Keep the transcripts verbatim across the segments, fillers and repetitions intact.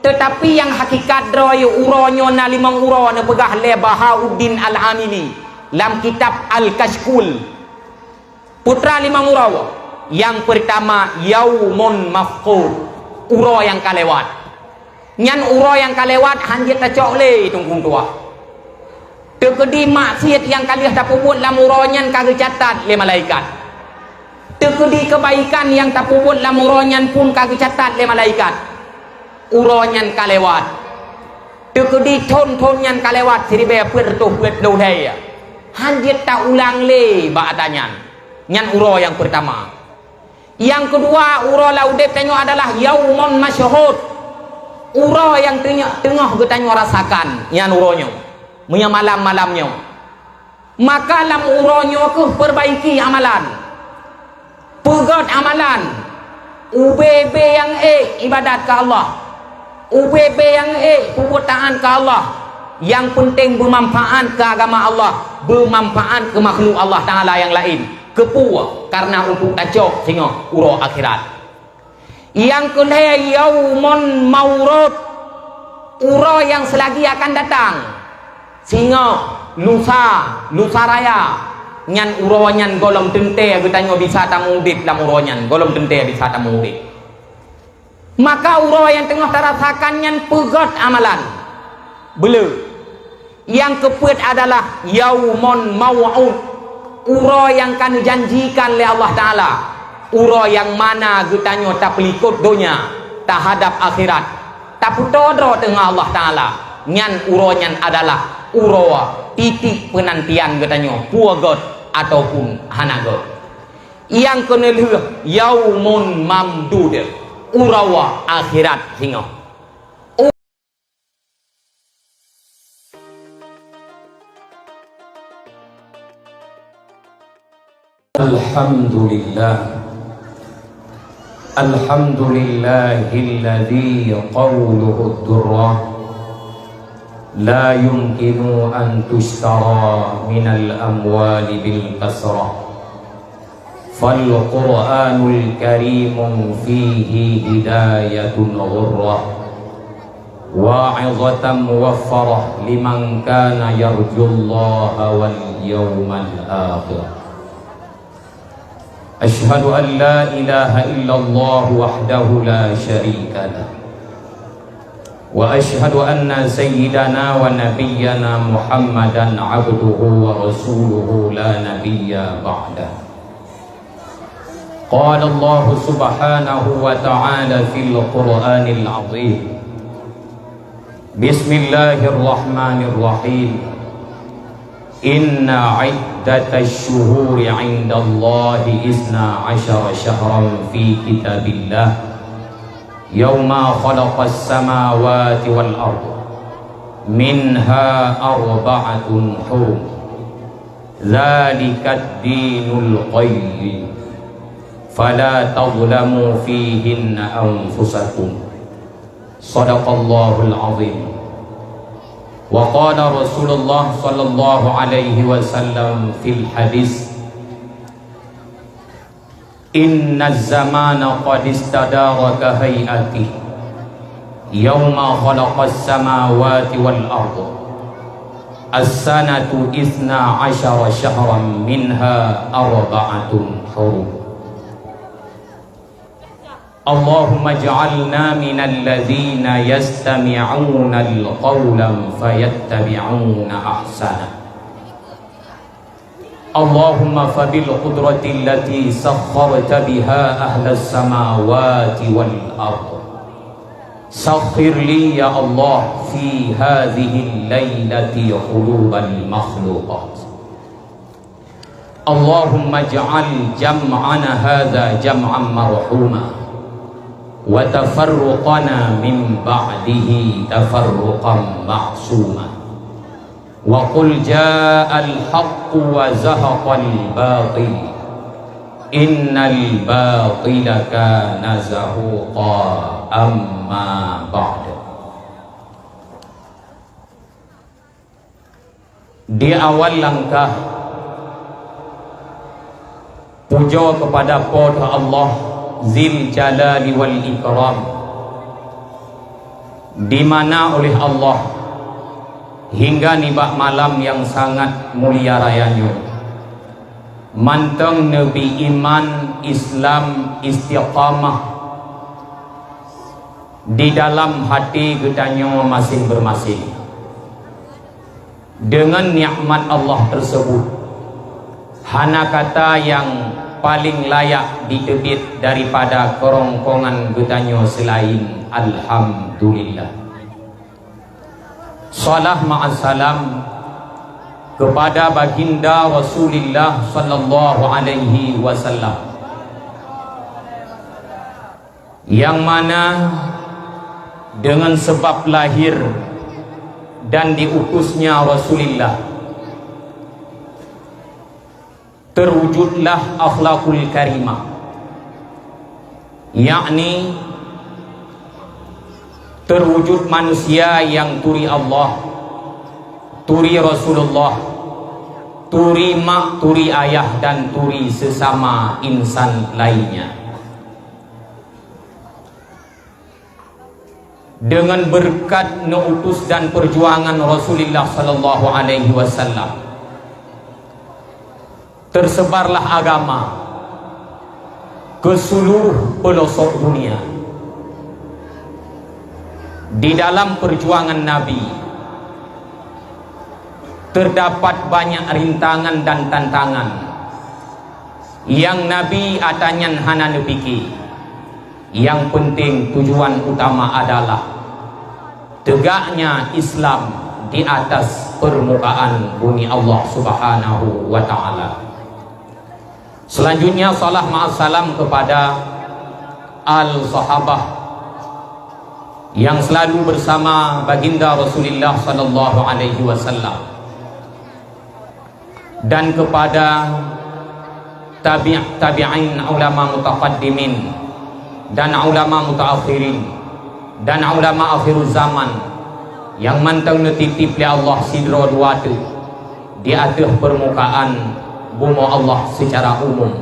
Teutapi nyang hakikat droe uroe nyoe na limong uroe neupeugah lé Bahauddin Al-Amili lam kitab Al-Kashkul. Peue teuma limong uroe? Nyang peurtama, yaumun mafqud, uroe nyang ka lewat. Nyan uroe nyang ka lewat hana jeuet tacok lé, Teungku tuha. Teukeudi maksiet nyang ka lheueh tapeubuet lam uroe nyan ka geucatat lé malaikat. Teukeudi keubaikan nyang tapeubuet lam uroe nyan pun ka geucatat lé malaikat. Uroe nyan ka lewat. Teukeudi thon-thon nyan ka lewat, siribée peuet reutôh peuet ploh lhée. Hana jeuet taulang lé bak atra nyan. Nyan uroe nyang peurtama. Nyang keudua, uroe lam udeb tanyoe adalah yaumun masyhud. Uroe nyang teungoh, teungoh geutanyoe rasakan, nyan uroe nyoe. Meunyoe malam-malam nyoe. Maka lam uroe nyoe kheueh peurbaiki amalan. Peugét amalan. Ubé-bé nyang ék ibadat keu Allah. Ubé-bé nyang ék peubuet taát keu Allah. Nyang peunteng beumanfaat keu agama Allah, beumanfaat keu makhluk Allah Taala nyang laén. Keupeue? Kareuna untuk tacok singoh uroe akhirat. Nyang keulhée, yaumun maurud, uroe nyang seulagi akan datang. Singoh, lusa, lusa raya, nyan uroe nyan gohlom teuntée geutanyoe bisa tameuudeb lam uroe nyan, gohlom teuntée bisa tameuudeb. Maka uroe nyang teungoh tarasakan nyan peugét amalan. Beuleu. Nyang keupeuet adalah yaumun mau'ud, uroe nyang ka neujanjikan lé Allah Taala, uroe nyang mana geutanyoe tapeulikot donya tahadab akhirat, tapeutoe droe teungoh Allah Taala. Nyan uroe nyan adalah uroe titik peunantian geutanyoe, peue gét ataupun hana gét. Nyang keuneulheueh, yaumun mamdud, uroe akhirat singoh. Alhamdulillah. Alhamdulillahilladzi qawluhu durrah, la yumkinu an tushtara minal amwali bil kasrah. Fal Qur'anul Karim fihi hidayatun ghurrah, wa'izatan muwaffarah liman kana yarjullaha wal yawmal akhir. Asyhadu an la ilaha illallah wahdahu la syarika lah. Wa asyhadu anna sayyidana wa nabiyyana Muhammadan abduhu wa rasuluhu la nabiyya ba'dah. Qala Allahu subhanahu wa ta'ala fil Qur'anil azim. Bismillahirrahmanirrahim. Inna iddatasy syuhuri 'indallahi isna asyara syahran fi kitabillah, yauma khalaqas samawati wal ard, minha arba'atun hurum, dzalikad dinul qayyim, fala tazlamu fihinna anfusakum. Shadaqallahul azim. Wa qala Rasulullah sallallahu alaihi wasallam fil hadis, "Innaz zamana qad istadara ka hay'atihi yauma khalaqas samawati wal ard. As-sanatu isna asyara syahran minha arba'atun hurum." Allahumma ij'alna minal ladzina yastami'unal qaula fayattabi'una ahsanah. Allahumma fabil qudratil lati sakharta biha ahlas samawati wal ard, sakhir li ya Allah fi hadzihil lailati qulubal makhluqat. Allahumma ij'al jam'ana hadza jam'an marhuma, wa tafarruqana min ba'dihi tafarruqan ma'suma. Wa qul ja'al haqqu wa zahaqal batil, innal batila kana zahuqa. Amma ba'd. Di awal langkah, pujoe keupada Po teu Allah Zil Jalali wal Ikram, Di mana oleh Allah hingga nibak malam nyang sangat mulia raya nyoe, mantong neubi iman, Islam, istiqamah di dalam hati geutanyoe maséng-maséng. Deungon nikmat Allah teuseubut, hana kata nyang paleng layak jiteubiet daripada keurongkongan geutanyoe seulaén alhamdulillah. Salah ma'as salam keupada Baginda Rasulillah sallallahu alaihi wasallam, nyang mana deungon sabab lahir dan diutusnya Rasulillah, teuwujudlah akhlakul karimah, yakni teuwujud manusia nyang turi Allah, turi Rasulullah, turi mak, turi ayah, dan turi seusama insan lainnya. Deungon beureukat neuutus dan peujuangan Rasulillah sallallahu alaihi wasallam, teuseubarlah agama keu seuluruh peulosok dunia. Di dalam peujuangan Nabi, teudapat banyak rintangan dan tantangan nyang Nabi ata nyan hana neupike. Nyang peunteng tujuan utama adalah teugaknya Islam di atas peurmukaan bumi Allah Subhanahu wa Ta'ala. Selanjutnya, salam ma'as salam kepada al-sahabah yang selalu bersama Baginda Rasulullah sallallahu alaihi wasallam, dan kepada tabi' tabi'in, ulama mutaqaddimin dan ulama mutaakhirin dan ulama akhiruz zaman nyang mantong neutitip lé Allah sidroe dua teuk di ateueh peurmukaan bumoe Allah seucara umum,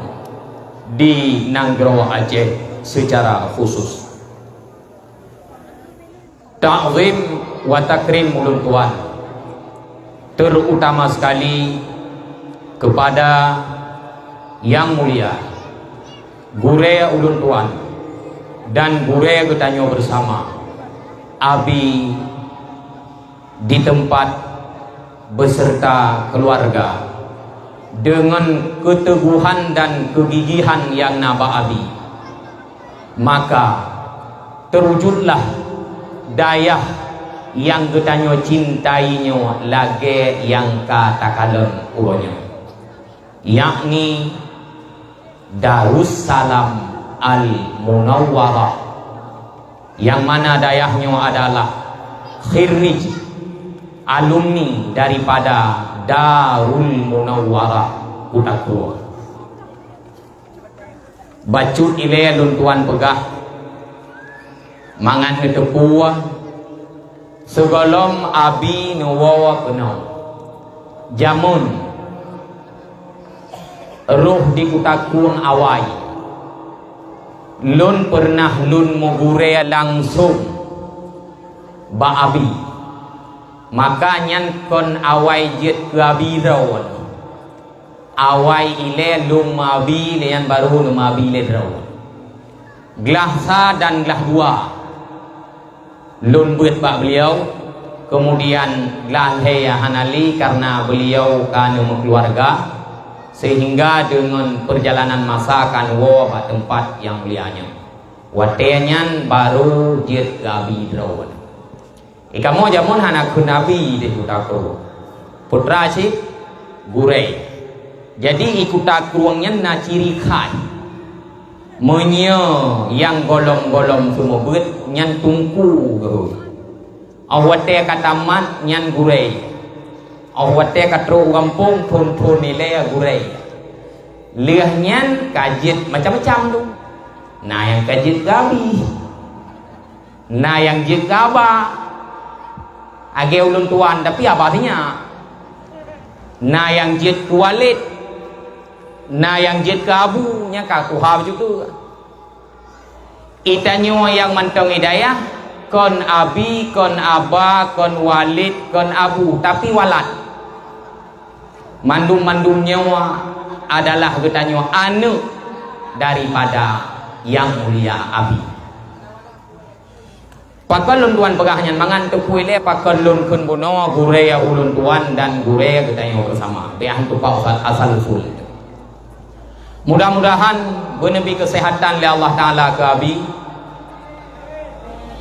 di nanggroe Aceh seucara khusus. Ta'zim wa takrim ulôn tuan, terutama sekali kepada yang mulia gurée ulôn tuan dan gurée geutanyoe bersama, Abi di tempat beserta keluarga, deungon keuteuguhan dan keugigihan nyang na bak Abi, maka teurujutlah dayah nyang geutanyoe cintai nyoe lagée nyang ka takalon uroe nyoe, yakni Darussalam Al-Munawwarah, nyang mana dayah nyoe adalah khirij, alumni daripada Darul Munawwarah Kuta Krueng. Bacut ilée lôn tuan peugah, mangat neuteupeue, sigohlom Abi neuwoe keunoe, jameun rôh di Kuta Krueng awai, lôn peureunah lôn meugurée langsong bak Abi. Maka nyan kon awai jeuet keu Abi droe. Awai ilée lôn meuabi, lé nyan barô neumeuabi lé droe. Glah sa dan glah dua lôn beuet bak beuliau, keumudian glah lhée hana lé kareuna beuliau ka neumeukeuluwarga, seuhingga deungon peurjalanan masa ka neuwoe bak teumpat nyang mulia nyoe. Watée nyan barô jeuet keu Abi droe. Di kamoe jameun hana kheun Abi di Kuta Krueng. Putra cit gurée. Jadi, di Kuta Krueng nyan na ciri khas. Meunyoe nyang gohlom-gohlom seumeubeuet nyan teungku geuh. Óh watée ka tamat nyan gurée. Óh watée ka trok u gampông phon-phon ilée gurée. Lheueh nyan ka jeuet macam-macam tu. Na nyang ka jeuet keu Abi. Na nyang jeuet keu Aba, lagée ulôn tuan, tapi Aba sinyak. Na nyang jeuet keu Walid, na nyang jeuet keu Abu, nyang ka tuha bacut tu. Geutanyoe nyang mantong di dayah, Kon abi, kon aba, kon walid, kon abu, tapi walad. Mandum-mandum nyoe adalah geutanyoe aneuëk daripada Yang Mulia Abi. Pakon lôn tuan peugah nyan mangat teupeu ilée, pakon lôn kheun bunoe gurée ulôn tuan dan gurée geutanyoe beusama. Beuh tupa asal, asal usul. Mudah-mudahan beuneubi keuseuhatan lé Allah Taala keu Abi,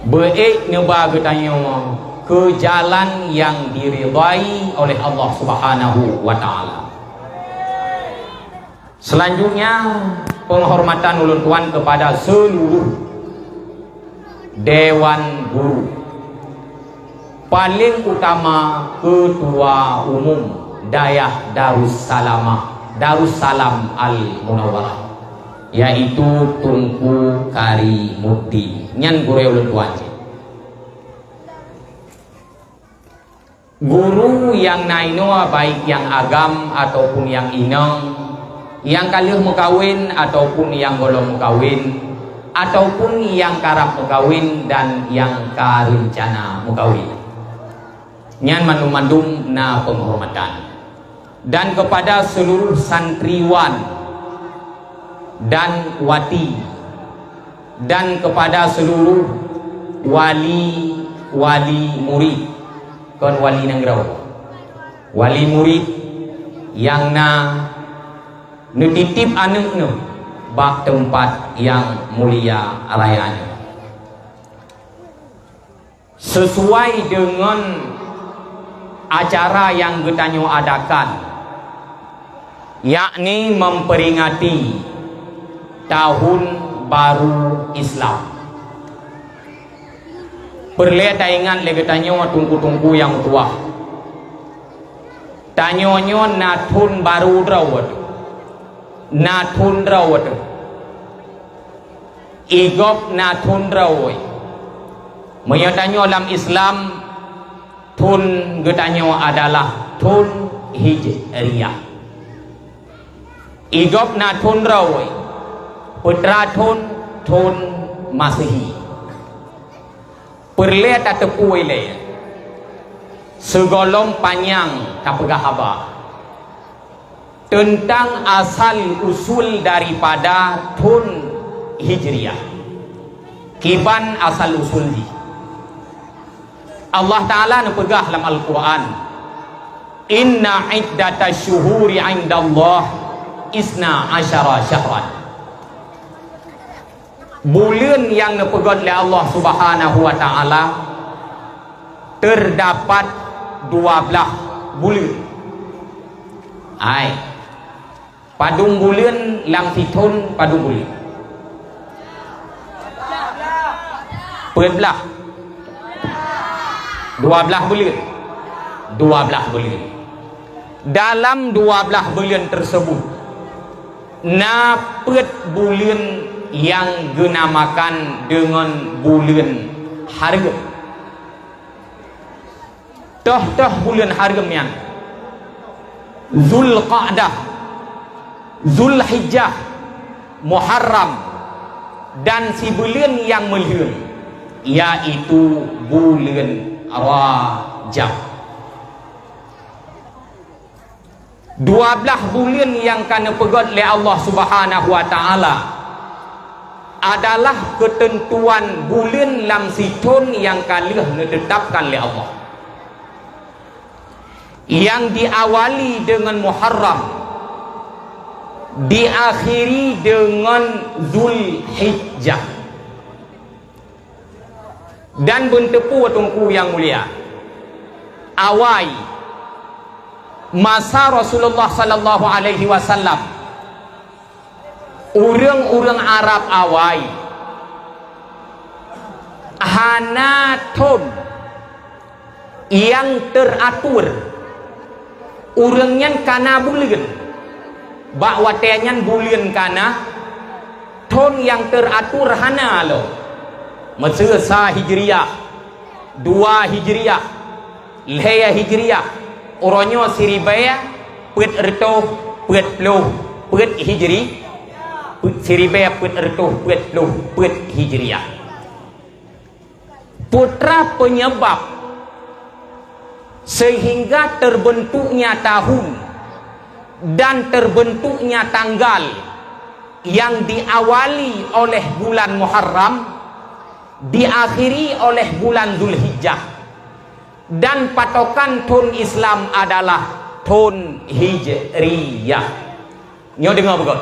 beuék neuba geutanyoe keu jalan nyang diridai oleh Allah Subhanahu wa Taala. Selanjutnya, penghormatan ulôn tuan kepada seluruh Dewan Guru, paling utama Ketua Umum Dayah Darussalamah, Darussalam Al-Munawwarah, yaitu Teungku Karimuddin. Nyan gurée ulôn tuan cit. Guru nyang na inoe, baik nyang agam ataupun nyang inong, nyang ka lheueh meukawen ataupun nyang gohlom meukawen, ataupun nyang karab meukawen dan nyang ka reuncana meukawen. Nyan mandum-mandum na penghormatan. Dan kepada seluruh santriwan dan wati, dan kepada seluruh wali-wali murid, kon wali nanggroe, wali murid nyang na neutitip aneuëk neuh bak teumpat nyang mulia raya nyoe. Sesuai deungon acara nyang geutanyoe adakan, yakni memperingati Tahun Baru Islam. Peureulée taingat lé geutanyoe teungku-teungku nyang tuha, tanyoe nyoe na thon baru droe, na thon droe. Igop na thon droe. Meunyoe tanyoe lam Islam, thon geutanyoe adalah thon Hijriah. Igop na thon droe, peue teuma thon, thon Masehi. Peureulée tateupeue ilée, sigohlom panyang tapeugah haba teuntang asal usul daripada thon Hijriah. Kiban asal usul jih? Allah Taala neupeugah lam Al-Qur'an, "Inna iddatasy syuhuri 'indallah isna asyara syahran." Buleuen nyang neupeugét lé Allah Subhanahu wa Taala teudapat dua blaih buleuen. Hai, padum buleuen lam sithon, padum buleuen? Peuet blaih. Dua blaih buleuen. Dua blaih buleuen. Dalam dua blaih buleuen tersebut, na peuet buleuen nyang geunamakan deungon buleuen hareuem. Toh-toh buleuen hareuem nyan, Zulqa'dah, Zulhijjah, Muharram, dan sibuleuen nyang meulheueh, yaitu buleuen Rajab. Dua blaih buleuen nyang ka neupeugét lé Allah Subhanahu wa Taala adalah keuteuntuan buleuen lam sithon nyang ka lheueh neuteutapkan lé Allah. Nyang diawali deungon Muharram, diakhiri deungon Zulhijjah. Dan beuteupeue teungku nyang mulia, awai masa Rasulullah sallallahu alaihi wasallam, ureuëng-ureuëng Arab awai hana thon nyang teuratur. Ureuëng nyan kana buleuen. Bak watée nyan buleuen kana, thon nyang teuratur hana lom. Miseue sa Hijriah, dua Hijriah, lhée Hijriah, uroe nyoe siribée peuet reutôh peuet ploh peuet Hijri, siribée peuet reutôh peuet ploh peuet Hijriah. Peue teuma penyebab sehingga terbentuknya tahun dan terbentuknya tanggal yang diawali oleh bulan Muharram, diakhiri oleh bulan Zulhijjah, dan patokan thon Islam adalah thon Hijriyah. Nyoe deungoe beugöt,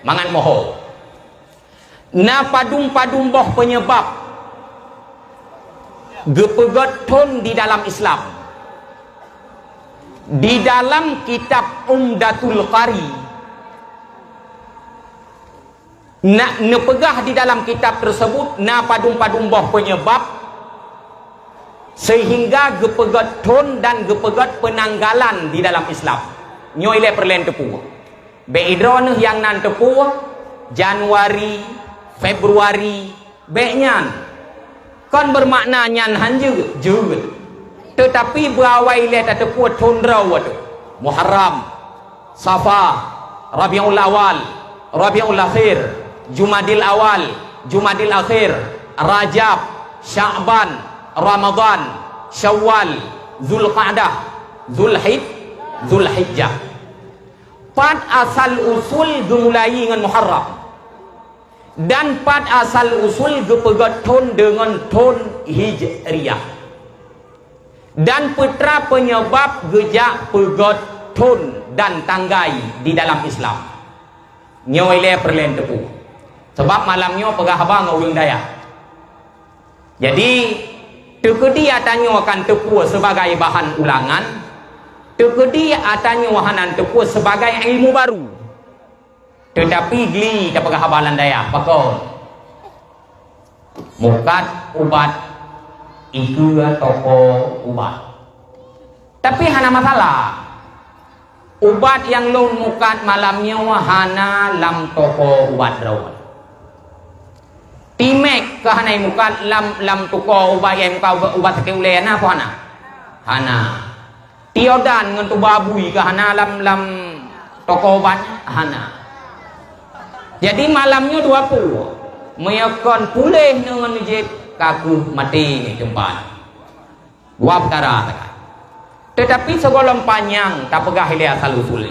mangat moho. Na padum-padum boh penyebab geupeugöt thon di dalam Islam. Di dalam kitab Umdatul Qari, na neupeugah di dalam kitab tersebut na padum-padum boh penyebab sehingga geupeugöt thon dan geupeugöt penanggalan di dalam Islam. Nyoe ilée peureulée teupeu. Bék idroeneuh nyang nan teupeu, Januari, Februari, bék nyan. Kon beumakna nyan han jeuet, jeuet. Teutapi beuawai lé tateupeu thon droe teuh. Muharram, Safa, Rabiul Awal, Rabiul Akhir, Jumadil Awal, Jumadil Akhir, Rajab, Sya'ban, Ramadan, Syawal, Zulqa'dah, Zulhid-, Zulhijjah. Pat asal usul geumulai ngon Muharram, dan pat asal usul geupeugöt thon deungon thon Hijriyah, dan peue teuma penyebab geujak peugöt thon dan tanggai di dalam Islam. Nyoe ilée peureulée teupeu, sabab malam nyoe peugah haba ngon ureuëng dayah. Jadi, teukeudi ata nyoe akan teupeu sebagai bahan ulangan, teukeudi ata nyoe hana teupeu sebagai ilmu baru. Teutapi gli tapeugah haba lam dayah, pakon? Mukat ubat, ikeue toko ubat. Tapi hana masalah. Ubat nyang lôn mukat malam nyoe hana lam toko ubat droe. Timek ka hana imukat lam, lam toko ubat nyang mukat ubat, ubat sakét ulée na peue hana? Hana. Tiodan ngon tuba bui ka hana lam, lam toko ubat? Hana. Jadi malam nyoe dua peue. Meunyoe kon puléh ngon jép, ka kheueh maté ngon teumpat. Dua peukara sagai. Teutapi sigohlom panyang tapeugah ilée asal usul.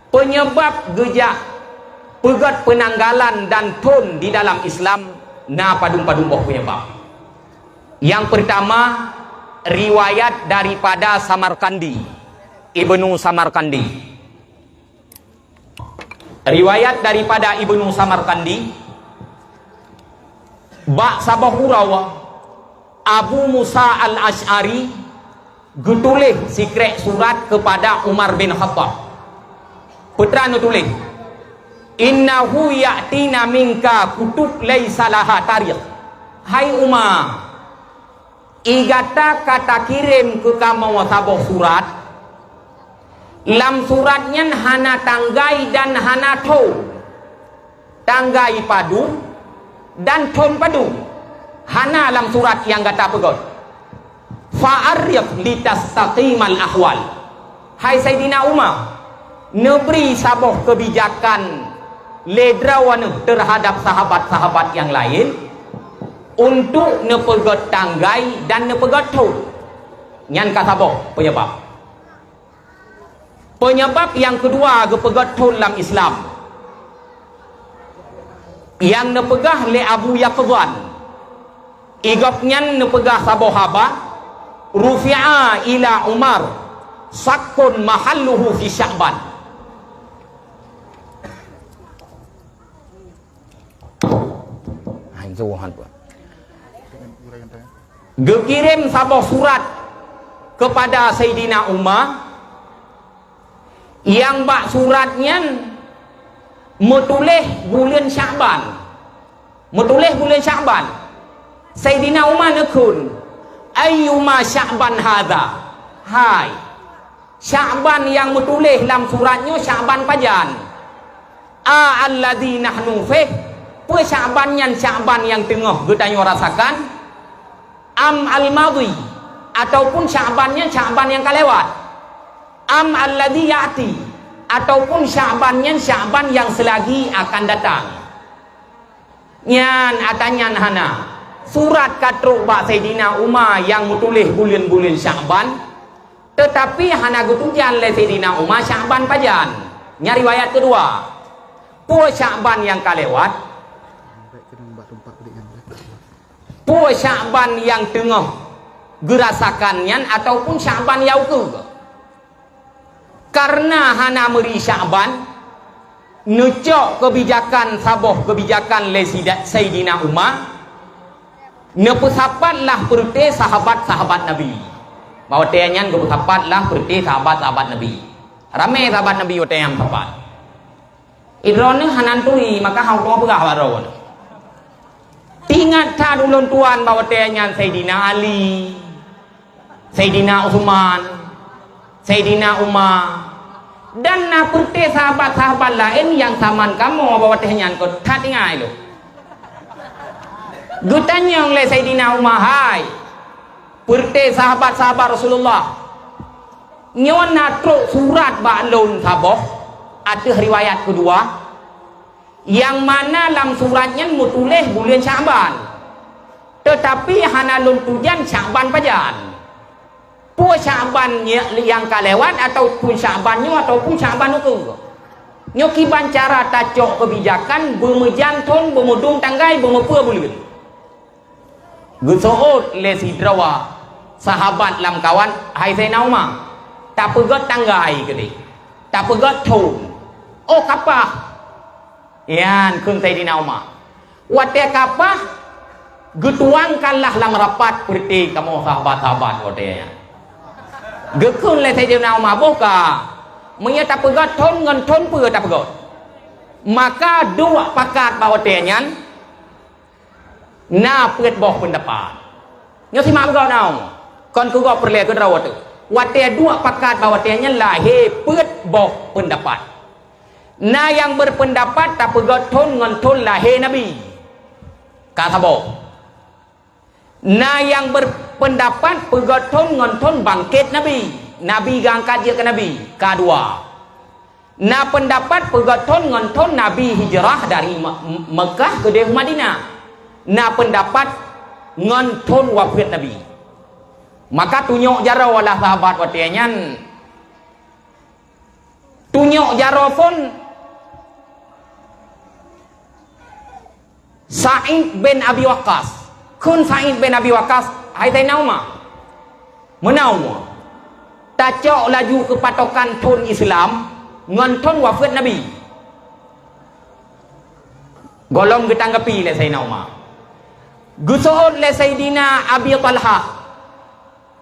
Penyebab geujak peugöt penanggalan dan thon di dalam Islam na padum-padum boh penyebab. Nyang peurtama, riwayat daripada Samarkandi, Ibnu Samarkandi. Riwayat daripada Ibnu Samarkandi, bak saboh uroe Abu Musa Al-Asy'ari geutuléh sikrék surat keupada Umar bin Khattab. Peue teuma neutuléh, "Innahu ya'tina minka kutub laisa laha tarikh." Hai Umar, i gata ka takirém keu kamoe saboh surat, lam surat nyan hana tanggai dan hana thon. Tanggai padum dan thon padum hana lam surat nyang gata peugöt. "Fa'arrikh litastaqimal ahwal." Hai Saidina Umar, neubri saboh keubijakan lé droeneuh teuhadab sahabat-sahabat nyang laén, untuk neupeugöt tanggai dan neupeugöt thon. Nyan ka saboh peunyeubab. Peunyeubab nyang keudua geupeugöt thon lam Islam, nyang neupeugah lé Abu Yaqzan, i gobnyan neupeugah saboh haba, "Rufi'a ila Umar sakkun mahalluhu fi Sya'ban." Geukirém saboh surat keupada Saidina Umar, nyang bak surat nyan meutuléh buleuen Sya'ban. Meutuléh buleuen Sya'ban. Saidina Umar neukheun, "Ayyuma Sya'ban hadza?" Hai, Sya'ban nyang meutuléh lam surat nyoe Sya'ban pajan? "A alladzi nahnu fih?" Peue Sya'ban nyan Sya'ban nyang teungoh geutanyoe rasakan? "Am al-madhi?" Ataupun Sya'ban nyan Sya'ban nyang ka lewat? "Am alladzi ya'ti?" Ataupun Sya'ban nyan Sya'ban nyang seulagi akan datang? Nyan ata nyan hana. Surat ka trok bak Saidina Umar nyang meutuléh buleuen-buleuen Syakban, teutapi hana geutujan lé Saidina Umar Syakban pajan. Nyan riwayat keudua. Peue Syakban nyang ka lewat? Peue Syakban nyang teungoh geurasakan nyan ataupun Syakban nyang ukeue? Kareuna hana meuri Syakban, neucok keubijakan, saboh keubijakan lé Sida-, Saidina Umar, neupeusapat lah peureuté sahabat-sahabat Nabi. Bak watée nyan geupeusapat lah peureuté sahabat-sahabat Nabi. Ramé sahabat Nabi watée nyan meusapat. Droeneuh hana turi, maka hana peugah bak droeneuh. Teuingat that ulôn tuan bak watée nyan Saidina Ali, Saidina Utsman, Saidina Umar, dan na peureuté sahabat-sahabat laén nyang saman kamoe bak watée nyan, kon that ingat lôn. Geutanyong lé Saidina Umar, "Hai, peureuté sahabat-sahabat Rasulullah, nyoe na trok surat bak lôn saboh ateueh riwayat keudua, nyang mana lam surat nyan meutuléh buleuen Syakban, teutapi hana lôn tujan Syakban pajan. Peue Syakban nya-, nyang ka lewat, ataupun Syakban nyoe, ataupun Syakban ukeue? Nyoe kiban cara tacok keubijakan beumeujan thon, beumeudong tanggai, beumeupeue buleuen." Geuseuôt lé sidroe sahabat lamkawan, "Hai Saidina Umar, tapeugét tanggai keudeh, tapeugét thon." "Oh, kapah," nyan kheun Saidina Umar. Watée kapah, geutuangkanlah lam rapat peureuté kamoe sahabat-sahabat watée nyan. Geukheun lé Saidina Umar, "Boh ka, meunyoe tapeugét thon ngon thon peue tapeugét?" Maka duek pakat bak watée nyan, na peuet boh peundapat. Nyoe simak beugöt na, kon keu gob peureulée keudroe teuh. Watée duek pakat bak watée nyan lahé peuet boh peundapat. Na nyang beupeundapat tapeugét thon ngon thon lahé Nabi, ka saboh. Na nyang beupeundapat peugét thon ngon thon bangkét Nabi, Nabi geuangkat jeuet keu Nabi, ka dua. Na peundapat peugét thon ngon thon Nabi hijrah dari Me-, Meukah keudeh Madinah. Na peundapat ngon thon wafeuet Nabi. Maka tunyok jaroe lah sahabat watée nyan. Tunyok jaroe phon Sa'id bin Abi Waqqas. Kheun Sa'id bin Abi Waqqas, "Hai Saidina Umar, meunoe, tacok laju keupatokan thon Islam ngon thon wafeuet Nabi." Gohlom geutanggapi lé Saidina Umar. Geuseuôt lé Saidina Abi Talhah,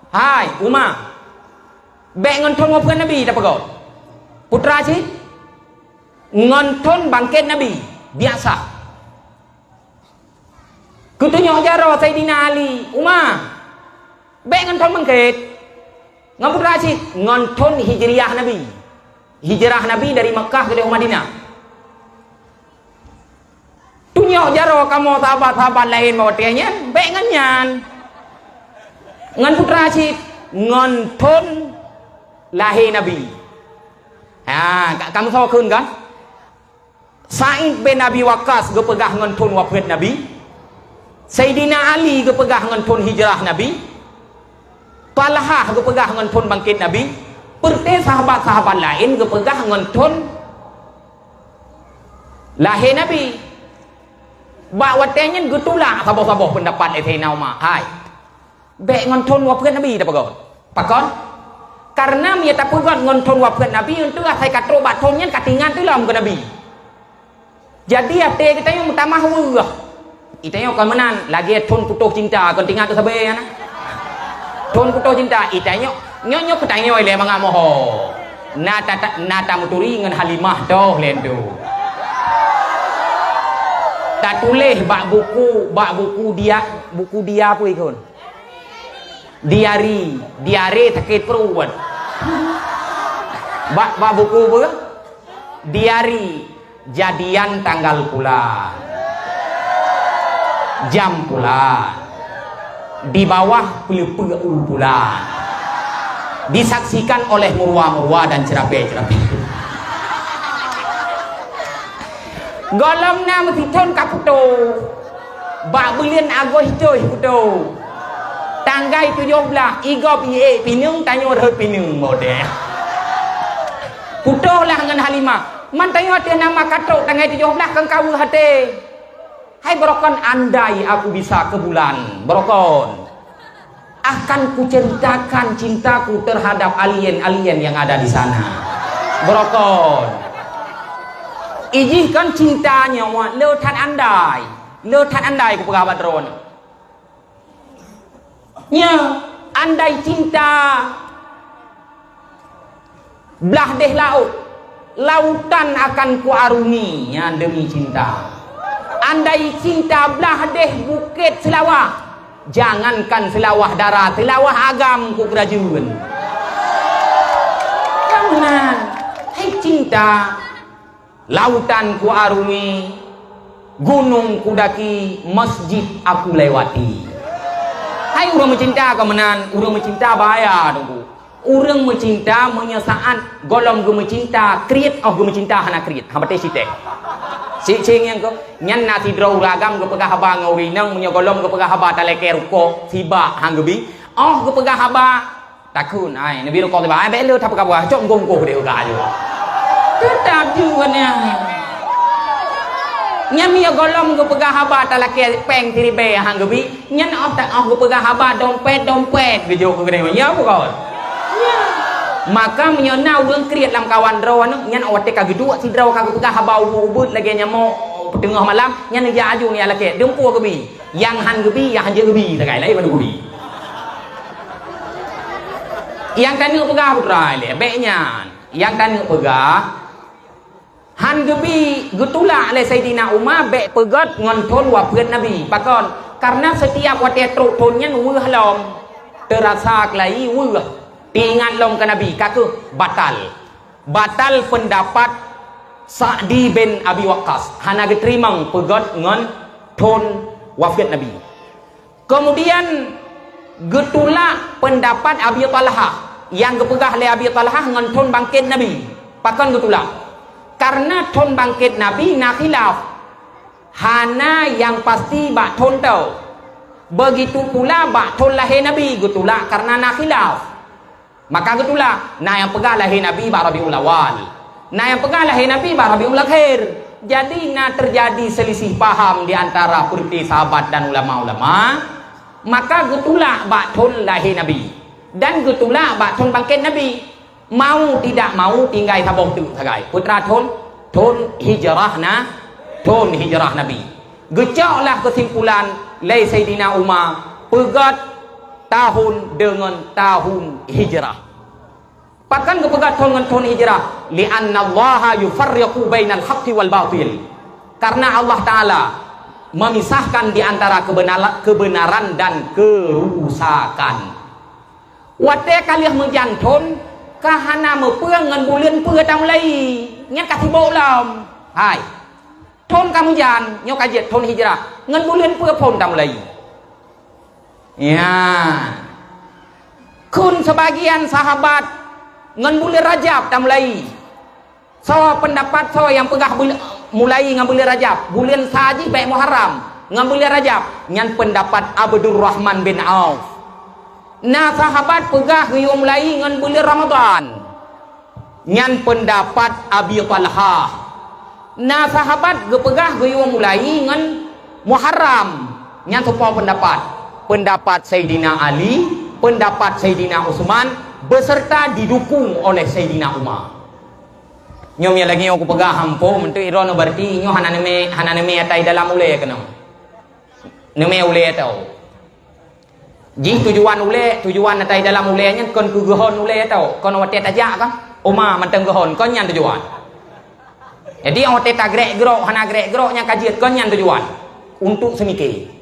"Hai Umar, bék ngon thon wafeuet Nabi tapeugét. Peue teuma cit? Ngon thon bangkét Nabi, biasa." Geutunyok jaroe Saidina Ali, "Umar, bék ngon thon bangkét. Ngon peue teuma cit? Ngon thon hijriah Nabi. Hijrah Nabi dari Meukah keudeh Madinah." Tunyok jaroe kamoe sahabat-sahabat laén bak watée nyan, bék ngon nyan. Ngon peue teuma cit? Ngon thon lahé Nabi. Ha, ka, ka meusoe kheun kan? Sa'id bin Abi Waqqas geupeugah ngon thon wafeuet Nabi. Saidina Ali geupeugah ngon thon hijrah Nabi. Talhah geupeugah ngon thon bangkét Nabi. Peureuté sahabat-sahabat laén geupeugah ngon thon lahé Nabi. Bak watée nyan geutulak saboh-saboh peundapat lé Saidina Umar. Hai, bék ngon thon wafeuet Nabi tapeugét. Pakon? Kareuna meunyoe tapeugét ngon thon wafeuet Nabi, eunteuk asai ka trok bak thon nyan ka teuingat teulom keu Nabi. Jadi até geutanyoe meutamah weueh. Geutanyoe kon meunan, lagée thon putôh cinta, kon teuingat teuh sabe nyan. Thon putôh cinta, geutanyoe, nyoe, nyoe keu tanyoe lé mangat moho. Na ta-, ta-, na tameuturi ngon Halimah toh lé nyoe. Tatuléh bak buku, bak buku dia, buku dia peue ikon? Diari, diare sakét pruet. Bak, bak buku peue? Diari, jadian tanggal pulan, jam pulan, di bawah peuleupeuk u pulan, disaksikan oleh murwa-murwa dan cerabée-cerabée. Gohlom na meusithon ka putôh. Bak buleuen Agustus putôh. Tanggai tujoh blaih, i gob i ék pineung, tanyoe rhot pineung model. Putôh lah ngon Halimah. Man tanyoe teuh nama ka trok tanggai tujoh blaih kon ka weueh até. Hai beurokon, andai aku bisa ke bulan, beurokon. Akan kuceritakan cintaku terhadap alien-alien yang ada di sana. Beurokon. Ijih kon cinta nyoe, le that andai. Le that andai kupeugah bak droeneuh. Nyoe, andai cinta blah deh laôt, lautan akan kuarungi nyan demi cinta. Andai cinta blah deh Bukét Seulawah, jangankan Seulawah Dara, Seulawah Agam kukeurajeuen. Ka meunan, hai cinta, lautan kuarungi, gunong kudaki, masjid aku lewati. Hai ureuëng meucinta ka meunan, ureuëng meucinta bahaya teungku. Ureuëng meucinta meunyoe saát gohlom geumeucinta, kriet óh geumeucinta hana kriet, hana patéh sitéh. Sik-sik nyang ko, nyan na sidroe ureuëng agam geupeugah haba ngon ureuëng inong, meunyoe gohlom geupeugah haba talakée rukoh, sibak han geubi, óh geupeugah haba takheun, ai, neubi rukoh sibak, ai, bék le tapeugah-peugah, cok gong-gong deh ka aju. Teutap ju nyan. Nyan meunyoe gohlom geupeugah haba talakée péng siribée han geubi, nyan óh ta-, óh geupeugah haba dompet-dompet geujok keu geutanyoe. Ya, bukan? Ya. Maka meunyoe na ureuëng kriet lam kawan droeneuh, nyan watée ka geuduek sidroe ka geupeugah haba ubeut-ubeut lagée nyamok teungoh malam, nyan neujak aju neulakée, deumpue geubi. Nyang han geubi, nyang han jeuet geubi, sagai laén baru geubi. Nyang taneuk peugah putra ilée, bék nyan. Nyang taneuk peugah, han geubi geutulak lé Saidina Umar bék peugét ngon thon wafeuet Nabi. Pakon? Karena setiap watée trok thon nyan weueh lom. Teurasa keulayi weueh. Teuingat lom keu Nabi, ka keuh batal. Batal peundapat Sa'di bin Abi Waqqas. Hana geuteurimong peugét ngon thon wafeuet Nabi. Keumudian geutulak peundapat Abi Thalhah nyang geupeugah lé Abi Thalhah ngon thon bangkét Nabi. Pakon geutulak? Karena thon bangkét Nabi na khilaf. Hana nyang pasti bak thon teuh. Begitu pula bak thon lahé Nabi geutulak karena na khilaf. Maka geutulak, na nyang peugah lahé Nabi bak Rabiul Awal. Na nyang peugah lahé Nabi bak Rabiul Akhir. Jadi, na teujadi seulisih paham di antara peureuté sahabat dan ulama-ulama, maka geutulak bak thon lahé Nabi. Dan geutulak bak thon bangkét Nabi. Mau tidak mau, tinggai saboh teuk sagai. Putra thon, thon hijrah na, thon hijrah Nabi. Geucoklah keusimpulan lé Saidina Umar, peugét tahun deungon tahun hijrah. Pakon geupeugét thon ngon thon hijrah? "Li'annallaha yufarriqu bainal haqqi wal batil." Karena Allah Ta'ala memisahkan di antara kebenala-, kebenaran dan kerusakan. Watée ka lheueh meujan thon, ka hana meupeue ngon buleuen peue tamulai. Nyan ka sibok lom. Hai. Thon ka meujan, nyoe ka jeuet thon hijrah. Ngon buleuen peue phon tamulai? Ya. Kheun seubagian sahabat ngon buleuen Rajab tamulai. Soe peundapat soe nyang peugah bul-, mulai ngon buleuen Rajab, buleuen sa jih bék Muharram, ngon buleuen Rajab? Nyan peundapat Abdurrahman bin Auf. Na sahabat peugah geuyue mulai ngon buleuen Ramadhan. Nyan peundapat Abi Thalhah. Na sahabat geupeugah geuyue mulai ngon Muharram. Nyan soe po peundapat? Peundapat Saidina Ali, peundapat Saidina Utsman, beserta didukung oleh Saidina Umar. Nyoe meunyo lagée nyoe kupeugah amphon, meunteuk droeneuh, berarti nyoe hana neumé, hana neumé atai dalam ulée keunoe. Neumé ulée atau? Jih tujuan ulée, tujuan atai dalam ulée nyan kon keu geuhon ulée atau? Kon watée tajak ka Umar mantong geuhon, kon nyan tujuan. Jadi watée tagrek grok, hana grek grok nyang ka jeuet, kon nyan tujuan. Untuk seumike.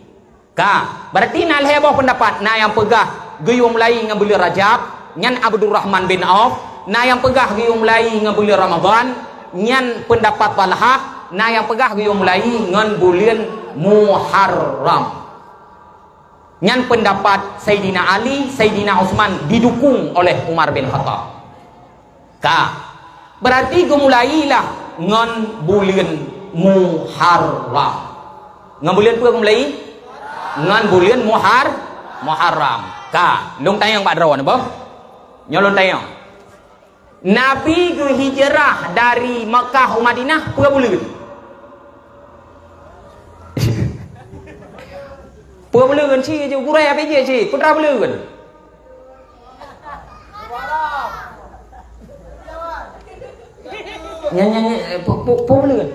Ka, berarti na lhée boh peundapat, na nyang peugah geuyue mulai ngon buleuen Rajab, nyan Abdurrahman bin Auf, na nyang peugah geuyue mulai ngon buleuen Ramadhan, nyan peundapat Thalhah, na nyang peugah geuyue mulai ngon buleuen Muharram. Nyan peundapat Saidina Ali, Saidina Utsman didukung oleh Umar bin Khattab. Ka. Berarti geumulailah ngon buleuen Muharram. Ngon buleuen peue geumulai? Ngon buleuen Muhar-, Muharram. Ka, lôn tanyong bak droeneuh, boh. Nyoe lôn tanyong. Nabi geuhijrah dari Makkah u Madinah peue buleuen? Peue buleuen cit, gurée habéh jih cit, peue teuma buleuen? Nyan, nyan, nyan, eh, pu-, pu-, peue buleuen?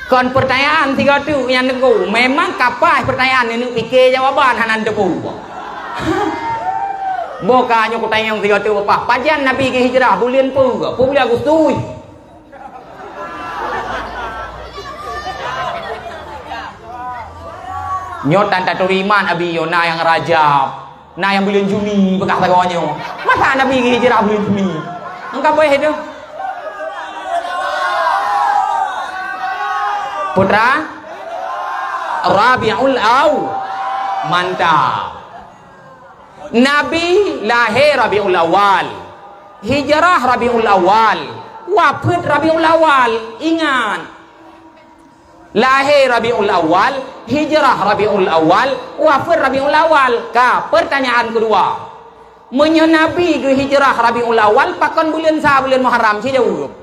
Kon peurtanyaan sigoe teuk nyang teungku. Memang ka paih peurtanyaan, neuneuk pike jawaban hana teupeu. Boh ka nyoe kutanyong sigoe teuk, pajan Nabi geuhijrah, buleuen peue? Peue buleuen Agustus? Nyoe tan taturi iman, Abi, yo na nyang Rajab, na nyang buleuen Juni, beukah sagoe nyoe. Masa Nabi geuhijrah buleuen Juni? Engka boh itu. Putra Rabiul Aw-, mantap. Nabi lahé Rabiul Awal, hijrah Rabiul Awal, wafeuet Rabiul Awal. Ingat, lahé Rabiul Awal, hijrah Rabiul Awal, wafeuet Rabiul Awal. Ka, peurtanyaan keudua, meunyoe Nabi geuhijrah Rabiul Awal, pakon buleuen sa buleuen Muharram? Ci jaweueb.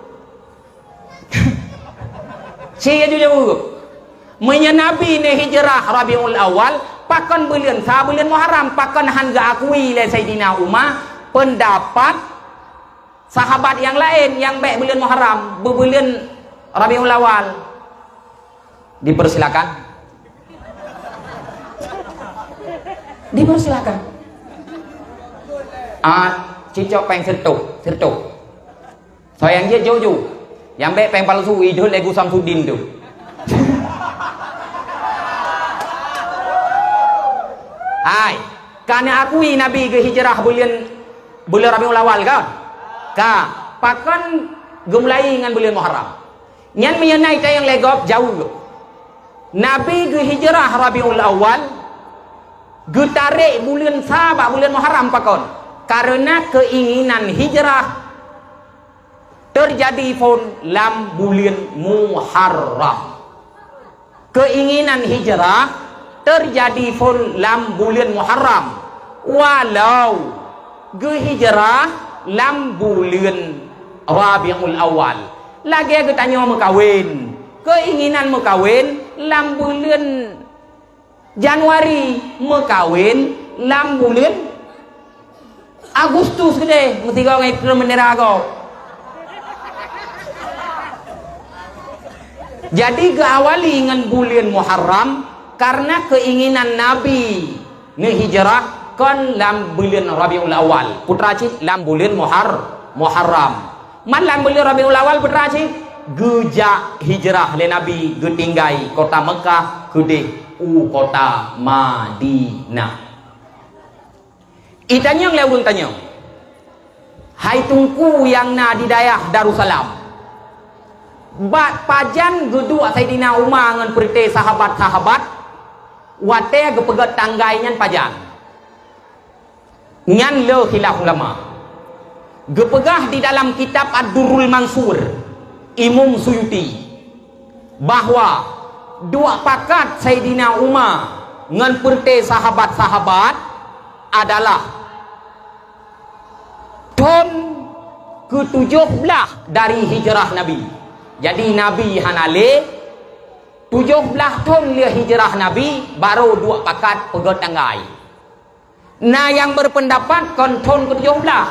Ci jaweueb. Meunyoe Nabi neuhijrah Rabiul Awal, pakon buleuen sa buleuen Muharram? Pakon han geuakui lé Saidina Umar peundapat sahabat nyang laén nyang bèk buleuen Muharram, beubuleuen Rabiul Awal? Dipersilakan. Dipersilakan. Ah, cicok péng sireutoh, sireutoh. Soe nyang jeuet jok ju. Nyang bèk péng palsu, idhôt lé Gus Samsudin tu. Hai, ka neuakui Nabi geuhijrah buleuen, buleuen Rabiul Awal kan? Ka. Pakon geumulai ngon buleuen Muharram? Nyan meunyoe na tanyong lé gob, jaweueb. Nabi geuhijrah Rabiul Awal, geutarek buleuen sa bak buleuen Muharram pakon? Kareuna keuinginan hijrah teujadi phon lam buleuen Muharram. Keuinginan hijrah teujadi phon lam buleuen Muharram, walau geuhijrah lam buleuen Rabiul Awal. Lagèe geutanyoe meukawen, keuinginan meukawen lam buleuen Januari, meukawen lam buleuen Agustus keudeh, meusigoe ngon ikram bendera gob. Jadi, geuawali ngon buleuen Muharram, kareuna keuinginan Nabi neuhijrah kon lam buleuen Rabiul Awal, putra cit lam buleuen Muhar-, Muharram. Man lam buleuen Rabiul Awal, putra cit, geujak hijrah lé Nabi, geutinggai kota Meukah keudeh u kota Madinah. Itanyong lé ureueng tanyong, hai Teungku nyang na di dayah Darussalam, bak pajan geuduek Saidina Umar ngon peureuté sahabat-sahabat watèe geupeugöt tanggai nyan pajan? Nyan le khilaf ulama. Geupeugah di dalam kitab Ad-Durrul Mansur, Imam Suyuti, bahwa duek pakat Saidina Umar ngon peureuté sahabat-sahabat adalah thon keutujoh blaih dari hijrah Nabi. Jadi, Nabi hana lé, tujoh blaih thon lheueh hijrah Nabi, barô duek pakat peugöt tanggai. Na nyang berpendapat kon thon keutujoh blaih,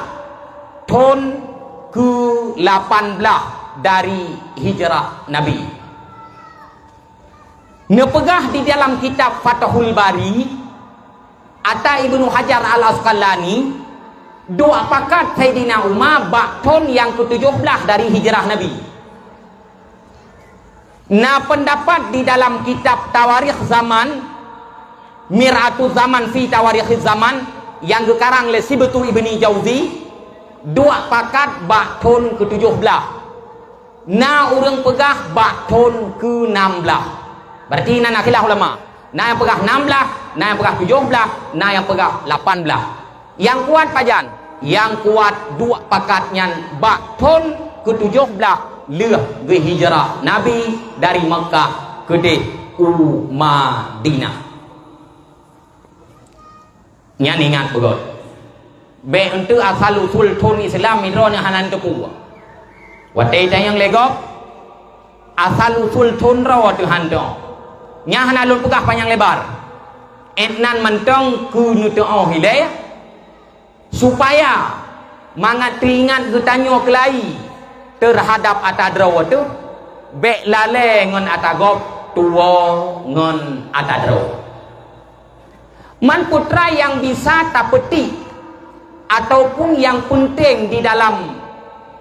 thon keulapan blaih dari hijrah Nabi. Neupeugah di dalam kitab Fathul Bari, ata Ibnu Hajar Al-Asqalani, duek pakat Saidina Umar bak thon nyang keutujoh blaih dari hijrah Nabi. Na peundapat di dalam kitab Tawarikh Zaman, Mir'atu Zaman fi Tawarikhiz Zaman, nyang geukarang lé Sibtu Ibni Jauzi, duek pakat bak thon keutujoh blaih. Na ureueng peugah bak thon keunam blaih. Berarti na, na khilaf ulama. Na nyang peugah nam blaih, na nyang peugah tujoh blaih, na nyang peugah lapan blaih. Nyang kuat pajan? Nyang kuat duek pakat nyan bak thon keutujoh blaih lheueh geuhijrah Nabi dari Meukah keudeh u Madinah. Nyan ingat beugöt. Bèk eunteuk asal usul thôn Islam droeneuh hana neuteupeue. Watèe tanyong lé gob, asal usul thôn droe teuh han teu'oh. Nyan hana lôn peugah panyang lebar. Ék nan mantong keu neuteu'oh ilèe, supaya mangat teuingat geutanyoe keulayi teuhadab ata droe teuh, bèk lalè ngon ata gob, tuwoe ngon ata droe. Man peue treuk nyang bisa tapeutik ataupun nyang peunteng di dalam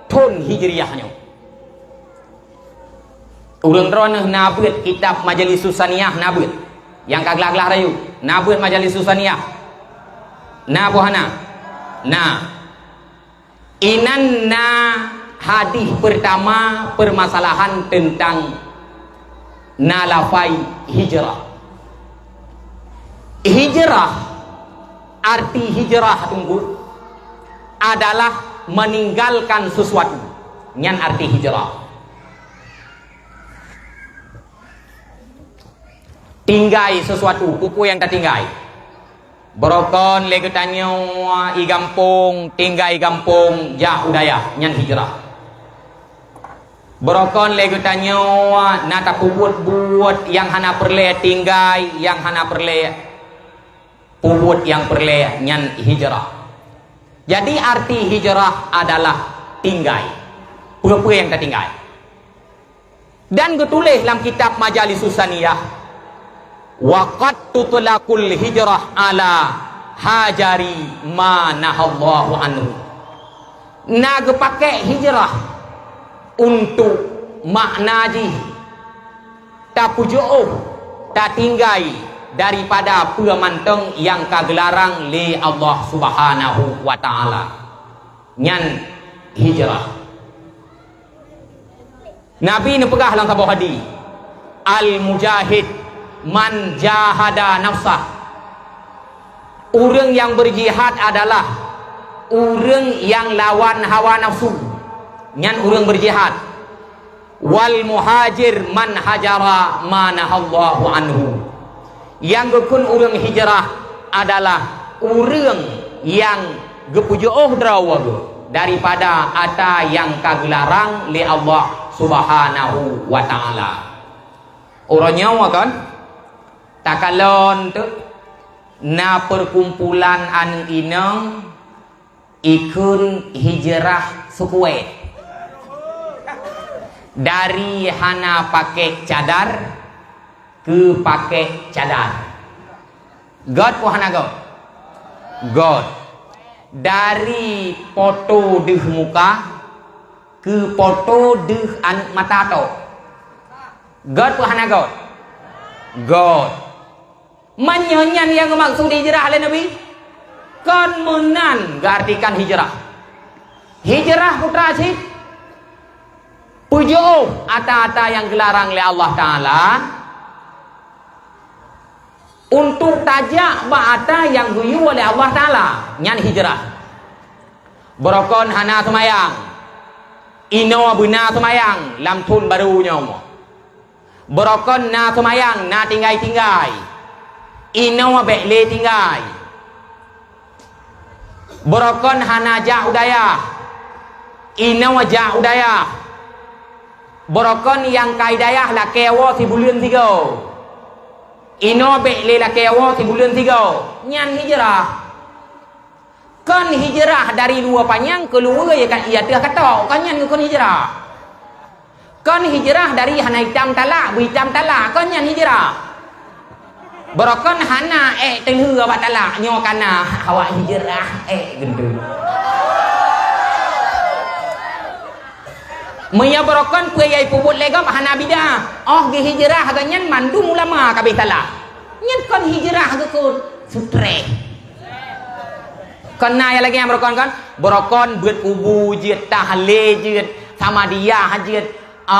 thôn Hijriah nyoe? Ureueng droeneuh na beuet kitab Majalisus Saniyah, na beuet? Nyang ka glah-glah rayeuk, na beuet Majalisus Saniyah? Na peue hana? Na. Inan na hadis peurtama peumasalahan teuntang na lafai hijrah. Hijrah, arti hijrah, Teungku, adalah meninggalkan sesuatu. Nyan arti hijrah. Tinggai sesuatu, peue-peue nyang tatinggai. Beurokon lé geutanyoe i gampông, tinggai gampông, jak u dayah, nyan hijrah. Beurokon lé geutanyoe na tapeubuet buet nyang hana peureulèe, tinggai nyang hana peureulèe, peubuet nyang peureulèe, nyan hijrah. Jadi, arti hijrah adalah tinggai. Peue-peue nyang tatinggai. Dan geutuléh lam kitab Majalisus Saniyah, "Wa qad tutlaqul hijrah ala hajari ma nahallahu anhu." Na geupaké hijrah untuk makna jih tapeujeuôh, tatinggai daripada peue mantong nyang ka geularang lé Allah Subhanahu wa Ta'ala. Nyan hijrah. Nabi neupeugah lam saboh hadis, "Al-mujahid man jahada nafsah." Ureueng nyang beujihad adalah ureueng nyang lawan hawa nafsu. Nyan ureueng beujihad. "Wal muhajir man hajara ma nahallahu anhu." Nyang geukheun ureueng hijrah adalah ureueng nyang geupeujeuôh droe geuh daripada ata nyang ka geularang lé Allah Subhanahu wa Ta'ala. Uroe nyoe kan, takalon teuk na perkumpulan aneuk inong ikheun hijrah sukue. Dari hana pakai cadar keu pakai cadar. Göt peu hana göt? Göt. Dari poto deuh muka keu poto deuh aneuk mata tok. Göt peu hana göt? Göt. Meunyoe nyan nyang geumaksud hijrah lé Nabi, kon meunan geuartikan hijrah. Hijrah putra cit, peujeuôh ata-ata nyang geularang lé Allah Ta'ala untuk tajak bak ata nyang geuyue lé Allah Ta'ala, nyan hijrah. Beurokon hana seumayang, inoe beuna seumayang lam thon barô nyoe. Beurokon na seumayang, na tinggai-tinggai. Inoe bék lé tinggai. Beurokon hana jak u dayah. Inoe jak u dayah. Beurokon nyang ka i dayah lakée woe sibuleuen sigoe. Inoe bék lé lakée woe sibuleuen sigoe. Nyan hijrah. Kon hijrah dari luwa panyang keu luwa ya ka, ya teuh katok, kon nyan kon hijrah. Kon hijrah dari hana itam talak, beuitam talak, kon nyan hijrah. Beurokon hana ék teulheueh bak talak, nyoe kana awak hijrah ék gendut. Meunyoe beurokon peue nyang ipeubuet lé gob hana bida, óh geuhijrah geuh nyan mandum ulama ka abéh salah. Nyan kon hijrah geukheun, seutreh. Kon na nyang lagée nyan beurokon kon? Beurokon beuet kubu jeuet, tahlé jeuet, samadiyah jeuet, a,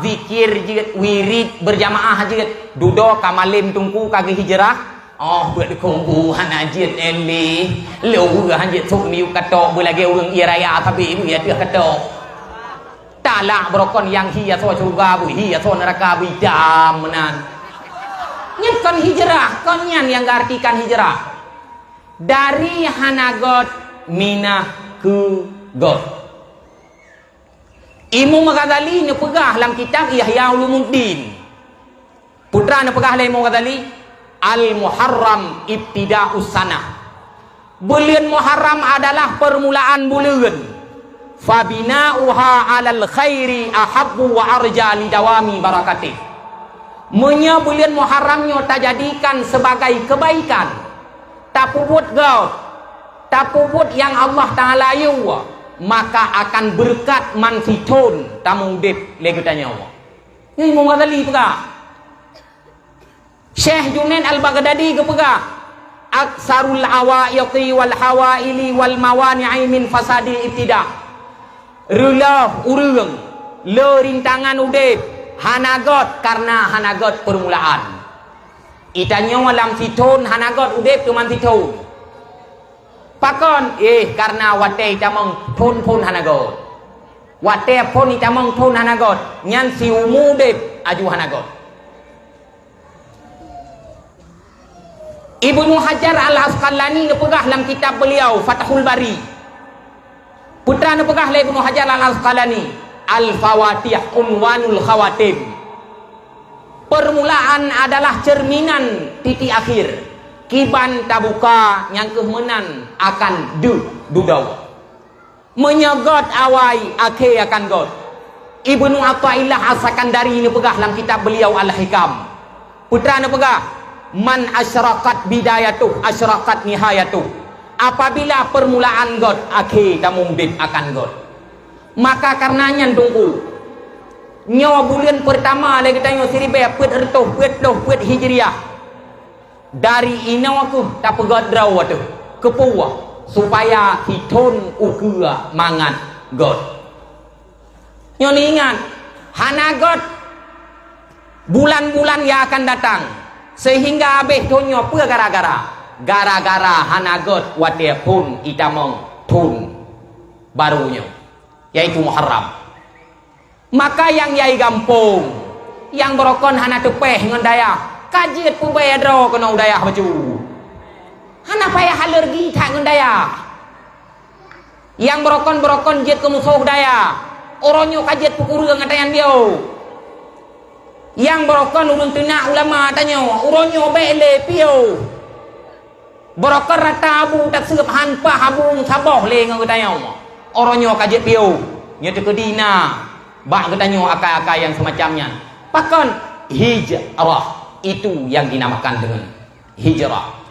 zikir jeuet, wirid beurjamaah jeuet. Dudoe ka malem teungku ka geuhijrah. Oh, beuet kubu hana jeuet éli. Leuweuh han jeuet sôk miyueb katok beulagée ureuëng ie raya sabe beuet ateueh katok. Talak beurokon nyang hi asoe syeuruga beuet, hi asoe neuraka beuet, itam meunan. Nyan kon hijrah, kon nyan nyang geuartikan hijrah. Dari hana göt minah keu göt. Imam Ghazali neupeugah lam kitab Ihya Ulumuddin. Peue neupeugah lé Imam Ghazali, "Al-Muharram ibtida'us sanah." Buleuen Muharram adalah peurmulaan buleuen. "Fabina'uha 'alal khairi ahabbu wa arja lidawami barakatih." Meunyoe buleuen Muharram nyoe tajadikan sebagai kebaikan, tapeubuet göt, tapeubuet nyang Allah Taala yue, maka akan beureukat man sithon tamong udeb lé geutanyoe. Nyoe Imam Ghazali peugah. Syekh Junaid Al-Baghdadi geupeugah, "Aksarul awaiqi wal hawaili wal mawani'i min fasadil ibtida." Reuloh ureuëng le rintangan udeb hana göt kareuna hana göt peurmulaan. Itanyoe lam sithon hana göt udeb teuma sithon. Pakon? Eh, kareuna watée itamong phon-phon hana göt. Watée phon itamong phon hana göt, nyan siumu udeb aju hana göt. Ibnu Hajar Al-Asqalani neupeugah lam kitab beliau Fathul Bari. Peue neupeugah lé Ibnu Hajar Al-Asqalani, "Al-Fawatih unwanul khawatim." Permulaan adalah cerminan titik akhir. Kiban tabuka nyang keuh meunan akan deuh dudoe. Meunyoe göt awai, akhé akan göt. Ibnu Athaillah As-Sakandari neupeugah lam kitab beliau Al-Hikam. Peue neupeugah, "Man asyraqat bidayatuh, asyraqat nihayatuh." Apabila permulaan göt, akhé tamong udeb akan göt. Maka kareuna nyan Teungku, nyoe buleuen peurtama lé geutanyoe siribée peuet reutôh peuet ploh peuet Hijriah. Dari inoe keuh tapeugöt droe teuh, keupeue? Supaya sithon ukeue mangat göt. Nyoe ingat, hana göt bulan-bulan nyang akan datang, sehingga habéh thon nyoe peue gara-gara? Gara-gara hana göt watée phon itamong thon barô nyoe, yaitu Muharram. Maka nyang yai gampông, nyang beurokon hana teupéh ngon dayah, ka jeuet peubaya droe keunoe u dayah bacut. Hana payah alergi that ngon dayah. Nyang beurokon-beurokon jeuet keu musoh dayah, uroe nyoe ka jeuet peukureueng ata nyan biôh. Nyang beurokon ureuëng teunak ulama tanyoe, uroe nyoe bék lé piôh. Beurokon rata abu taseueb han paih abu meusaboh lé ngon geutanyoe. Uroe nyoe ka jeuet piôh, nyoe teukeudi na bak geutanyoe akai-akai nyang seumacam nyan. Pakon? Hijrah, itu yang dinamakan dengan hijrah.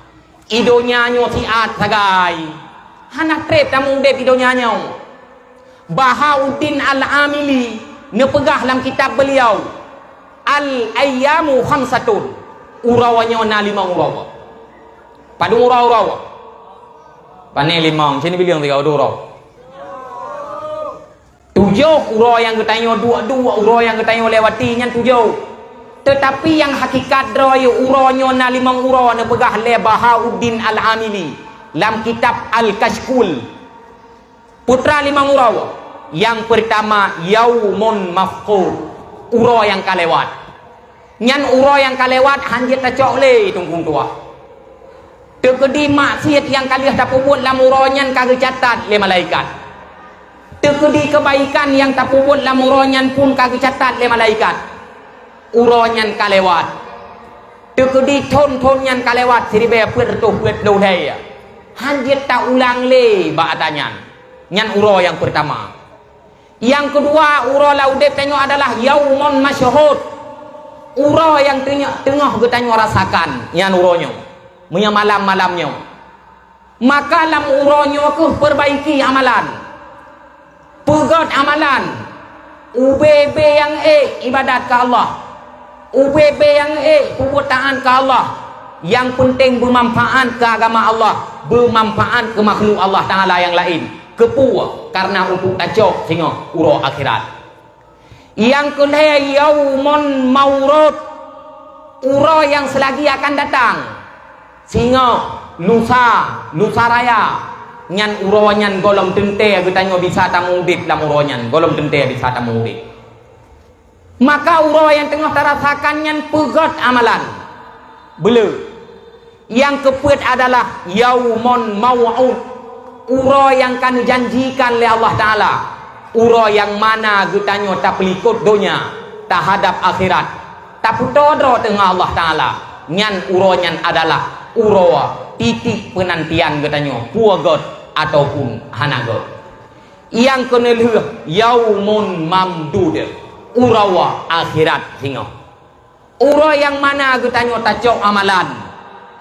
I donya nyoe siat sagai, hana treb tamong udeb i donya nyoe. Bahauddin Al-Amili neupeugah lam kitab beliau, "Al-ayyamu khamsatun." Uroe nyoe na limong uroe. Padum uroe-uroe? Pane limong, sini bilang tiga uroe. Tujoh uroe nyang geutanyoe duek-duek, uroe nyang geutanyoe lewati nyan tujoh. Teutapi nyang hakikat droe uroe nyoe na limong uroe neupeugah lé Bahauddin Al-Amili lam kitab Al-Kashkul. Peue limong uroe? Nyang peurtama, yaumun mafqud, uroe nyang ka lewat. Nyan uroe nyang ka lewat han jeuet tacok lé Teungku tuah. Teukeudi maksiet nyang ka lheueh tapeubuet lam uroe nyan ka geucatat lé malaikat. Teukeudi keubaikan nyang tapeubuet lam uroe nyan pun ka geucatat lé malaikat. Uroe nyan ka lewat. Teukeudi thon-thon nyan ka lewat siribée peuet reutôh peuet ploh lhée. Han jeuet taulang lé bak ata nyan. Nyan uroe nyang peurtama. Nyang keudua, uroe lam udeb tanyoe adalah yaumun masyhud. Uroe nyang teungoh, teungoh geutanyoe rasakan, nyan uroe nyoe. Meunyoe malam-malam nyoe. Maka lam uroe nyoe keuh peurbaiki amalan. Peugöt amalan. Ubé-bé nyang ék ibadat keu Allah. Ubé-bé nyang ék peubuet taát keu Allah. Nyang peunteng beumanfaat keu agama Allah, beumanfaat keu makhluk Allah Taala nyang laén. Keupeue? Kareuna untuk tacok singoh uroe akhirat. Nyang keulhée yaumun maurud, uroe nyang seulagi akan datang. Singoh, lusa, lusa raya, nyan uroe nyan gohlom teuntée geutanyoe bisa tamong udeb lam uroe nyan, gohlom teuntée bisa tamong udeb. Maka uroe nyang teungoh tarasakan nyan peugöt amalan. Beuleu. Nyang keupeuet adalah yaumon mau'ud, uroe nyang ka neujanjikan lé Allah Taala, uroe nyang mana geutanyoe tapeulikot donya tahadab akhirat, tapeutoe droe teungoh Allah Taala. Nyan uroe nyan adalah uroe titik peunantian geutanyoe, peue gét ataupun hana gét. Nyang keuneulheueh yaumun mamdud, uroe akhirat singoh. Uroe nyang mana geutanyoe tacok amalan,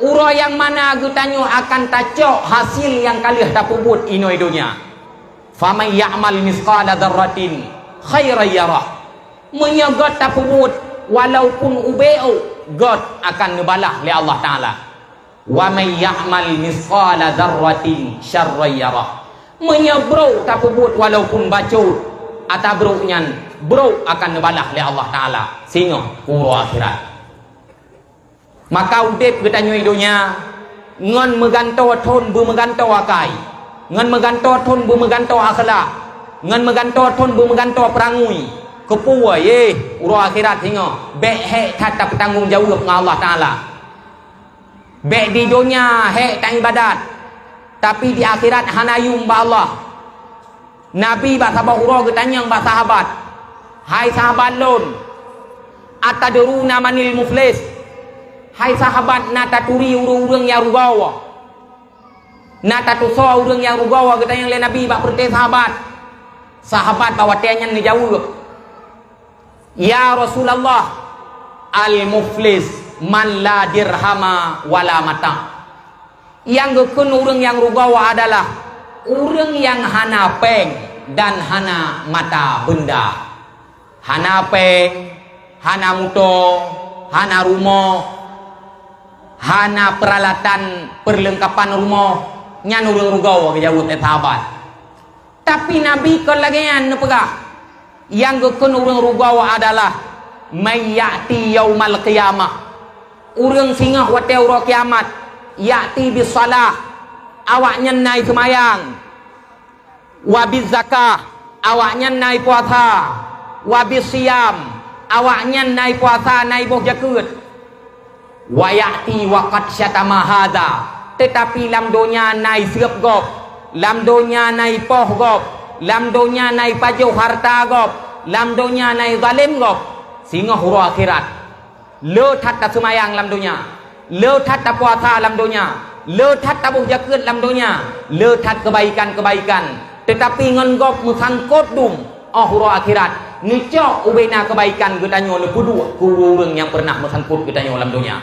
uroe nyang mana geutanyoe akan tacok hasil nyang ka lheueh tapeubuet inoe donya. Faman ya'mal mithqala dzarratin khairan yarah. Meunyoe gét tapeubuet walaupun ubé ôk, gét akan neubalah lé Allah Taala. Wa may ya'mal mithqala dzarratin syarran yarah. Meunyoe brok tapeubuet walaupun bacut, ata brok nyan brok akan neubalah lé Allah Taala singoh uroe akhirat. Maka udeb geutanyoe donya ngon meugantoe thon beumeugantoe akai, ngon meugantoe thon beumeugantoe akhlak, ngon meugantoe thon beumeugantoe peurangui. Keupeue yeh uroe akhirat singoh bék hék that tapeutanggong jaweueb ngon Allah Taala. Bék di donya hék taibadat, tapi di akhirat hana yum bak Allah. Nabi bak saboh uroe geutanyong bak sahabat, "Hai sahabat lôn, atadruna manil muflis?" Hai sahabat, na taturi ureuëng-ureuëng nyang rugoe? Na tatusoe ureuëng nyang rugoe? Geutanyong lé Nabi bak peureuté sahabat. Sahabat bak watée nyan neujaweueb, "Ya Rasulullah, al-muflis man la dirhama wala mata." Nyang geukheun ureuëng nyang rugoe adalah ureuëng nyang hana péng dan hana mata beunda. Hana péng, hana muto, hana rumoh, hana peuralatan peurleungkapan rumoh, nyan ureuëng rugoe, geujaweueb lé sahabat. Tapi Nabi kon lagée nyan neupeugah, nyang geukheun ureuëng rugoe adalah may ya'ti yaumal qiyamah, ureuëng singoh watée uroe kiamat, ya'ti bis shalah, awaknyan na seumayang, wa biz zakah, awaknyan na puasa, wa bis siyam, awaknyan na puasa na boh jakeuet. Wa ya'ti wa qad syatama hadza, teutapi lam donya na seueb gob, lam donya na poh gob, lam donya na pajoh hareuta gob, lam donya na zalém gob. Singoh uroe akhirat, le that taseumayang lam donya, le that tapuasa lam donya, le that taboh jakeuet lam donya, le that keubaikan-keubaikan, teutapi ngon gob meusangkot dum. Óh uroe akhirat, neucok ubena keubaikan geutanyoe neupeuduek keu ureuëng-ureuëng nyang peureunah meusangkot geutanyoe lam donya.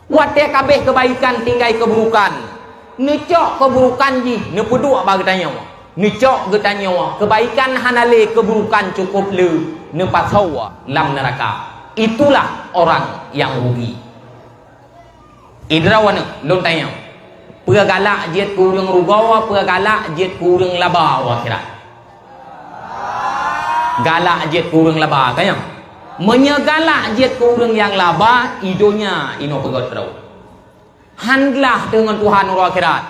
Watée ka abéh keubaikan tinggai keuburukan, neucok keuburukan jih neupeuduek bak geutanyoe. Neucok geutanyoe keubaikan hana lé, keuburukan cukôp le neupasoe lam neuraka. Itulah orang yang rugi. Idroe aneuëk lôn tanyong, peue galak jeuet keu ureuëng rugoe, peue galak jeuet keu ureuëng laba uroe akhirat? Galak jeuet keu ureuëng laba, tanyong. Meunyoe galak jeuet keu ureuëng nyang laba, i donya inoe peugét droe. Han glah teuh ngon Tuhan uroe akhirat.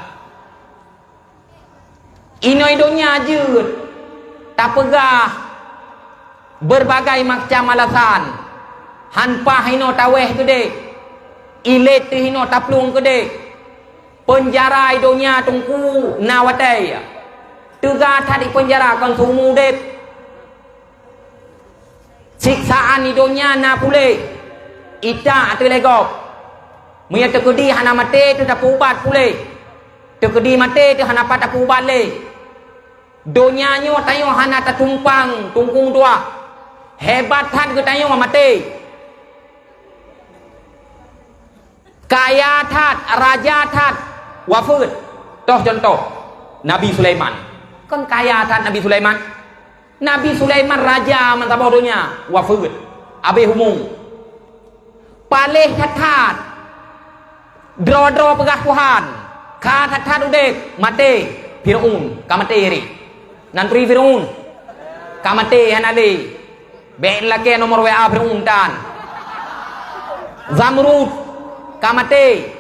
Inoe donya jeuet tapeugah beureubagai macam alasan. Han paih inoe tawéh keudeh, ilét teuh inoe taplueng keudeh. Peunjara i donya teungku na watée, teuga that i peunjara kon seumu udeb. Siksaan i donya na puléh, itak ateueh lé gob. Meunyoe teukeudi hana maté teuh tapeuubat puléh, teukeudi maté teuh hana pat tapeuubat lé. Donya nyoe tanyoe hana tatumpang tungkong dua. Hebat that geutanyoe maté. Kaya that, raja that, wafeuet. Toh contoh, Nabi Sulaiman. Kon kaya that Nabi Sulaiman? Nabi Sulaiman raja meusaboh donya, wafeuet, abéh umu. Paléh that-that, droe-droe peugah Tuhan, ka that-that udeb, maté. Fir'aun ka maté rih. Nantri Fir'aun ka maté hana lé. Bék lakée nomor W A Fir'aun tan. Zamrud ka maté.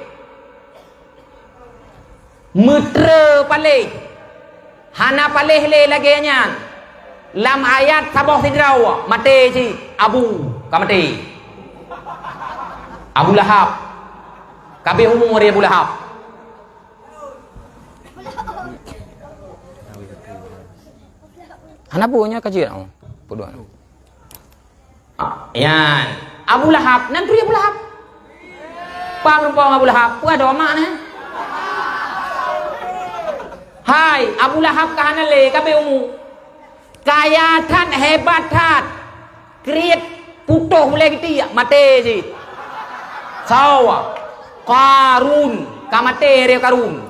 Meutre paléh. Hana paléh lé lagée nyan. Lam ayat saboh sidroe maté cit, Abu ka maté. Abu Lahab. Ka abéh umu Abu Lahab. Hana peue nyoe ka jeuet, oh. Peue dua. Ah, nyan. Abu Lahab, nan turi Abu Lahab. Paham rumpong Abu Lahab, peue adoe mak nyan? Hai, Abu Lahab ka hana lé, ka abéh umu. Kaya that, hebat that. Kriet putôh ulée geuti, maté cit. Sawa. Karun, ka maté lé Karun.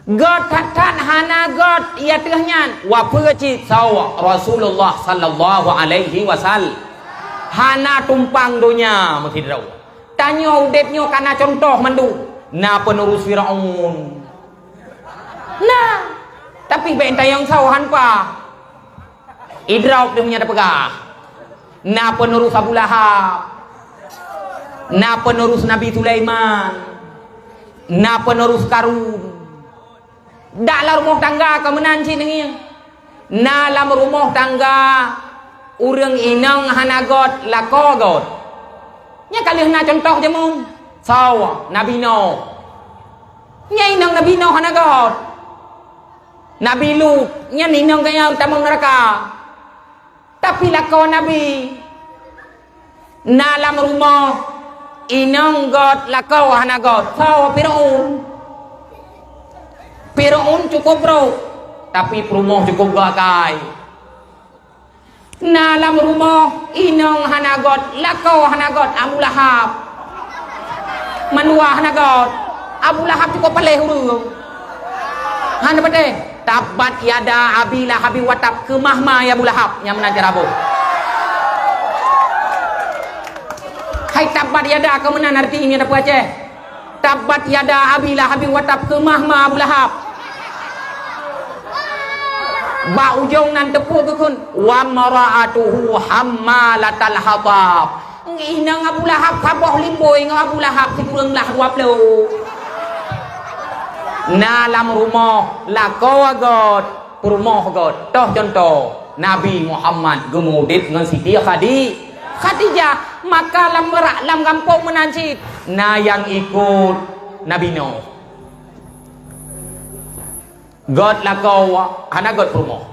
Gét that-that hana gét, ya teuh nyan. Wapeue cit sawa Rasulullah sallallahu alaihi wasallam. Hana tumpang donya meusidroe. Tanyoe udeb nyoe kana contoh mandum. Na peunurus Firaun. Na, tapi bék tayang sawa han pa. Idrop deuh nyan tapeugah. Na peunurus Abu Lahab. Na peunurus Nabi Sulaiman. Na peunurus Karun. Dak lam rumoh tangga ka meunan cit ngieng. Na lam rumoh tangga ureuëng inong hana gét, lakoe gét. Nyan ka lheueh na contoh jameun. Sawa, Nabi Nuh. Nyan inong Nabi Nuh hana gét. Nabi Lut, nyan inong geuh nyang tamong neuraka. Tapi lakoe Nabi, na lam rumoh inong gét, lakoe hana gét. Sawa, Firaun. Firaun cukup brok, tapi peurumoh cukup gét kai. Na lam rumoh inong hana gét, lakoe hana gét, Abu Lahab. Mandua hana gét. Abu Lahab cukup paléh ureuëng. Hana patéh. Tabbat yada Abi Lahabin wa tab, keumah ma ya Abu Lahab, nyang meunan cara boh. Hai tabbat yada, ka meunan arti nyan dapeuh Aceh. Tabbat yada Abi Lahabin wa tab, keumah ma Abu Lahab. Bak ujong nan teupeu geukheun, "Wa mra'atuhu hammalatal hatab." Inong Abu Lahab saboh limboi ngon Abu Lahab sikureueng lah dua ploh. Na lam rumoh lakoe gét, peurumoh gét. Toh cuntoh, Nabi Muhammad geumeuudeb ngon Siti Khadi-, Khadijah. Maka lam meura-, lam gampông meunan cit na nyang ikot Nabi Nuh. Gét lakoe, hana gét peurumoh.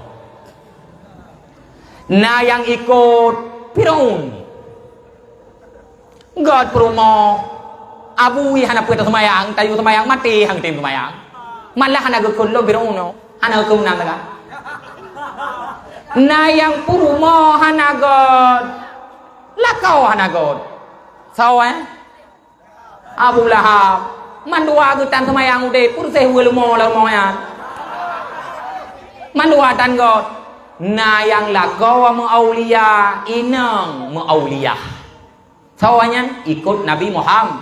Na nyang ikot Firaun. Gét peurumoh, Abu Wi hana peue teuseumayang, tayue seumayang maté han tém seumayang. Malah hana geukheun lom Firaun nyoe, hana geukheun meunan lagak. Na nyang peurumoh hana gét, lakoe hana gét. Soe, eh? Abu Lahab. Mandua geutan seumayang udeb, peureuseh weue leumo lam rumoh nyan. Mandua tan gét. Na nyang lakoe meuaulia, inong meuaulia. Soe nyan? Ikot Nabi Muham-,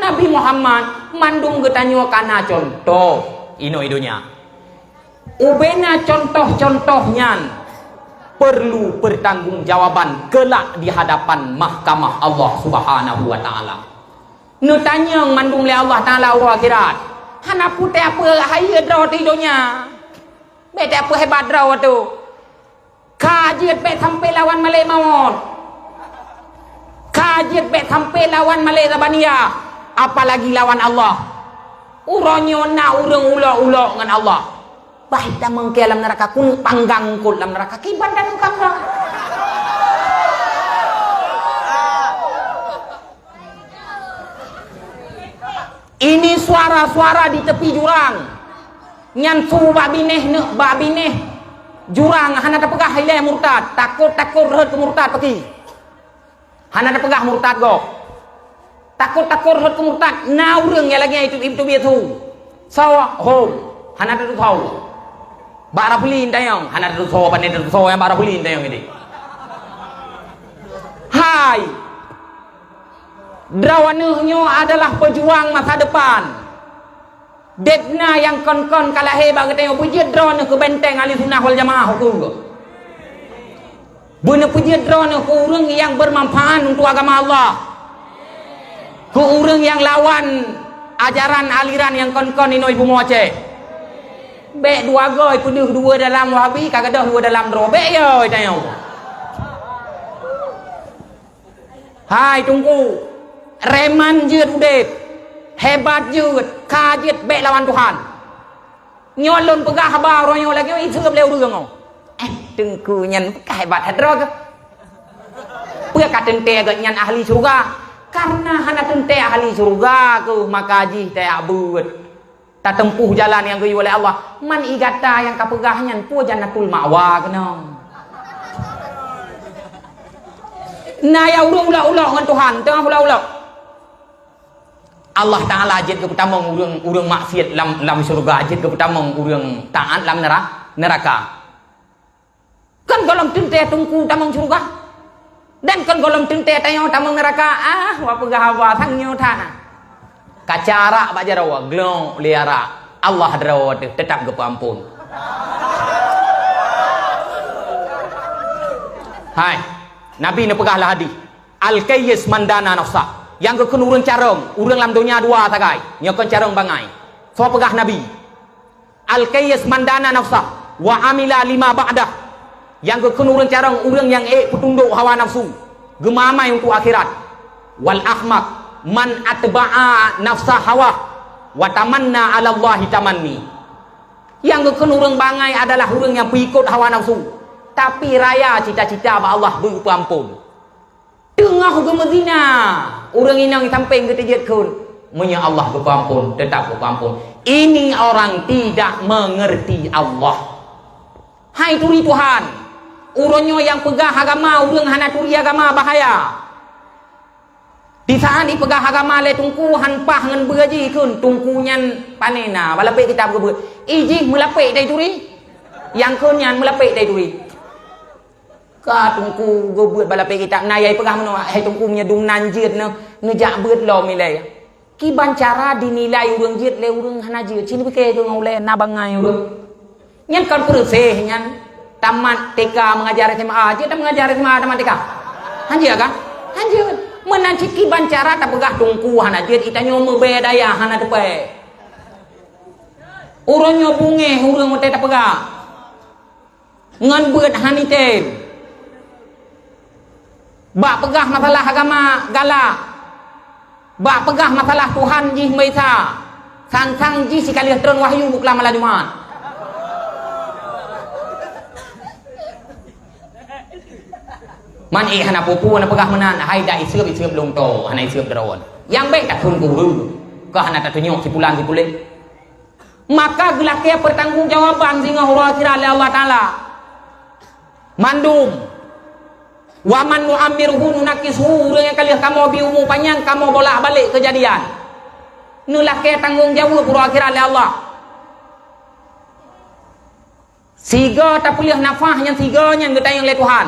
Nabi Muhammad. Mandum geutanyoe kana cuntoh inoe donya. Ubena cuntoh-cuntoh nyan perlu pertanggungjawaban kelak di hadapan mahkamah Allah Subhanahu wa Ta'ala. Neutanyong mandum lé Allah Ta'ala uroe akhirat. Hana putéh apeue hayeue droe di donya. Bék teupeue hebat droe tu. Ka jeuet bék sampai lawan malée mawöt. Ka jeuet bék sampai lawan malée zabaniyah, apalagi lawan Allah. Uroe nyoe na ureuëng ulok-ulok ngon Allah. Bah tamong keu lam neuraka, keuneuk panggang eungkôt lam neuraka, kiban dan panggang. Ini suara-suara di tepi jurang. Nyan su bak binéh neuk bak binéh jurang hana tapeugah ilée murtad, takot-takot rhot keu murtad paki. Hana tapeugah murtad gob. Takot-takot rhot keu murtad, na ureuëng nyang lagée itu, itu biasa. Soe, hom, hana tatusoe. Bak Rafli tanyong, hana tatusoe, pane tatusoe nyang bak Rafli tanyong ini. Hai. Droeneuh nyoe adalah peujuang masa depan. Deb na nyang kon-kon ka lahé bak geutanyoe, peujeuet droeneuh keu benteng Ahli Sunnah wal Jamaah huköm geuh. Beuneupeujeuet droeneuh keu ureuëng nyang beumanfaat untuk agama Allah. Keu ureuëng nyang lawan ajaran aliran nyang kon-kon inoe i bumoe Aceh. Bék dua goe peudeuh dua dalam Wahabi, ka gadôh dua dalam droe. Bék yo tanyoe. Hai Teungku, reman jeuet udeb, hebat jeuet, ka jeuet bék lawan Tuhan. Nyoe lôn peugah haba uroe nyoe lagée nyoe iseurup lé ureuëng nyoe. Eh, Teungku nyan ka hebat hadroe keuh. Peue ka teuntée geuh nyan ahli syeuruga? Kareuna hana teuntée ahli syeuruga keuh maka jih tajak beuet. Tateumpôh jalan nyang geuyue lé Allah. Man i gata nyang ka peugah nyan peue Jannatul Ma'wa keunoe. Na ya ureuëng ulok-ulok ngon Tuhan, teungoh ulok-ulok. Allah Taala jeuet geupeutamong ureuëng, ureuëng maksiat lam, lam syeuruga, jeuet geupeutamong ureuëng taát lam nera-, neuraka. Kon gohlom teuntée Teungku tamong syeuruga, dan kon gohlom teuntée tanyoe tamong neuraka. Ah, wak peugah haba sang nyoe that na. Kaca rak bak jaroe, glok lé arak. Allah droe teuh teutap geupeuamphon. Hai, Nabi neupeugah lam hadis, "Al-kayyis man dana nafsah." Nyang geukheun ureuëng carông, ureuëng lam donya dua sagai. Nyoe kon carông bangai. Soe peugah Nabi? "Al-kayyis man dana nafsah wa amila lima ba'dah." Nyang geukheun ureuëng carông, ureuëng nyang ék peutundok hawa nafsu, geumamai untuk akhirat. "Wal ahmaq man atba'a nafsah hawah wa tamanna 'ala Allahi tamanni." Nyang geukheun ureuëng bangai adalah ureuëng nyang peuikot hawa nafsu, tapi raya cita-cita bak Allah beupeuamphon. Teungoh geumeuzina, ureuëng inong sampéng geuteujeuet kheun, meunyoe Allah geupeuamphon, teutap geupeuamphon. Ini orang tidak mengerti Allah. Hai turi Tuhan, uroe nyoe nyang peugah agama ureuëng hana turi agama bahaya. Di saat ipeugah agama lé Teungku han paih ngon beue jih kheun, Teungku nyan pane na, balapék kitab geubeuet. Ijih meulapék dai turi. Nyang kheun nyan meulapék dai turi. Ka Teungku geubeuet balapék kitab, na yai peugah meunoe, "Hai Teungku, meunyoe dum nan jeuet neu, neujak beuet lom ilée." Kiban cara dinilai ureuëng jeuet lé ureuëng hana jeuet, cit neupiké keu ngon ulée na bangai ureuëng. Nyan kon peureuséh nyan, tamat T K mengajar S M A, jeuet tameungajar S M A tamat T K. Han jeuet kan? Han jeuet. Meunan cit kiban cara tapeugah Teungku hana jeuet, itanyoe meubé daya hana teupée. Uroe nyoe beungéh ureuëng watée tapeugah. Ngon beuet han item. Bak peugah masalah agama galak. Bak peugah masalah Tuhan jih meuisa. Sang-sang jih sikaleuh treun wahyu buklam malam Jumat. Man éh hana peue-peue na peugah meunan, hai dak iseup-iseup lôn toe, hana iseup droe. Nyang bék takheun guru, ka hana tatunyok sipulan sipuléh. Maka geulakée peutanggongjawaban singoh uroe akhirat lé Allah Taala. Mandum. "Wa man nu'ammirhu nunakkishu," ureuëng nyang ka lheueh kamoe bi umu panyang, kamoe bolak-balik keujadian. Neulakée tanggong jaweueb uroe akhirat lé Allah. Sigoe tapeuleueh nafah nyan sigoe nyan geutanyong lé Tuhan.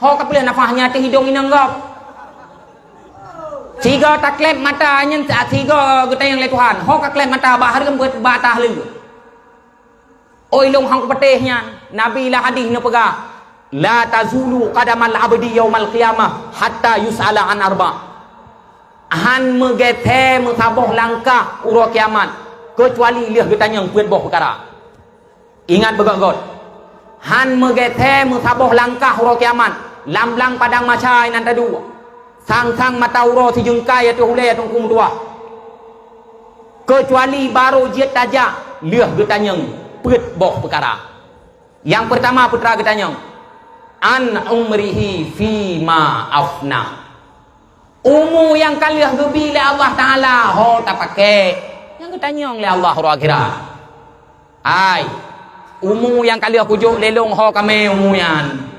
Ho ka peuleueh nafah nyan ateueh idong inong gob. Sigoe takleb mata nyan sigoe geutanyong lé Tuhan. Ho ka kleb mata bak hareuem beuet bak tahleueh. Oi lôn hong kupatéh nyan, Nabi lam hadih neupeugah, "La tazulu qadamal abdi yaumal qiyamah hatta yus'ala an arba." Han meugeusé meusaboh langkah uroe kiamat, keucuali lheueh geutanyong peuet boh peukara. Ingat beugöt-göt, han meugeusé meusaboh langkah uroe kiamat, lam blang padang mahsyar inan taduek, sang-sang mata uroe sijeungkai ateueh ulée Teungku meutuwah. Keucuali barô jeuet tajak lheueh geutanyong peuet boh peukara. Nyang peurtama peukara geutanyong, "An umrihi fima afna." Umu nyang ka lheueh geubi lé Allah Taala ho tapaké, nyang geutanyong lé Allah uroe akhirat. Ai, umu nyang ka lheueh kujok lé lôn ho kamé umu nyan.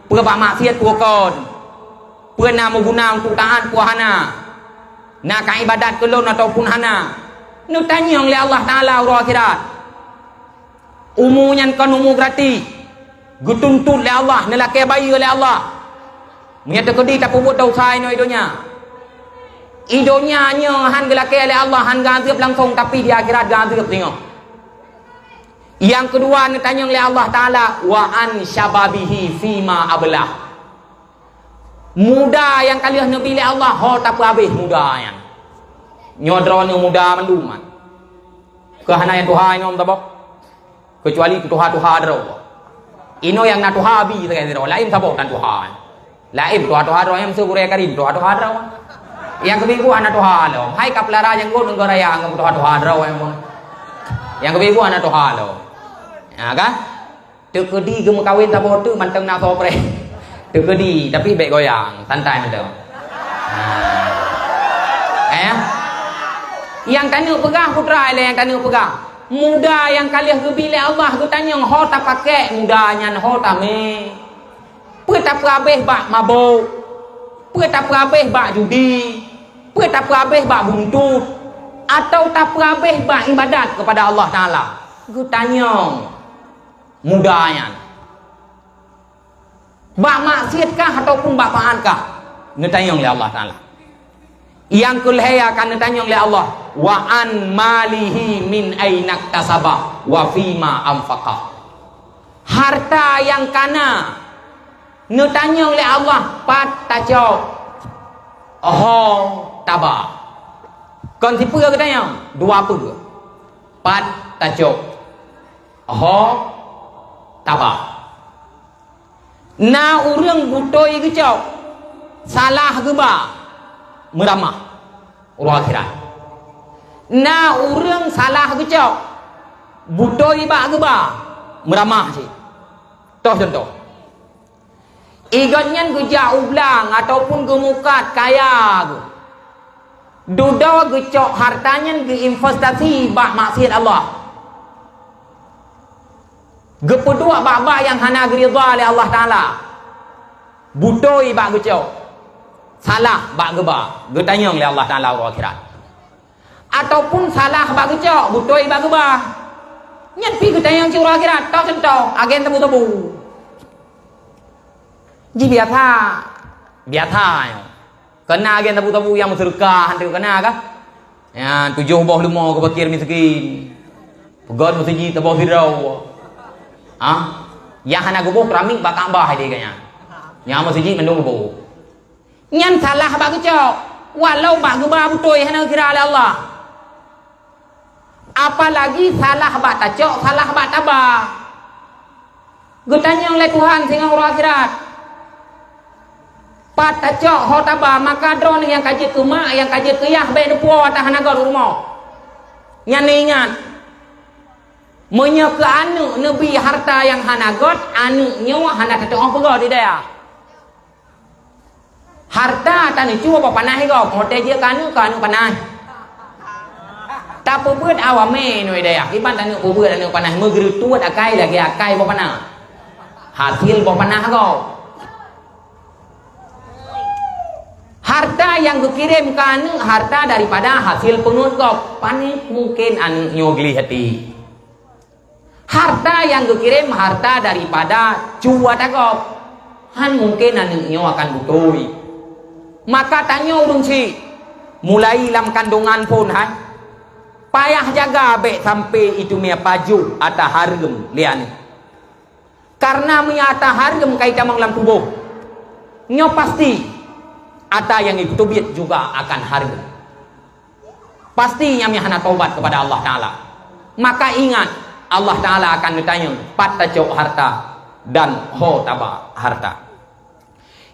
Peue bak maksiat peue kon? Peue na meuguna untuk taát peue hana? Na ka ibadat keu lôn ataupun hana? Neutanyong lé Allah Taala uroe akhirat. Umu nyan kon umu gratis. Geutuntot lé Allah, neulakée bayeue lé Allah. Meunyoe teukeudi tapeubuet desya inoe i donya, i donya nyoe han geulakée lé Allah, han geuazeueb langsong, tapi di akhirat geuazeueb singoh. Nyang keudua neutanyong lé Allah Taala, "Wa an syababihi fima ablah." Muda nyang ka lheueh neubi lé Allah, ho tapeuhabéh muda nyan. Nyoe droeneuh muda mandum, man. Keu hana nyang tuha inoe saboh. Keucuali keu tuha-tuha droe. Inoe nyang na tuha bi sagai sidroe, laén saboh tan tuha. Laén tuha-tuha droe nyang meuseu gurée karim, tuha-tuha droe. Nyang keubiet buet hana tuha lom. Hai ka peulara nyang gôt ngon raya ngon tuha-tuha droe nyang mon. Nyang keubiet buet hana tuha lom. Ya kan? Teukeudi geumeukawen saboh teuk mantong na soe preh. Teukeudi, tapi bék goyang, santai mantong. Ha. Eh? Nyang taneuk peugah putra ilée nyang taneuk peugah. Muda nyang ka lheueh geubi lé Allah geutanyong ho tapakék muda nyan ho tamé. Peue tapeuhabéh bak mabök? Peue tapeuhabéh bak judi? Peue tapeuhabéh bak buntut? Atawa tapeuhabéh bak ibadat keupada Allah Taala? Geutanyong muda nyan. Bak maksiat kah ataupun bak taat kah? Neutanyong lé Allah Taala. Nyang keu lhée akan neutanyong lé Allah, "Wa an malihi min ainaktasabah wa fima anfaqah." Harta nyang ka na, neutanyong lé Allah, pat tacok, ho taba. Kon sipeue geutanyong, dua peue. Pat tacok, ho taba. Na ureuëng beutôi geucok, salah geuba, meuramah uroe akhirat. Na ureuëng salah geucok, beutôi bak geuba, meuramah cit. Toh cuntoh, i gobnyan geujak u blang ataupun geumukat kaya geuh. Dudoe geucok harta nyan geuinvestasi bak maksiat Allah. Geupeuduek bak-bak nyang hana geuridha lé Allah Taala. Beutôi bak geucok, salah bak geuba, geutanyong lé Allah Taala uroe akhirat. Ataupun salah bak geucok, beutôi bak geuba. Nyan pih geutanyong cit uroe akhirat, toh cuntoh, agen sabu-sabu. Ji biasa, biasa nyoe. Keu na agen sabu-sabu nyang meuseudeukah, han teuh keu na kah? Nyan tujoh boh leumo geupakir miskin. Peugöt meuseujid saboh sidroe. Ha? Nyang hana geuboh keramik bak Ka'bah ideh gobnyan. Nyang meuseujid mandum geuboh. Nyan salah bak geucok. Walau bak geuba beutôi hana geukira lé Allah. Apalagi salah bak tacok, salah bak taba. Geutanyong lé Tuhan singoh uroe akhirat. Pat tacok ho taba, maka droeneuh nyang ka jeuet keu mak, nyang ka jeuet keu yah, bék neupuwoe ata hana göt u rumoh. Nyan neuingat, meunyoe keu aneuëk neubi harta nyang hana göt, aneuëk nyoe hana teutuoh peugöt di dayah. Harta taneucue boh panaih gob, watée jeuet keu aneuëk, keu aneuëk panaih. Tapeubeuet awaknyan nyoe dayah, kiban taneuëk peubeuet aneuëk panaih, meugeureutuet akai lagée akai boh panaih. Hasil boh panaih gob. Harta nyang geukirém keu aneuëk, harta daripada hasil peungeuet gob. Pane mungken aneuëk nyoe gleh até. Harta nyang geukirém harta daripada cu ata gob. Han mungken aneuëk nyoe akan beutôi. Maka tanyoe ureuëng syiek, mulai lam kandongan phon hai, payah jaga bék sampai iteumé pajoh ata hareuem lé aneuëk. Kareuna meunyoe ata hareuem ka itamong lam tuboh, nyoe pasti ata nyang ipeutubiet juga akan hareuem. Pasti nyan hana tobat keupada Allah Taala. Maka ingat, Allah Taala akan geutanyong pat tacok harta dan ho taba harta.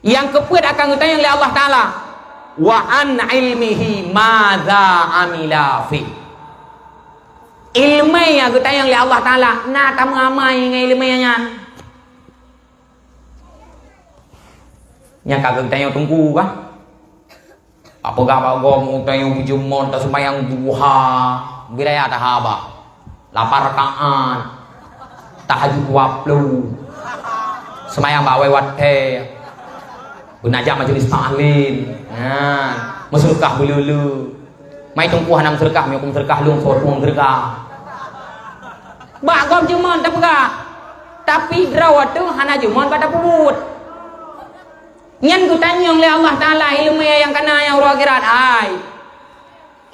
Nyang keupeuet akan geutanyong lé Allah Taala, "Wa an ilmihi madza amila fi." Ileumé nyang geutanyong lé Allah Taala, na tameuamai ngon ileumé nyan? Nyang ka geutanyong teungku kah? Tapeugah bak gob, tanyoe beujeumon, taseumayang duha, bira ya tahaba. Lapan rakaat, tahajud dua puluh, seumayang bak awai watée, beunajak majelis taklim, nyan, meuseudeukah beuleu-leu. Mai teungku hana meuseudeukah, meunyoe meuseudeukah lôn, soe meuseudeukah. Bak gob jeumon tapeugah, tapi droe teuh hana jeumon bak tapeubuet. Nyan geutanyong lé Allah Taala ileumé nyang kana nyang uroe akhirat, hai.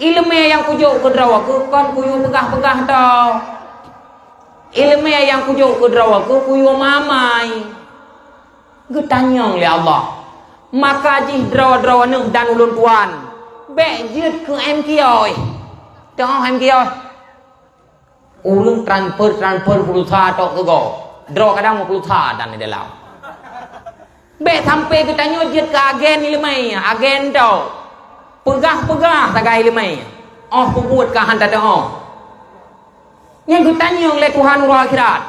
Ileumé nyang kujok keu droe keuh kon kuyue peugah-peugah toh. Ileumé nyang kujok keu droe keuh kuyue mamai. Geutanyong lé Allah, maka jih droe-droe neuh dan ulôn tuan, bék jeuet keu M Q. Teuh M Q. Ureuëng transfer-transfer pulsa tok keu gob. Droe kadang meupulsa dan di dalam. Bék sampai geutanyoe jeuet keu agen iéleumé, agen tho. Peugah-peugah sagai iéleumé, 'oh peubuet ka hana teu'oh. Nyan geutanyong lé Tuhan uroe akhirat.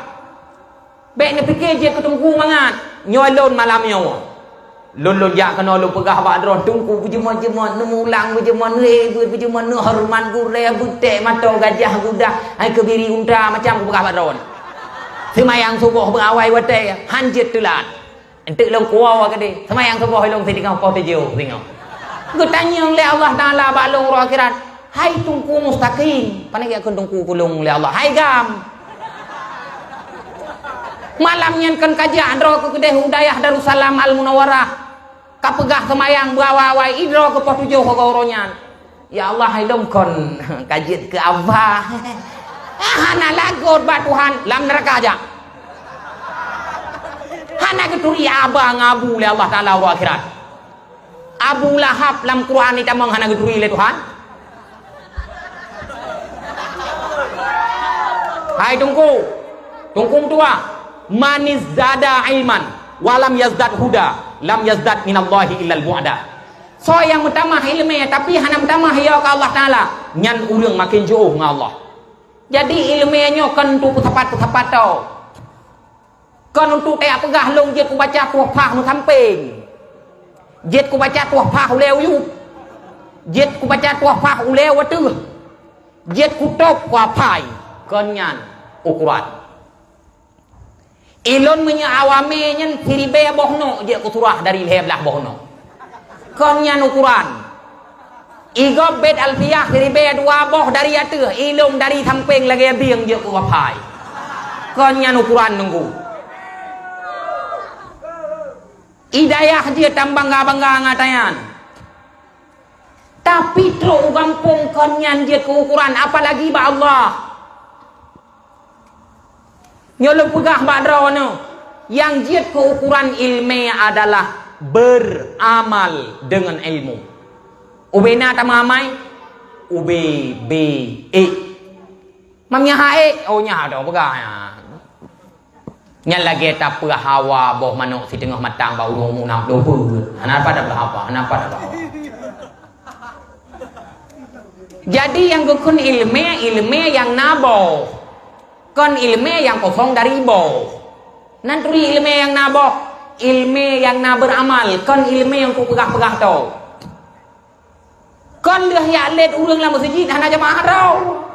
Bék neupike jeuet keu teungku mangat. Nyoe lôn malam nyoe, lôn, lôn jak keunoe lôn peugah bak droe, teungku beujeumot-jeumot, neumulang beujeumot, neuék beuet beujeumot, neuhoreumat gurée, beutek mato gajah, gudah, hai keubiri unta, macam kupeugah bak droe. Seumayang suboh beuawai watée, han jeuet teulat. Enteuk lôn kuwoe keudeh, seumayang suboh ilôn sidingoh poh tujoh singoh. Geutanyong lé Allah Taala bak lôn uroe akhirat, "Hai Teungku Mustaqim," pane geukheun teungku keu lôn lé Allah, "Hai gam." Malam nyan kon ka jak droe keu keudeh u dayah Darussalam Al-Munawwarah, ka peugah seumayang beuawai-awai, idroe keu poh tujoh uroe nyan. Ya Allah, hai lôn kon ka jeuet keu Abah. Hana lagot bak Tuhan, lam neuraka jak. Hana geuturi Abah ngon Abu lé Allah Taala uroe akhirat. Abu Lahab lam Quran itamong hana geuturi lé Tuhan. Hai Teungku, Teungku meutuah, "Man izdada ilman wa lam yazdad huda, lam yazdad minallahi illal bu'da." Soe nyang meutamah iéleumé, tapi hana meutamah yo keu Allah Taala, nyan ureuëng maken jiôh ngon Allah. Jadi, iéleumé nyoe kon untuk peusapat-peusapat tho. Kon untuk tajak peugah lôn jeuet kubaca Tuhfah meusampéng, jeuet kubaca Tuhfah ulée uyueb, jeuet kubaca Tuhfah ulée wateueh, jeuet kutôb kuaphai. Kon nyan ukoran. Ilôn meunyoe awamé nyan siribée boh noe jeuet kusurah dari lhée blaih boh noe. Kon nyan ukoran. Igob bét Alfiyah siribée dua boh dari ateueh, ilôn dari sampéng lagée bieng jeuet kuaphai. Kon nyan ukoran Teungku. Idayah jeuet tambangga-bangga ngon tanyan. Tapi trok u gampông kon nyan jeuet keu ukoran, apalagi bak Allah. Nyoe lôn peugah bak droeneuh, nyang jeuet keu ukoran iéleumé adalah beramal deungon ilmu. Ubé na tameuamai, ubé bé ék. Mam nyan hak ék, oh nyan dong peugah nyan. Nyan lagée tapeugah hawa boh manok siteungoh matang bak ureuëng umu nam ploh peuet. Hana pat tapeugah apa, hana pat tapeugah apa. Jadi nyang geukheun iéleumé, iéleumé nyang na boh. Kon iéleumé nyang kosong dari boh. Nan turi iéleumé nyang na boh, iéleumé nyang na beuramal, kon iéleumé nyang kupeugah-peugah tho. Kon lheueh jak lét ureuëng lam meuseujid hana jamaah droe.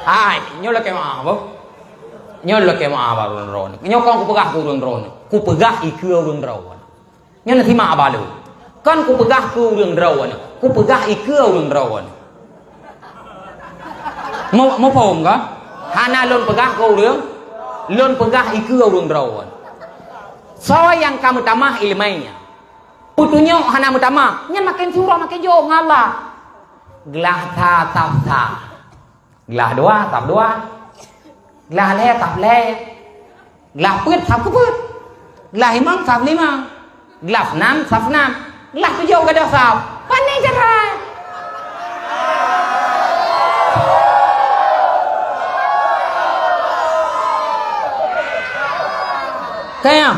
Hai, nyoe lakée meu'ah boh. Nyoe lakée meu'ah bak ureuëng droeneuh. Nyoe kon kupeugah keu ureuëng droeneuh. Kupeugah ikeue ureuëng droeneuh. Nyoe na simak aba lôn. Kon kupeugah keu ureuëng droeneuh, kupeugah ikeue ureuëng droeneuh. Mu-, muphom ka? Hana lôn peugah keu ureuëng, lôn peugah ikeue ureuëng droeneuh. Soe nyang ka meutamah iéleumé nyan, peutunyok hana meutamah, nyan maken siuroe maken jiôh ngon Allah. Glah sa saf sa. Glah dua, saf dua. Glah lhée, saf lhée. Glah peuet, saf keupeuet. Glah limong, saf limong. Glah nam, saf nam. Glah tujoh gadôh saf. Pane cara? Kaya.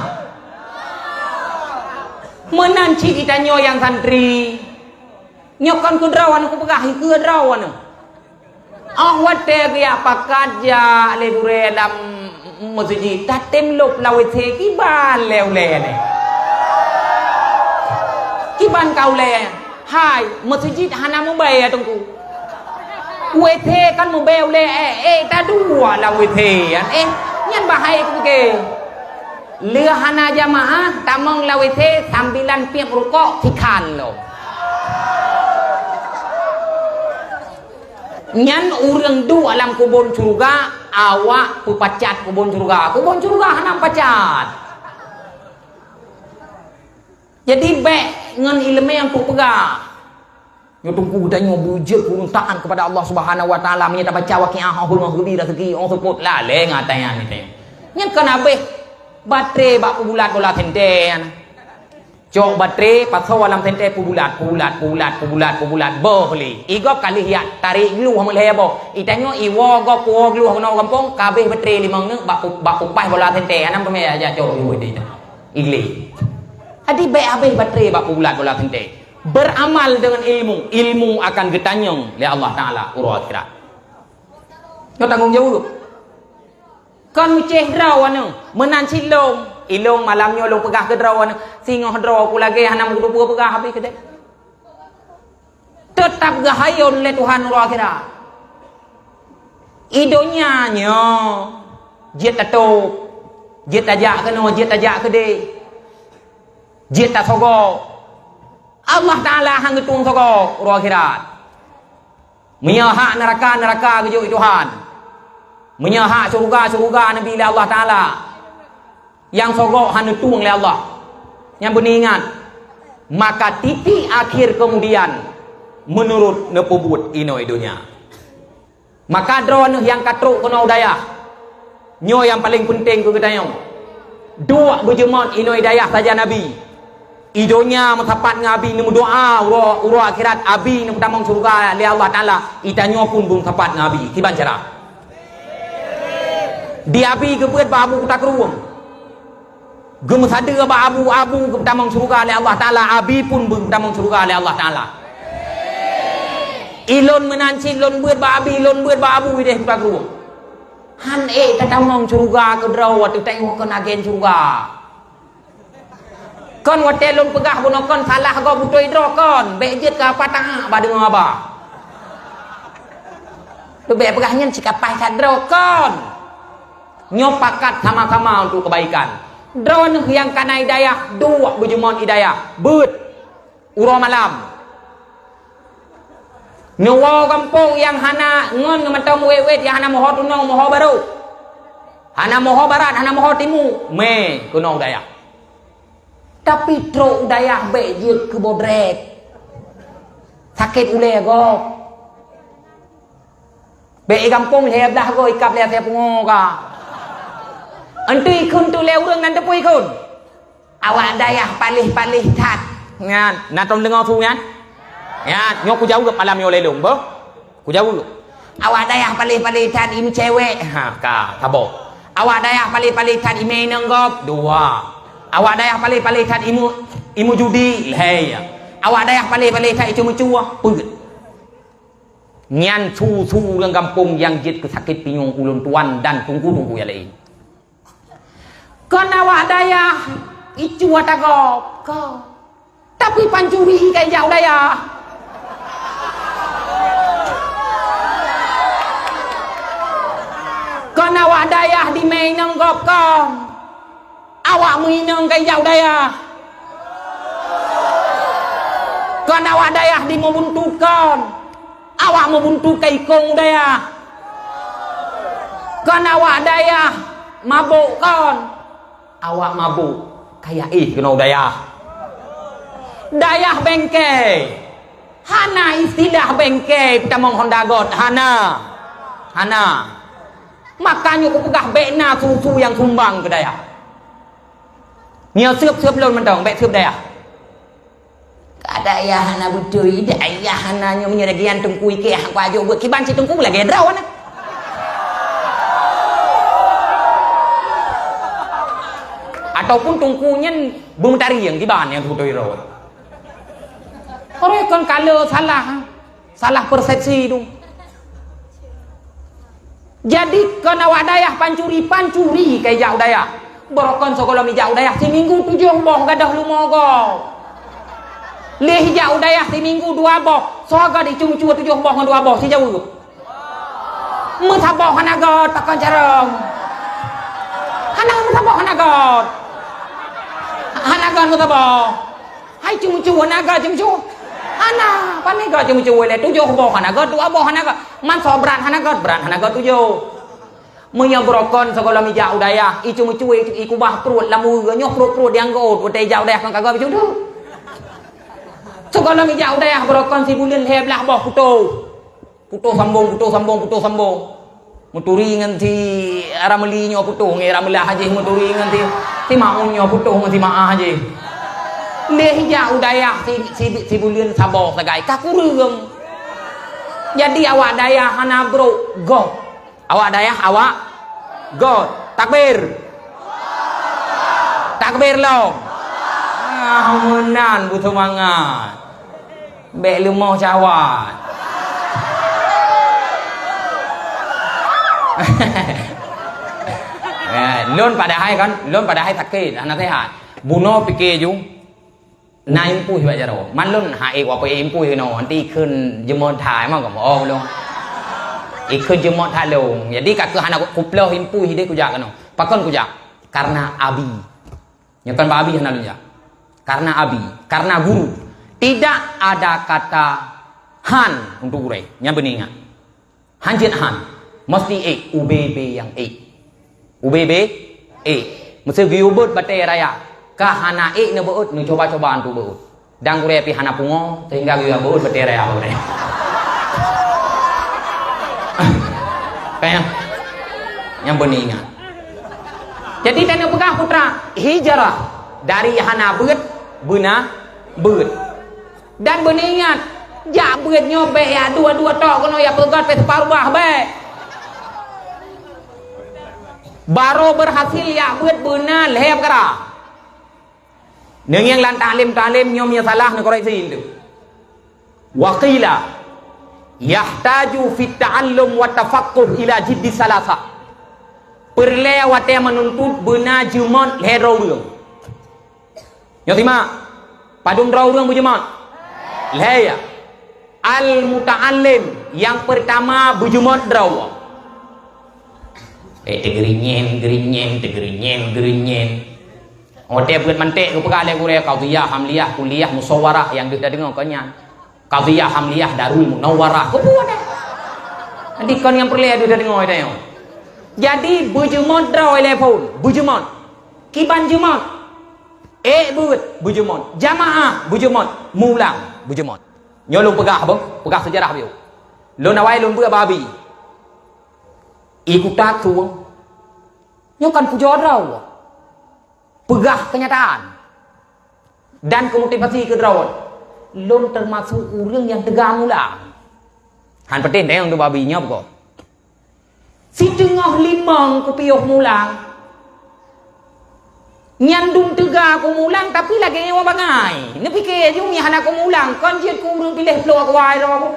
Meunan cit geutanyoe nyang santri. Nyoe kon keu droeneuh kupeugah, ikeue droeneuh. 'Oh watée geujak pakat jak lé gurée lam meuseujid, tatem lôb lam WC kiban lé ulée nyan. Kiban ka ulée, hai, meuseujid hana meubée ya Teungku. WC kan meubée ulée, eh, eh, taduek lam WC nyan. Eh, nyan bahai kupike. Lheueh hana jamaah, tamong lam WC sambilan piep rukok sikhan lom. Nyan ureuëng duek lam kubon syeuruga, awak peupacat kubon syeuruga. Kubon syeuruga hana pacat. Jadi bék ngon iéleumé nyang peugah. Nyoe Teungku geutanyoe beujeuet ureuëng taat kepada Allah Subhanahu wa Taala, meunyoe tabaca Waqiah, oh, ngon geubi raseuki, oh, seupôt lalée ngon ata nyan nyoe. Nyan kan habéh baterai bak peubulat bola sentée nyan. Cok baterai, pasoe lam senter, peubulat, peubulat, peubulat, peubulat, peubulat, boh lé. Igob ka lheueh jak tarék glue meulhèe boh. Itanyoe iwoe gob puwoe glue keunoe gampông, ka abéh baterai limong neuk bak pu-, bak kupaih bola senter. Hana meuteumé jak cok glue di. Iglé. Jadi bèk abéh baterai bak peubulat bola senter. Beramal dengan ilmu, ilmu akan geutanyong lé Allah Taala uroe akhirat. Nyoe tanggông jaweueb. Kon meucéh droeneuh, meunan cit lôn. Ilôn malam nyoe lôn peugah keu droeneuh, singoh droe ku lagèe hana meuteupeue peugah habéh keudéh. Teutap geuhayôn lé Tuhan uroe akhirat. I donya nyoe jeuet tatôb, jeuet tajak keunoe, jeuet tajak keudéh, jeuet tasogoe. Allah Taala han geutueng sogoe uroe akhirat. Meunyoe hak neuraka, neuraka geujok lé Tuhan. Meunyoe hak syeuruga, syeuruga neubi lé Allah Taala. Nyang sogoe hana neutueng lé Allah. Nyan beuneuingat. Maka titik akhir keumudian meunurot neupeubuet inoe donya. Maka droeneuh nyang ka trok keunoe u dayah, nyoe nyang paleng peunteng keu geutanyoe. Duek beujeumot inoe dayah sajan Abi. I donya meusapat ngon Abi neumeudoa, uroe, uroe akhirat Abi neupeutamong syeuruga lé Allah Taala, i tanyoe pun beumeusapat ngon Abi. Kiban cara? Di Abi geubeuet bak Abu Kuta Krueng. Geumeusadeue bak Abu, Abu geupeutamong syeuruga lé Allah Taala, Abi pun beumeutamong syeuruga lé Allah Taala. Ilôn meunan cit lôn beuet bak Abi, lôn beuet bak Abu idéh Kuta Krueng. Han ék tatamong syeuruga keudroe watèe teuingat kon agen syeuruga. Kon watèe lôn peugah bunoe kon salah gob beutôi droe kon, bèk jeuet keu apa taát bak deungoe haba. Leubèh peugah nyan cit ka paih that droe kon. Nyoe pakat sama-sama untuk kebaikan. Droeneuh nyang ka na i dayah, duek beujeumot i dayah. Beuet. Uroe malam. Neuwoe gampông nyang hana ngon mantong wét-wét nyang hana meuho tunong, meuho barô. Hana meuho barat, hana meuho timu. Mé keunoe u dayah. Tapi trok u dayah bèk jeuet keu bodrek. Sakét ulèe gob. Bèk i gampông lhèe blah goe ikab lé asèe pungo ka. Eunteuk ikheun teuk lé ureueng nan teupeu ikheun. Awak dayah paléh-paléh that. Nyan, na tom deungoe su nyan? Nyan, nyoe kujaweueb malam nyoe lé lôn, beuh. Kujaweueb. Awak dayah paléh-paléh that imeucewek. Ha, ka, saboh. Awak dayah paléh-paléh that imé inong gob, dua. Awak dayah paléh-paléh that imu, imujudi, lhèe. Awak dayah paléh-paléh that iceumeucue, peuet. Nyan su-su ureueng gampông nyang jeuet keu sakét pinyueng ulôn tuan dan teungku-teungku nyang laén. Kon awak dayah icu ata gob, kon. Tapi pancuri ka ijak u dayah. Kon awak dayah dimé inong gob, kon. Awak meuinong ka ijak u dayah. Kon awak dayah dimeubuntot, kon. Awak meubuntot ka ikong u dayah. Kon awak dayah mabök, kon. Awak mabök ka yaéh keunoe u dayah. Dayah bengke. Hana istilah bengke peutamong honda göt. Hana. Hana. Makanya kupeugah bèk na su-su nyang sumbang keu dayah. Nyoe seueb-seueb lôn mantong, bèk seueb dayah. Ka dayah hana beutôi, dayah hana nyoe meunyoe lagèe nyan teungku ikek hana kuajo beuet kiban cit teungku lagèe droe na. Ataupun teungku nyan beumeutareng kiban nyang beutôi droe. Orang kon kala salah. Salah persepsi tu. Jadi, kon awak dayah pancuri, pancuri ka ijak u dayah. Barokon sigohlom ijak u dayah, siminggu tujoh boh gadôh leumo goe. Lheueh ijak u dayah siminggu dua boh, soe gadôh icu-icu tujoh boh ngon dua boh, sijaweueb. Meusaboh hana göt, pakon carông. Hana meusaboh hana göt. Hana göt meusaboh. Hai ceumu-cue hana göt ceumu-cue. Hana, pane göt ceumu-cue lé tujoh boh hana göt, dua boh hana göt. Man soe brat hana göt, brat hana göt tujoh. Meunyoe barokon sigohlom ijak u dayah, iceumu-cue ikubah pruet lam ureue, nyoe pruet-pruet nyang göt, watèe ijak u dayah kon ka göt ceumu-cue. Sigohlom ijak u dayah barokon sibuleuen lhèe blah boh putôh. Putôh sambông, putôh sambông, putôh sambông. Meuturi ngon si Ramli nyoe putôh, ngon Ramlah jih meuturi ngon si, si Maun nyoe putôh ngon si Maah jih. Lé jak u dayah si, si, si buleuen saboh sagai ka kureueng. Jadi awak dayah hana brok gob. Awak dayah awak gob. Takbir. Takbir lom. Ah, meunan beuseumangat. Bék leumoh cawat. Eh, lôn padahai kan, lôn padahai sakét, hana sehat. Bunoe pike ju, na impui bak jaroe. Man lôn hai wape impui keunoe, nanti ikheun jeumot hai mah kamoe. Oh, lôn. Ikheun jeumot hai lôn. Jadi ka keuh hana kuploh impui deh kujak keunoe. Pakon kujak? Karena abi. Nyoe kan bak abi hana lôn jak. Karena abi, karena guru. Tidak ada kata han untuk gurée. Nyan beuna ingat. Han jeuet han. Mesti ék. Ubé-bé nyang ék. Ubé-bé ék. Meuseu geuyue beuet batée raya. Ka hana ék neubeuet, neucuba-cuba untuk beuet. Dan gurée pih hana pungo, sehingga geuyue beuet batée raya gurée. Kan nyan? Nyan beuna ingat. Jadi, tanyoe peugah putra, hijrah dari hana beuet, beuna beuet. Dan beuna ingat, jak beuet nyoe bék ya dua-dua tok keunoe ya peugöt pih seuparuh bah bék. Barô berhasil jak beuet beuna lhée peukara. Neungieng lam taklim-taklim nyoe meunyoe salah neukoreksi lé. Wa qila yahtaju fit ta'allum wa tafaqquh ila jiddi salasa. Peureulée watée meununtut beuna jeumot lhée droe ureuëng. Nyoe simak, padum droe ureuëng beujeumot? Lhée ya. Al-muta'allim, nyang peurtama beujeumot droe. Eh, teugeurinyen, geurinyen, teugeurinyen, geurinyen. Watée beuet manték geupeugah lé gurée qadhiyah, hamliyah, kulliyah, musawwarah nyang deuh tadeungoe kon nyan. Qadhiyah, hamliyah, Darul Munawwarah. Geupeue watée? Nanti kon nyang peureulée deuh tadeungoe tanyoe. Jadi beujeumot droe lé phon, beujeumot. Kiban jeumot. Ék beuet, beujeumot. Jamaah, beujeumot. Mulang, beujeumot. Nyoe lôn peugah boh, peugah seujarah biôh. Lôn awai lôn beuet bak abi. I kuta tueng. Nyoe kan pujoe droe. Peugah keunyataan. Dan keumotivasi keu droe. Lôn teumasok ureuëng nyang teuga mulang. Han peutéh deh nyang dua babi nyoe beugoe. Siteungoh limong kupiôh mulang. Nyan dum teuga kumulang, tapi lagée nyoe bangai. Neupike ju nyan hana kumulang, kon jeuet keu ureuëng piléh ploh kuwai droe.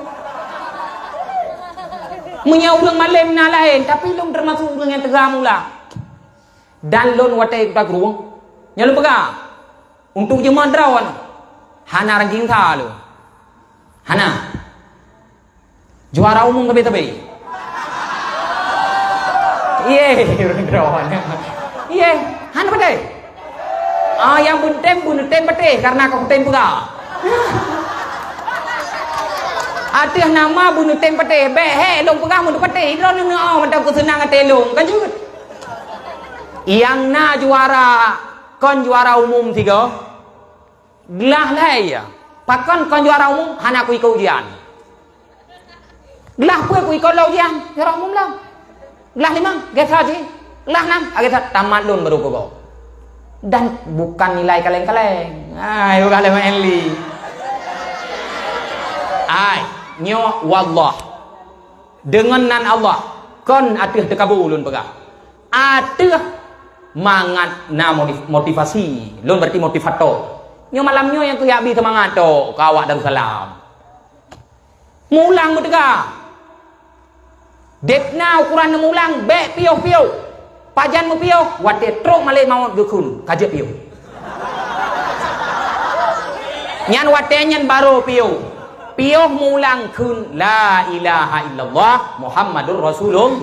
Meunyoe ureuëng malém na laén, tapi lôn teumasok ureuëng nyang teuga mulang. Dan lôn watée kuta krueng, nyoe lôn peugah, untuk jeumot droe, hana ranking sa lôn. Hana. Juara umum sabe-sabe. Ye, droe. Ye, hana padai. Ah, nyang beunteng beuneuteng patéh karena kau tem peugah. Ateueh nama beuneuteng patéh, bék hék lôn peugah meuneupatéh. Droe neuneuk oh mantong keuseunang até lôn, kan jeuet. Nyang na juara, kon juara umum sigoe. Glah lhée ya. Pakon kon juara umum hana kuikot ujian. Glah peuet kuikot lom ujian, juara umum lom. Glah limong, gesa jih. Glah nam, agesa tamat lôn baru kugoe. Dan bukan nilai kaleng-kaleng. Ai, bukan lé maén li. Ai, nyoe wallah. Deungon nan Allah, kon ateueh teukabu lôn peugah. Ateueh mangat na modif-, motivasi. Lôn berarti motivator. Nyoe malam nyoe nyang keuyak bi seumangat tok keu awak Darussalam. Mulang meuteuga. Deb na ukuran neumulang bék piôh-piôh. Pajan meupiôh, watée trok malée mawöt geukheun, ka jeuet piôh. Nyan watée nyan barô piôh. Piôh mulang kheun, "La ilaha illallah Muhammadur Rasulullah."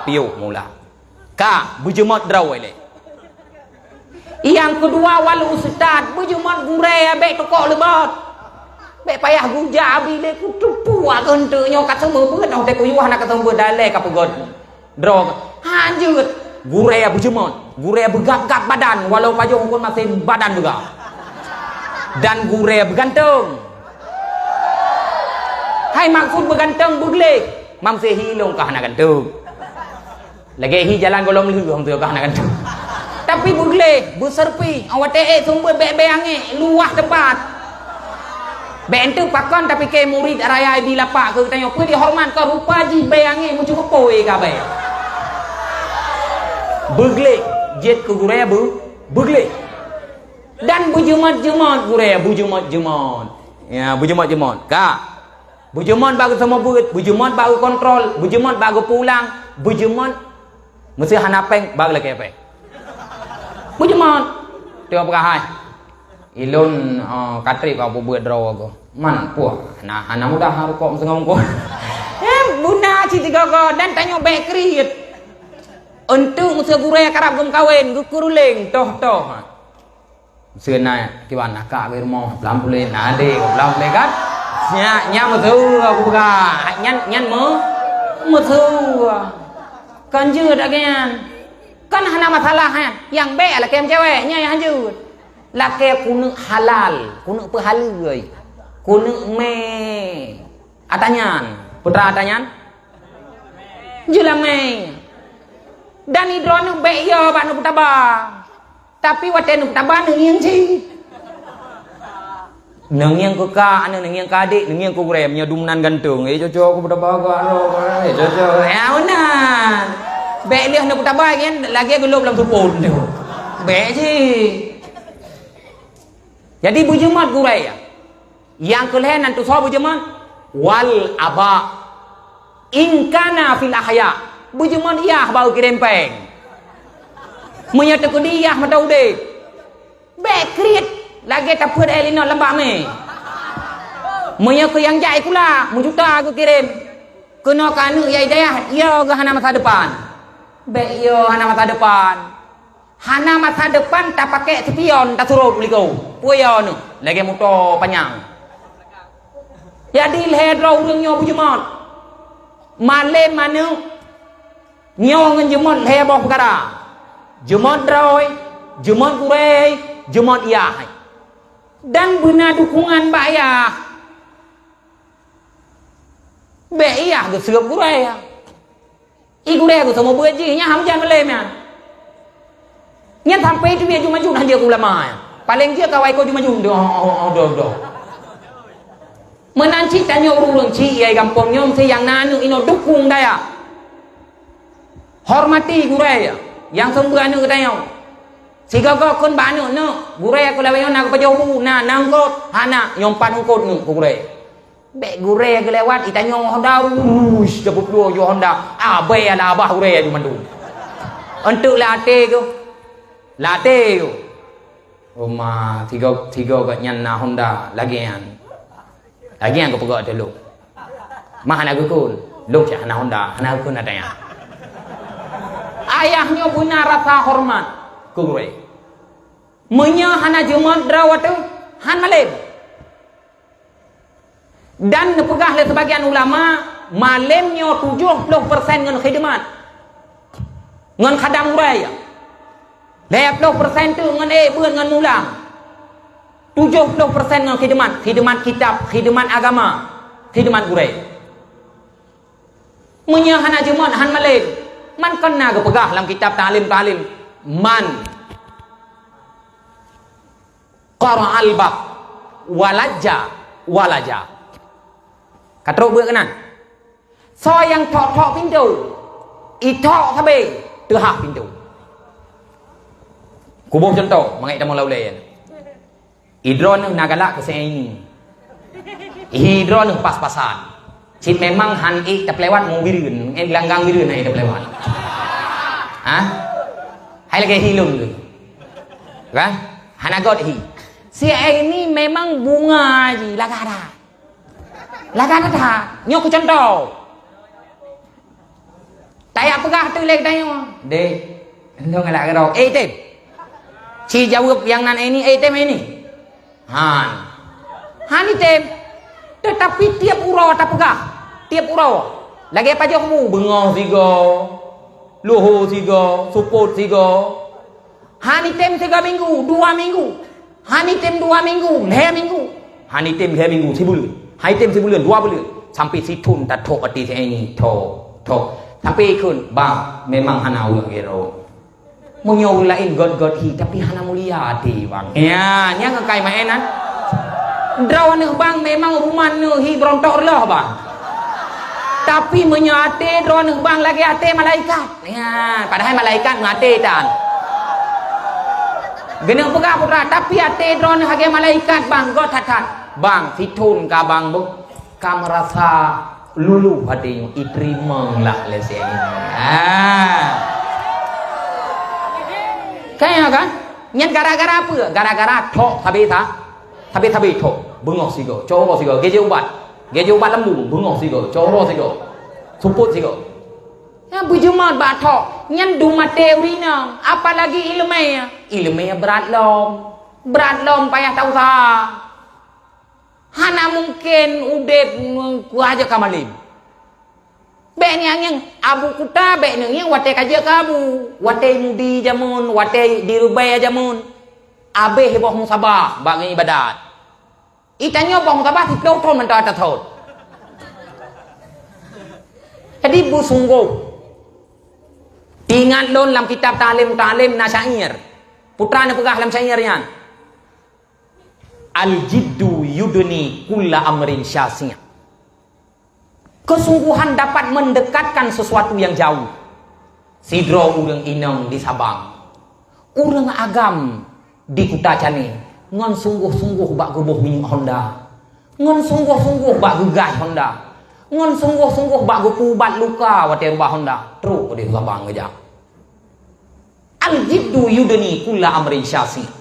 Piôh mulang. Ka, beujeumot droe lé. Nyang keudua, wal ustad, beujeumot gurée, bék tukok leubot. Bék payah gujak abi lé kuteupue geunteuk nyoe ka seumeubeuet, oh, teuh kuyuah na ka seumeubeuet dalé ka peugöt. Droe, hanjeuet. Gurée beujeumot, gurée beugab-gab badan, walau pajoh hukon masen badan beugab. Dan gurée beuganteng. Hai maksud beuganteng beugleh, mamsé hi lôn ka hana ganteng. Lagée hi jalan golom lheueh hong teuka hana ganteng. Tapi beugleh, beuseureupi, awai teuék seumeubeuet bèk-bèk angèk, luwah teumpat. Bèk enteuk pakon tapike murit raya di lapak keu geutanyoe, peue jihoreumat keu rupa jih bèk angèk meucukup pôi ka bèk. Beugleh, jeuet keu gurèe beu, beugleh. Dan beujeumot-jeumot gurèe, beujeumot-jeumot. Ya, beujeumot-jeumot. Ka. Beujeumot bak geuseumeubeuet, beujeumot bak geukontrol, beujeumot bak geupeulang, beujeumot meusé hana pèng bak geulakèe pèng. Beujeumot. Tiep peugah hai. Ilôn, eh, ka trép ka peubeuet droe goe. Man, puah, hana, hana mudah rukok meuseungoh-ngoh. Eh, beuna cit sigoe-goe dan tanyoe bèk kriet. Enteuk meusé gurèe karab geumeukawen, geukeureuléng, toh-toh. Meusé na kiban, na kak geuh rumoh, peulampôh lé, na adé, peulampôh lé kan? Nyan, nyan meusé, aku peugah. Nyan, nyan meu-, meusé. Kan jeuet lagèe nyan. Kan hana masalah nyan. Nyang bèk lakèe meucewek, nyan nyang hanjeuet. Lakèe keuneuk halal, keuneuk peuhaleue, keuneuk mè. Ata nyan, peue teuma ata nyan? Jeulamèe. Dan i droeneuh bèk yo bak neupeutaba. Tapi watèe neupeutaba neungieng cit. Neungieng keu kak, aneuk neungieng keu adék, neungieng keu gurèe, meunyoe dum nan ganteng, eh, cocok keu peutaba keu aneuk, eh, cocok. Ya, meunan. Bèk lheueh neupeutaba ngieng lagèe geulop lam supon tu. Bèk cit. Jadi beujeumot gurèe. Nyang keu lhèe nan tusoe beujeumot, wal aba. In kana fil ahya, beujeumot yah bak geukirém pèng. Meunyoe teukeudi yah mantong udép, bèk kriet lagèe tapeuet èk linot lam bak mè. Meunyoe keu nyang jak sikula, meujuta geukirém. Keunoe keu aneuk nyang i dayah, yo geuh hana masa depan. Bèk yo hana masa depan. Hana masa depan tapakèk sipion tasurot u likôt. Peue yo neuh? Lagèe moto panyang. Jadi lhèe droe ureueng nyoe beujeumot. Malém aneuk nyoe ngon jeumot lhèe boh peukara. Jeumot droe, jeumot gurèe, jeumot yah. Dan beuna dukungan bak yah. Bèk yah geuseurup gurèe. I gurèe geuseumeubeuet jih, nyan han meujan malém nyan. Nyan sampoe teubiet jumajun han jeuet keu ulama nyan. Paleng jeuet kawai ko jumajun, doh, doh, doh. Meunan cit tanyoe ureueng-ureueng cit, yai gampông nyoe, meusé nyang na aneuk inoe dukung dayah. Hormati gurèe nyang seumeubeuet aneuk geutanyoe. Sigoe-goe kheun bak aneuk, "Neuk, gurèe keu lawét nyoe na geupajoh bu, na, na eungkôt, hana, nyoe pat eungkôt neuk keu gurèe." Bèk gurèe geulewat, itanyoe Honda, wush, tapeuplôh ju Honda. Abèe ala abah gurèe ju mandum. Eunteuk lam até geuh. Lam até geuh. Oh ma, tiga, tiga gobnyan na Honda lagèe nyan. Lagèe nyan geupeugah ateueh lôn. Ma hana geukheun. Lôn cit hana Honda, hana geukheun ata nyan. Ayah nyoe beuna rasa hormat keu gurèe. Meunyoe hana jeumot droe ateueh, han malém. Dan neupeugah lé seubagian ulama, malém nyoe tujoh ploh persen ngon khidmat. Ngon khadam gurèe. Lhèe ploh persen teuk ngon ék beuet ngon mulang. Tujoh ploh persen ngon khidmat, khidmat kitab, khidmat agama, khidmat gurèe. Meunyoe hana jeumot, han malém. Man kon na geupeugah lam kitab Ta'lim Ta'lim, man qara'al bab, wa lajja, wa laja. Ka trok beuet keunan. Soe nyang thok-thok pintoe, ithok sabe, teuhah pintoe. Kuboh cuntoh, mangat tamong lam ulèe nyan. Idroeneuh na galak keu si Aini. Idroeneuh pas-pasan. Cit memang han ék tapeulewat mu Bireuen, ék langgang Bireuen han ék tapeulewat. Hah? Hai lagèe hi lôn tu. Kan? Hana göt hi. Si Aini memang bunga jih, lagak that. Lagak that. Nyoe ku cuntoh. Tajak peugah teuk lé geutanyoe, "Dek, lôn galak keudroe." "Eh, item." Ci jaweueb nyang nan Aini, "Eh, item Aini." Han. Han item. Teutapi tiep uroe tapeugah. Tiep uroe. Lagèe pajoh bu, beungoh sigoe, luho sigoe, seupôt sigoe. Han item sigoe minggu, dua minggu. Han item dua minggu, lhèe minggu. Han item lhèe minggu, sibuleuen. Han item sibuleuen, dua buleuen. Sampai sithon tathok até si Aini, thok, thok. Sampai kheun, "Bang, memang hana ureueng gèt droe." Meunyoe ureuëng laén gét-gét hi, tapi hana mulia até, bang. Ya, nyang kai maén nyan. Droeneuh, bang, memang ruman neuh hi beurontok reuloh, bang. Tapi meunyoe até droeneuh, bang, lagée até malaikat. Ya, padahai malaikat meuaté tan. Geuneuk peugah putra, tapi até droeneuh lagée malaikat, bang, gét that-that. Bang, sithon ka bang beuh. Ka meurasa luluh até nyoe, iteurimong lah lé si nyoe. Ha. Kaya kan? Nyan gara-gara apa? Gara-gara thok sabe sa-, sabe-sabe thok. Beungoh sigoe, coro sigoe, geujeuet ubat. Geujeuet ubat lambung, beungoh sigoe, coro sigoe. Supot sigoe. Nyan beujeumat bak thok. Nyan dum até ureuëng inong, apalagi iéleumé. Iéleumé brat lom. Brat lom payah tausaha. Hana mungken udeb, mm, kuah aja ka malem. Bék ngieng-ngieng, Abu Kuta bék neungieng watée ka jeuet keu Abu. Watée mudi jameun, watée dirubée jameun. Abéh boh musabah bak ngon ibadat. Itanyoe boh musabah siplôh thon mantong ata thon. Jadi beusunggoh. Ingat lôn lam kitab Ta'lim Muta'allim na syair. Putra neupeugah lam syair nyan. Al-jiddu yudni kulla amrin syasi'. Kesungguhan dapat mendekatkan sesuatu yang jauh. Sidroe ureuëng inong di Sabang, ureuëng agam di Kuta Cani, ngon sunggoh-sunggoh bak geuboh minyeuk honda, ngon sunggoh-sunggoh bak geugaih honda, ngon sunggoh-sunggoh bak geupeuubat luka watée rubah honda, trok di Sabang geujak. Al-jiddu yudni kulla amrin syasi'.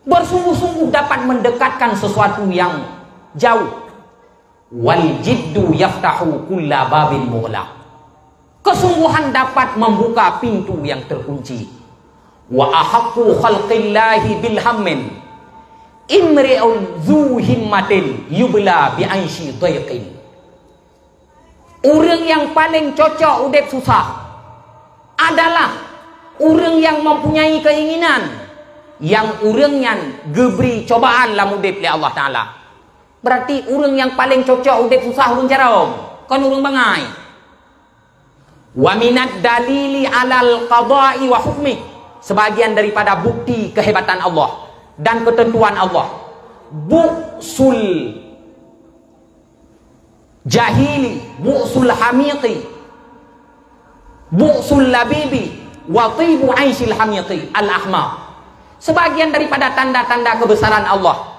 Bersungguh-sungguh dapat mendekatkan sesuatu yang jauh. Wal jiddu yaftahu kulla babin mughlaq. Kesungguhan dapat membuka pintu yang terkunci. Wa ahaqqu khalqillahi bil hammin imri'un zu himmatin yubla bi aishi dhaiqin. Ureuëng nyang paleng cocok udeb susah adalah ureuëng nyang mempunyai keinginan nyang ureuëng nyan geubri cobaan lam udeb lé Allah Taala. Berarti ureuëng nyang paleng cocok udeb susah ureuëng carông, kon ureuëng bangai. Wa minad dalili alal qada'i wa hukmi, sebagian daripada bukti kehebatan Allah dan ketentuan Allah. Bu'sul jahili, bu'sul hamiqi, bu'sul labibi, wa tibu aisyil hamiqi, al-ahmaq. Sebagian daripada tanda-tanda kebesaran Allah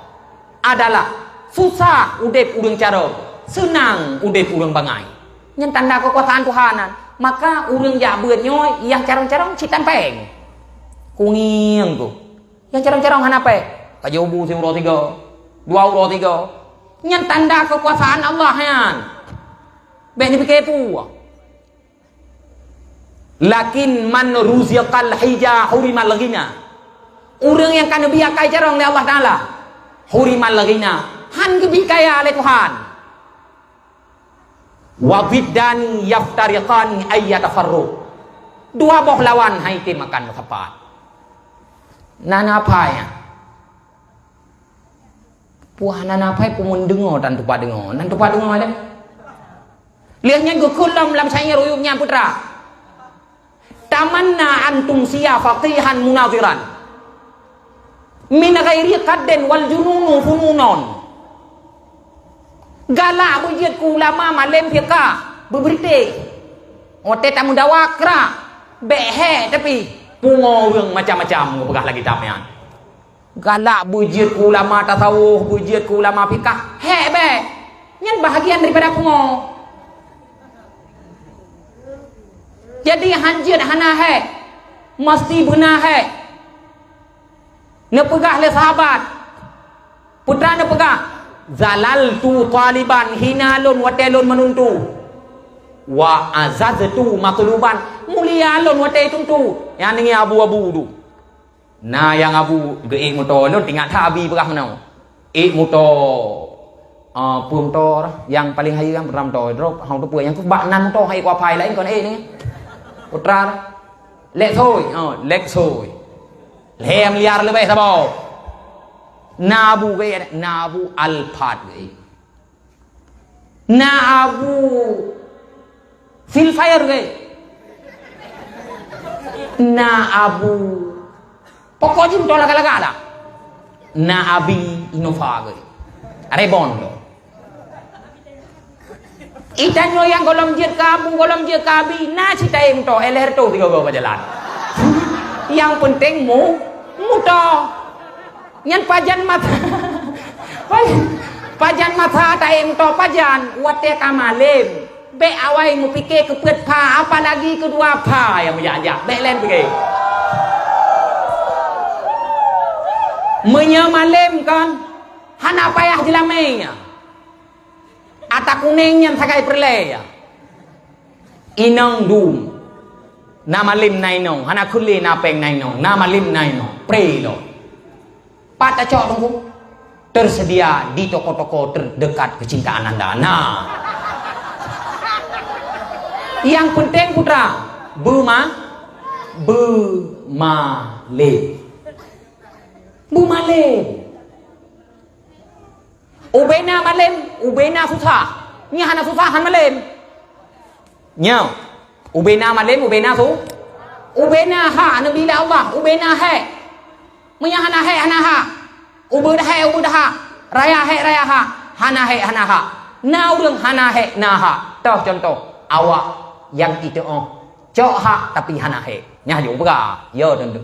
adalah susah udeb ureuëng carông, seunang udeb ureuëng bangai. Nyan tanda kekuasaan Tuhan nyan. Maka ureuëng jak beuet nyoe nyang carông-carông cit tan péng. Kungieng tu. Nyang carông-carông hana péng. Ka jeuet bu siuroe tiga, dua uroe tiga. Nyan tanda kekuasaan Allah nyan. Bék neupiké peue. Lakin man ruziqal hija hurimal ghina. Ureuëng nyang ka neubi akai carông lé Allah Taala, hurimal ghina, han geubi kaya lé Tuhan. Wa diddani yaftariqani ayyatafarruq. Dua boh lawan hai tem akan meusapat. Nana apa ya? Puah nana apai pun deungoe dan tupa deungoe, dan tupa deungoe deh. Liah nyan geukheun lom lam syair Uyup nyan putra. Tamanna an tumsiya faqihan munaziran. Min ghairi qaddin wal jununu fununun. Galak beujeuet keu ulama malém fiqah, beubeureuteh. Watée tameudawa krak, bék hék tapi pungoe ureuëng macam-macam geupeugah lagée tam nyan. Galak beujeuet keu ulama tasawuf, beujeuet keu ulama fikah, hék bék. Nyan bahagian daripada pungoe. Jadi han jeuet hana hék, meusti beuna hék. Neupeugah lé sahabat, putra neupeugah, "Zalaltu taliban, hina lôn watée lôn meununtu. Wa azaztu matluban, mulia lôn watée tuntu." Nyan ngieng abu-abu tu. Na nyang abu geuék moto, lôn teuingat that abi peugah meunoe. Ék moto, ah, peue moto nyang paleng hayeue kan, putra moto, drop, hang teupeue nyang bak nan moto hai kuapai laén kon ék ni. Putra, Lexus, oh, Lexus. Lhèe miliar leubeh saboh. Na abu geuék, na abu Alphard geuék. Na abu Silfire geuék. Na abu. Pokok jih meutoh lagak-lagak dah. Na abi Innova geuh. Arebon tu. Itanyoe nyang gohlom jeuet keu abu, gohlom jeuet keu abi, na cit taék meutoh, eh, lhèe reutôh sigoe-goe bak jalan. Nyang peunteng mu-, meutoh. Nyan pajan masa, pajan masa taék meutoh pajan, watèe ka malém. Bèk awai meupike keu peuet pha, apalagi keu dua pha nyang meujak-jak. Bèk lén pike. Meunyoe malém kon, hana payah jeulamé nyan. Ata kunéng nyan sagai peureulèe ya. Inong dum. Na malém na inong, hana kheun lé na péng na inong, na malém na inong. Pré lom. Pat tacok Teungku? Tersedia di toko-toko terdekat kecintaan anda. Nah. Yang penting putra, beuma-, beumalém. Beumalém. Ubena malém, ubena susah. Nyan hana susah, hana malém. Nyoe, ubena malém, ubena su-, ubena hak neubi lé Allah, ubena hék. Meunyoe hana hék, hana hak. Ubeuet hék, ubeuet hak. Raya hék, raya hak. Hana hék, hana hak. Na ureuëng hana hék, na hak. Toh contoh, awak nyang iteuoh cok hak tapi hana hék. Nyan jeuet peugah, yo teuntu.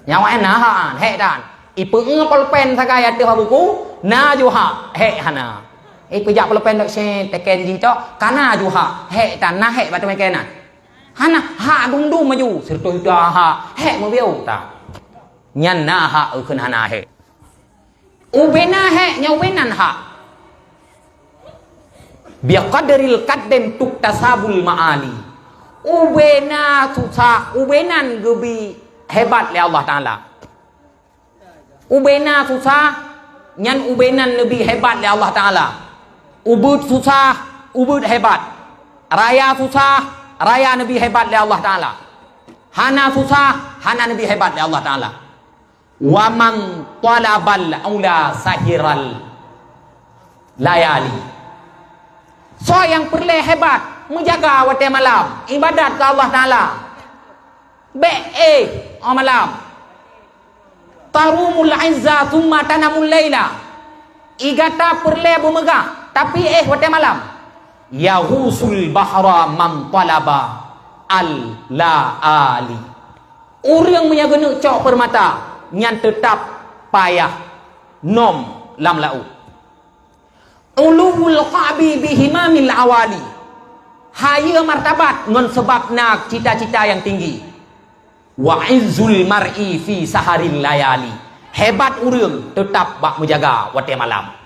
Nyan awaknyan na hak, hék tan. Ipeuék polpen sagai ateueh buku, na ju hak, hék hana. Ipeujak polpen dok se teken jih cok, ka na ju hak, hék tan, na hék bak teumeken nyan. Hana hak dum-dum maju, seratus juta hak, hék meubieu tan. Nyan na hak, eukheun hana hék. Ubena hék nyan ubena hak. Biqadril qaddim tuktasabul ma'ali. Ubena susah, ubenan geubi hebat lé Allah Taala. Ubena susah, nyan ubenan neubi hebat lé Allah Taala. Ubeuet susah, ubeuet hebat. Raya susah, raya neubi hebat lé Allah Taala. Hana susah, hana neubi hebat lé Allah Taala. Wa man talabal ula sahiral layali. Soe nyang peureulée hebat, meujaga watée malam, ibadat keu Allah Taala. Bék éh óh malam. Tarumul izza tsumma tanamul laila. Igata peureulée beumeugah, tapi éh watée malam. Yaghusul bahra man talaba al laali. Ureuëng meunyoe geuneuk cok peurmata, nyan teutab payah nom lam laôt. Uluwul qa'bi bihimamil awali. Hayeue martabat ngon sabab na cita-cita nyang tinggi. Wa izzul mar'i fi saharil layali. Hebat ureuëng teutab bak meujaga watée malam.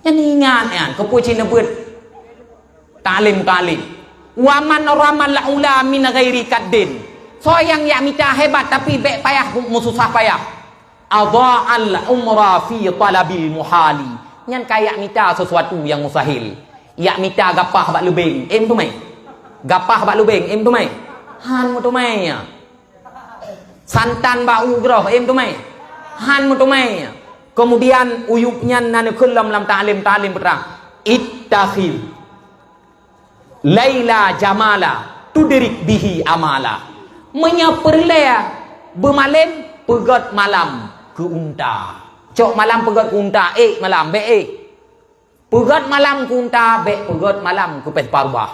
Nyan ingat nyan, keupeue cit neubeuet taklim-taklim. Wa man ramal ula min ghairi kaddin. Soe nyang jak mita hebat tapi bék payah meususah payah. Adha'al umra fi talabil muhali. Nyan ka jak mita sesuatu nyang mustahil. Jak mita gapah bak leubeng, eh meuteumé. Gapah bak leubeng, eh meuteumé. Han meuteumé nyan. Santan bak u groh, eh meuteumé. Han meuteumé. Kemudian uyueb nyan na neukheun lom lam taklim-taklim peutrang. Ittakhidz laila jamala tudrik bihi amala. Meunyoe peureulée beumalém, peugét malam keu unta. Cok malam peugét keu unta, ék malam, bék ék. Peugét malam keu unta, bék peugét malam keu péh parubah.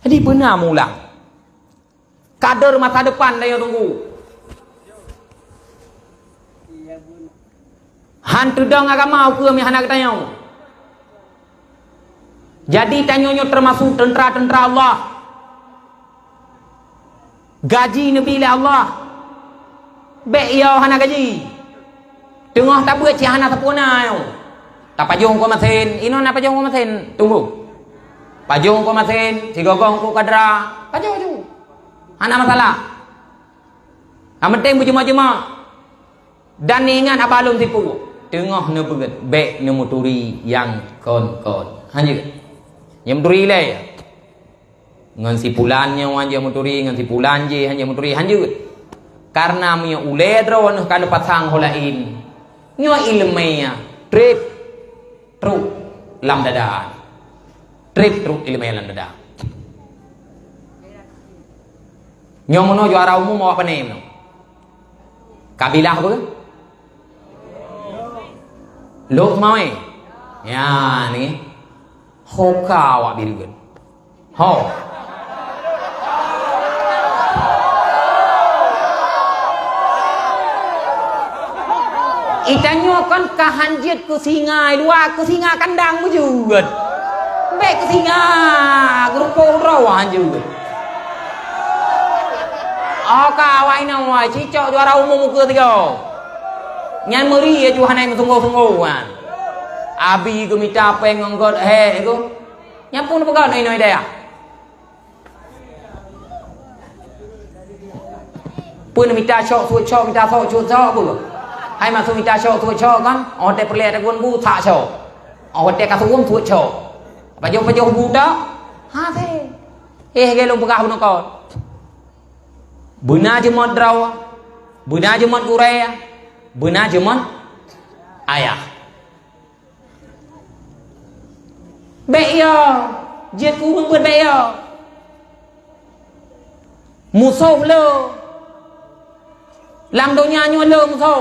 Jadi beuna meulang. Kader masa depan tanyoe tunggu. Han teudong agama ukeue meuhana geutanyoe. Jadi tanyoe nyoe teumasuk teuntra-teuntra Allah. Gaji neubi lé Allah. Bék iyoe hana gaji. Teungoh tabeuet cit hana sapeue na nyoe. Tapajong keu masén, inoe na pajong keu masén, tunggu. Pajong keu masén, sigoe-goe keu kadra, pajong aju. Hana masalah. Nyang penting beujeuma-jeuma. Dan ingat haba lôn sipu, teungoh neubeuet bék neumeuturi nyang kon-kon. Hanjeuet. Nyang meuturi ilée. Ngon si pulan nyoe hanjeuet meuturi, ngon si pulan jih hanjeuet meuturi, hanjeuet. Karena meunyoe ulée droeneuh ka neupasang ho laén, nyoe iéleumé treb trok lam dada. Treb trok iéleumé lam dada. Nyoe meunoe juara umum awak pane meunoe? Kabilah apa? Lhok Seumawé. Ya, ni. Ho ka awak Bireuen. Ho. Itanyoe kon ka han jeuet keu singa luwa, keu singa kandang beujeuet. Bèk keu singa geurupok droe han jeuet. Oh, ka awai na wai, cicok juara umum ukeue tiga. Nyan meuri ya Tuhan ai meusunggoh-sunggoh kan. Abi geumita péng ngon gét hé go. Nyan pun peugah noi-noi dayah. Peue mita syok suet syok, mita syok suet syok peue? Hai maksud mita syok suet syok kan? Oh, teuh peureulèe tagun bu sak syok. Oh, teuh ka suum suet syok. Pajoh-pajoh bu dak? Ha, teuh. Eh, lôn peugah bunoe kon. Beuna jeumot droe, beuna jeumot gurèe, beuna jeumot ayah. Bèk yo, jeuet keu ureueng beuet bèk yo. Musoh le. Lam donya nyoe le musoh.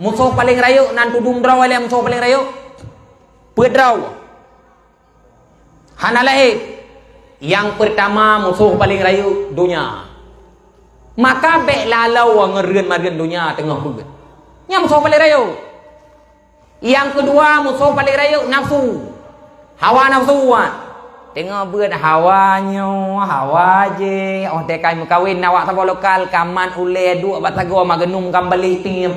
Musoh paleng rayeuk nan tudum droe lé musoh paleng rayeuk. Peuet droe. Hana laén. Nyang peurtama musoh paleng rayeuk donya. Maka bèk laloe ngeureuën-mareuen donya teungoh beuet. Nyan musoh paleng rayeuk. Nyang keudua musoh paleng rayeuk nafsu. Hawa nafsu wan. Teungoh beuet hawa nyoe, hawa jéh, oh teuka meukawen na wak saboh lokal, kamat ulèe duek bak sagoe magnum kan balek tiep.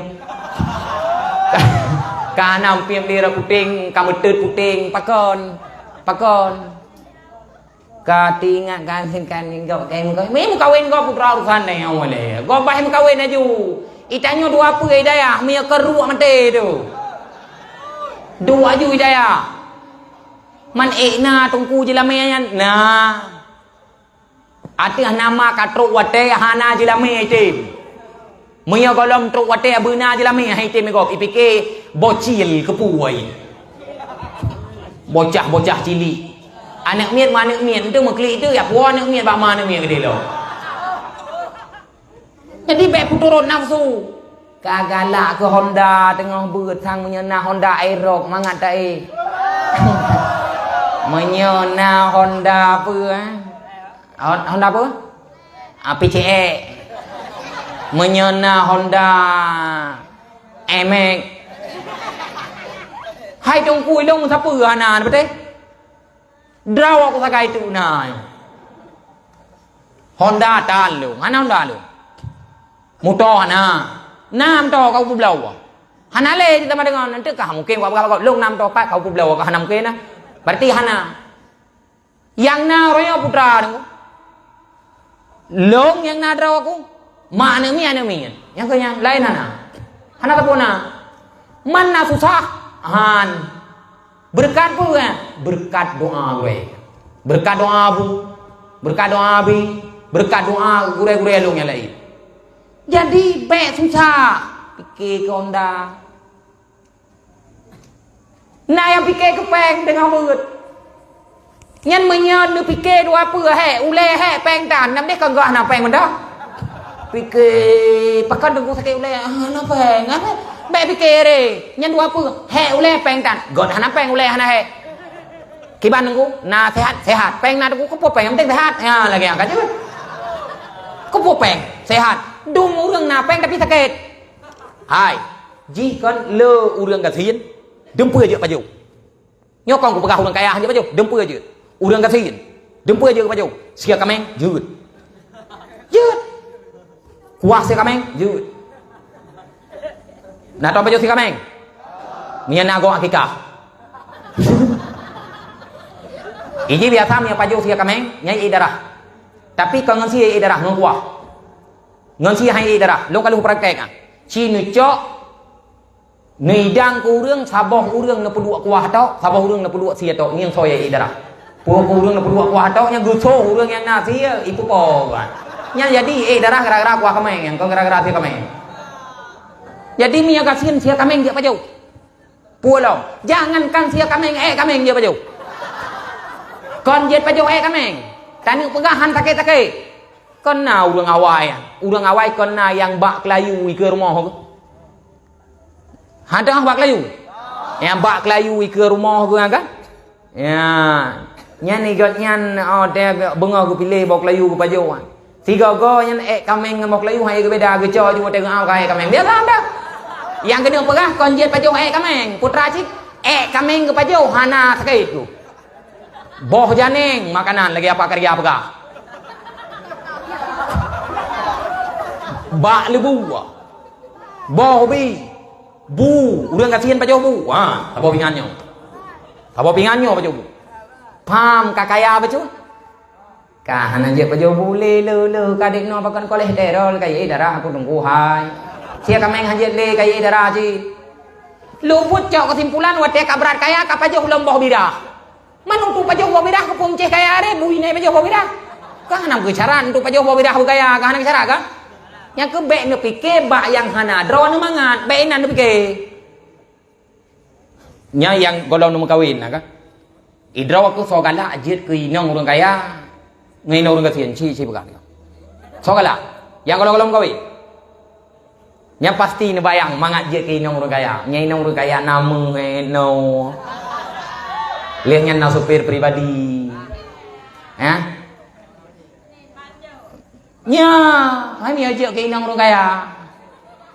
Ka nam piem lira puténg, ka meuteut puténg, pakon? Pakon? Ka teuingat kan, kan, kan, kan, kan, meukawen, meukawen, meukawen gob putra urusan nyan awai lé. Gob bah meukawen aju. Itanyoe dua peue hidayah, meunyoe keu ruek maté tu. Duek aju hidayah. Man ék na teungku jeulamé nyan? Na. Ateueh nama ka trok watèe hana jeulamé item. Meunyoe gohlom trok watèe beuna jeulamé hai item gob, ipike bocil keupeue. Bocah-bocah cilik. Aneuk miet ma aneuk miet, enteuk meuklik teuk, ya puwoe aneuk miet bak ma aneuk miet keudéh lom. Jadi bèk peuturot nafsu. Ka galak keu Honda teungoh beuet sang meunyoe na Honda Aerox mangat taéh. Meunyoe na Honda peue, eh? Hon-, Honda peue? Ah, P C X. Meunyoe na Honda Nmax. Hai teungku ilong sapeue hana, beutôi? Droe ku sagai tu na. Honda tan lôn, hana Honda lôn. Moto hana. Na moto ka peubloe. Hana lé cit sama deungon, enteuk kah mungken wak peugah lôn na moto pat ka peubloe ka hana mungken na. Berarti hana. Nyang na uroe nyoe putra deungon. Lôn nyang na droe ku, ma aneuk miet, aneuk miet. Nyang keu nyan laén hana. Hana sapeue na. Man na susah, han. Beureukat peue? Beureukat doa gurèe. Beureukat doa bu. Beureukat doa abi. Beureukat doa gurèe-gurèe lôn nyang laén. Jadi bèk susah. Pike keu Honda. Na nyang pike keu péng teungoh beuet. Nyan meunyoe neupike dua peue hék, ulèe hék péng tan, nam deh kon geuh hana péng meudah. Pike, pakon teungku sakét ulèe, ah, hana péng, hana. Bèk pike re, nyan dua peue, hék ulèe péng tan. Gèt hana péng ulèe hana hék. Kiban teungku, na sehat, sehat. Péng na teungku, keupeue péng, yang penting sehat. Ya, lagèe nyan ka jeuet. Keupeue péng, sehat. Dum ureueng na péng tapi sakét. Hai, jih kon le ureueng gasien, dum peue jeuet pajoh. Nyoe kon kupeugah ureueng kaya han jeuet pajoh, dum peue jeuet. Ureueng gasien, dum peue jeuet pajoh. Sie kaméng, jeuet. Jeuet. Kuah sie kaméng, jeuet. Na tom pajoh sie kaméng? Meunyo na gob akikah. Iji biasa meunyo pajoh sie kaméng, nyan ié darah. Tapi kon ngon sie ié darah, ngon kuah. Ngon sie han ié darah. Lôn ka lheueh praktek ah. Ci neucok, neuidang keu ureueng, saboh ureueng neupeuduek kuah tok, saboh ureueng neupeuduek sie tok, ngieng soe ié darah. Peue keu ureueng neupeuduek kuah tok, nyan geusoh ureueng nyang na sie, ipeupo kan. Nyan jadi ié darah gara-gara kuah kaméng, nyang kon gara-gara sie kaméng. Jadi meunyo gasien sie kaméng jeuet pajoh. Peue lom, jangankan sie kaméng, ék kaméng jeuet pajoh. Kon jeuet pajoh ék kaméng. Taneuk peugah han sakét-sakét. Kon na ureuëng awai, ureuëng awai kon na nyang bak keulayu ikeue rumoh geuh. Hana bak keulayu. Nyang bak keulayu ikeue rumoh geuh kan? Ya. Nyan igot nyan, oh, teuh beungoh geupiléh boh keulayu geupajoh. Sigoe-goe nyan ék kaméng ngon boh keulayu hana geubeda, geucok ju watée geuau ka ék kaméng. Biasa dah. Nyang keuneuk peugah kon jeuet pajoh ék kaméng, putra cit ék kaméng geupajoh hana sakét tu. Boh janeng makanan lagée apa karya peugah. Bak leubue. Boh bi. Bu, ureuëng gasien pajoh bu. Ha, saboh pingan nyoe. Saboh pingan nyoe pajoh bu. Pham ka kaya bacut. Ka hana jeuet pajoh bu lé le le ka dek noe pakon kolesterol ka ye darah aku teungku hai. Sia kaméng hana jeuet lé ka ye darah cit. Lôn buet cok keusimpulan watée ka brat kaya ka pajoh lom boh birah. Man untuk pajoh boh birah keu peumeucéh kaya aré bui nai pajoh boh birah. Ka hana meucara untuk pajoh boh birah beukaya ka hana meucara ka. Nyang keu bék neupike bak nyang hana droe neumangat bék inan neupike. Nyan nyang gohlom neumeukawen na ka. Idroe keu soe galak jeuet keu inong ureuëng kaya ngon inong ureuëng gasien ci ci peugah. Soe galak nyang gohlom-gohlom meukawen. Nyan pasti neubayang mangat jeuet keu inong ureuëng kaya. Nyan inong ureuëng kaya na meuhenoe. Lheueh nyan na supir pribadi. Hah? Nya, hai meunyoe jeuet keu inong ureuëng kaya.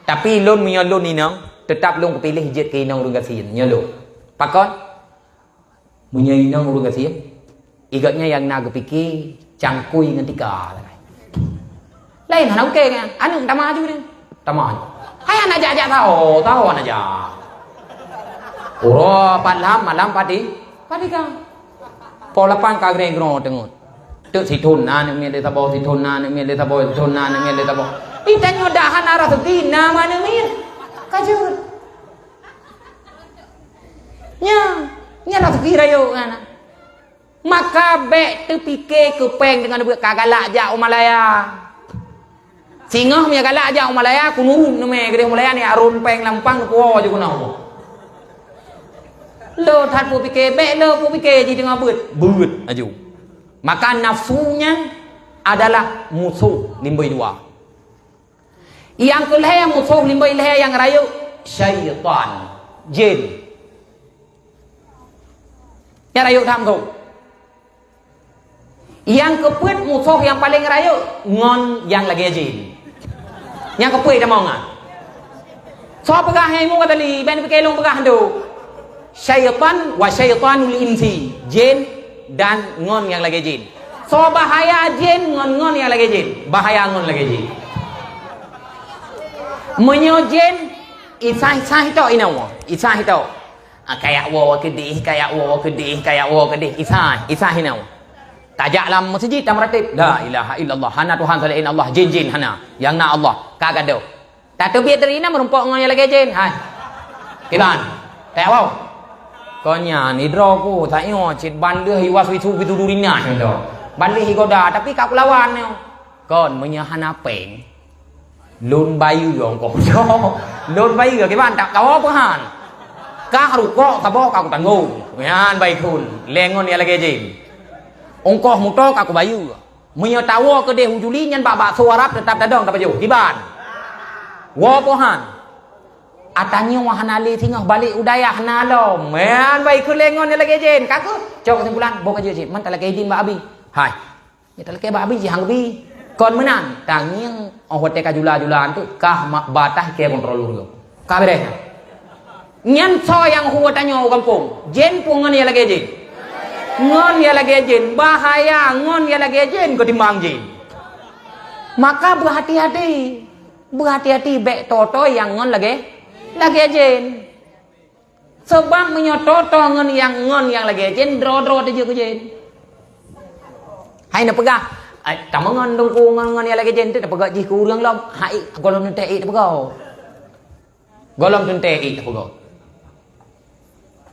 Tapi lôn meunyoe lôn inong, teutap lôn kupiléh jeuet keu inong ureuëng gasien. Nyoe lôn. Pakon? Meunyoe inong ureuëng gasien, igot nyan nyang na geupike cangkui ngon tika sagai. Laén hana ukée nyan, aneuëk tamah aju nyan. Tamah aju. Hai aneuk jak-jak tao, tao aneuk jak. Uroe pat lam malam pati, pati ka. Po lapan ka greng-grong teungeut. Teuk sithon na aneuk miet lé saboh, sithon na aneuk miet lé saboh, sithon na aneuk miet lé saboh. Ih tanyoe dah hana raseuki na aneuk miet. Ka jeuet. Nya, nya raseuki rayeuk nyan. Maka bék teupike keu péng deungon buet ka galak jak u Malaya. Singoh meunyo galak jak u Malaya, kunurut neumé keudeh u Malaya ni arôn péng lampang kuwoe ju keunoe. Lo that peupike, bék lo peupike jih deungon beuet, beuet aju. Maka nafsu nyan adalah musoh limboi dua. Nyang keu lhée musoh limboi lhée nyang rayeuk syaitan, jin. Nyang rayeuk tham tu. Nyang keupeuet musoh nyang paleng rayeuk ngon nyang lagée jin. Nyang keupeuet tamong ah. Soe peugah nyang imu ka tali, ben pike lôn peugah tu. Syaitan wa syaitanul insi, jin dan ngon nyang lagée jin. Soe bahaya jin ngon ngon nyang lagée jin, bahaya ngon lagée jin. Meunyoe jin isah-isah tok inoe, isah tok. Ah, kayak woe keudeh, kayak woe keudeh, kayak woe keudeh. Isai, isai hinan. Tajak lam meuseujid tameuratéb, "La ilaha illallah, hana Tuhan selain Allah, jin-jin hana, nyang na Allah." Ka gadôh. Tateubiet dari inan meurumpok ngon nyang lagée jin. Hai. Kiban. Kayak woe. Kon nyan, idroe ku, tanyoe cit ban lheueh iwas wisu pitu duri nyan. Ban lheueh igoda, tapi ka kulawan nyoe. Kon meunyoe hana péng, lôn bayeue ongkoh nyoe. Lôn bayeue kiban tak kawoe peuhan. Kah rukok saboh ka kutanggong. Nyan baikun, lé ngon nyang lagée jin. Ongkoh moto ka kubayeue. Meunyoe tawoe keudeh u Juli nyan bak bakso Arab teutap tadong tapajoh. Kiban. Woe peuhan. Atanyoe hana lé singoh balek u dayah na lom. Nyan baikun lé ngon nyang lagée jin. Ka keuh, cok keusimpulan, boh ka jeuet jin. Man talakée jin bak abi. Hai. Nyang talakée bak abi jih hang bi. Kon meunan, tangieng óh watée ka jula-jula tu kah ma-, bataih kée kontrol ureuëng. Ka beureh nyan. Nyan soe nyang hue tanyoe u gampông? Jén peue ngon nyang lagée jén? Ngon nyang lagée jén. Bahaya ngon nyang lagée jén ketimbang jén. Maka beuhati-hati. Beuhati-hati bék toe-toe nyang ngon lagée, lagée jén. Sabab meunyoe toe-toe ngon nyang, ngon nyang lagée jén, droe-droe teujeuet keu jén. Hai neupeugah, "Ai, tameungon teungku ngon, ngon nyang lagée jén," tu tapeugah jih keu ureuëng lom. Hai, gohlom teuntée ék tapeugah. Gohlom teuntée ék tapeugah.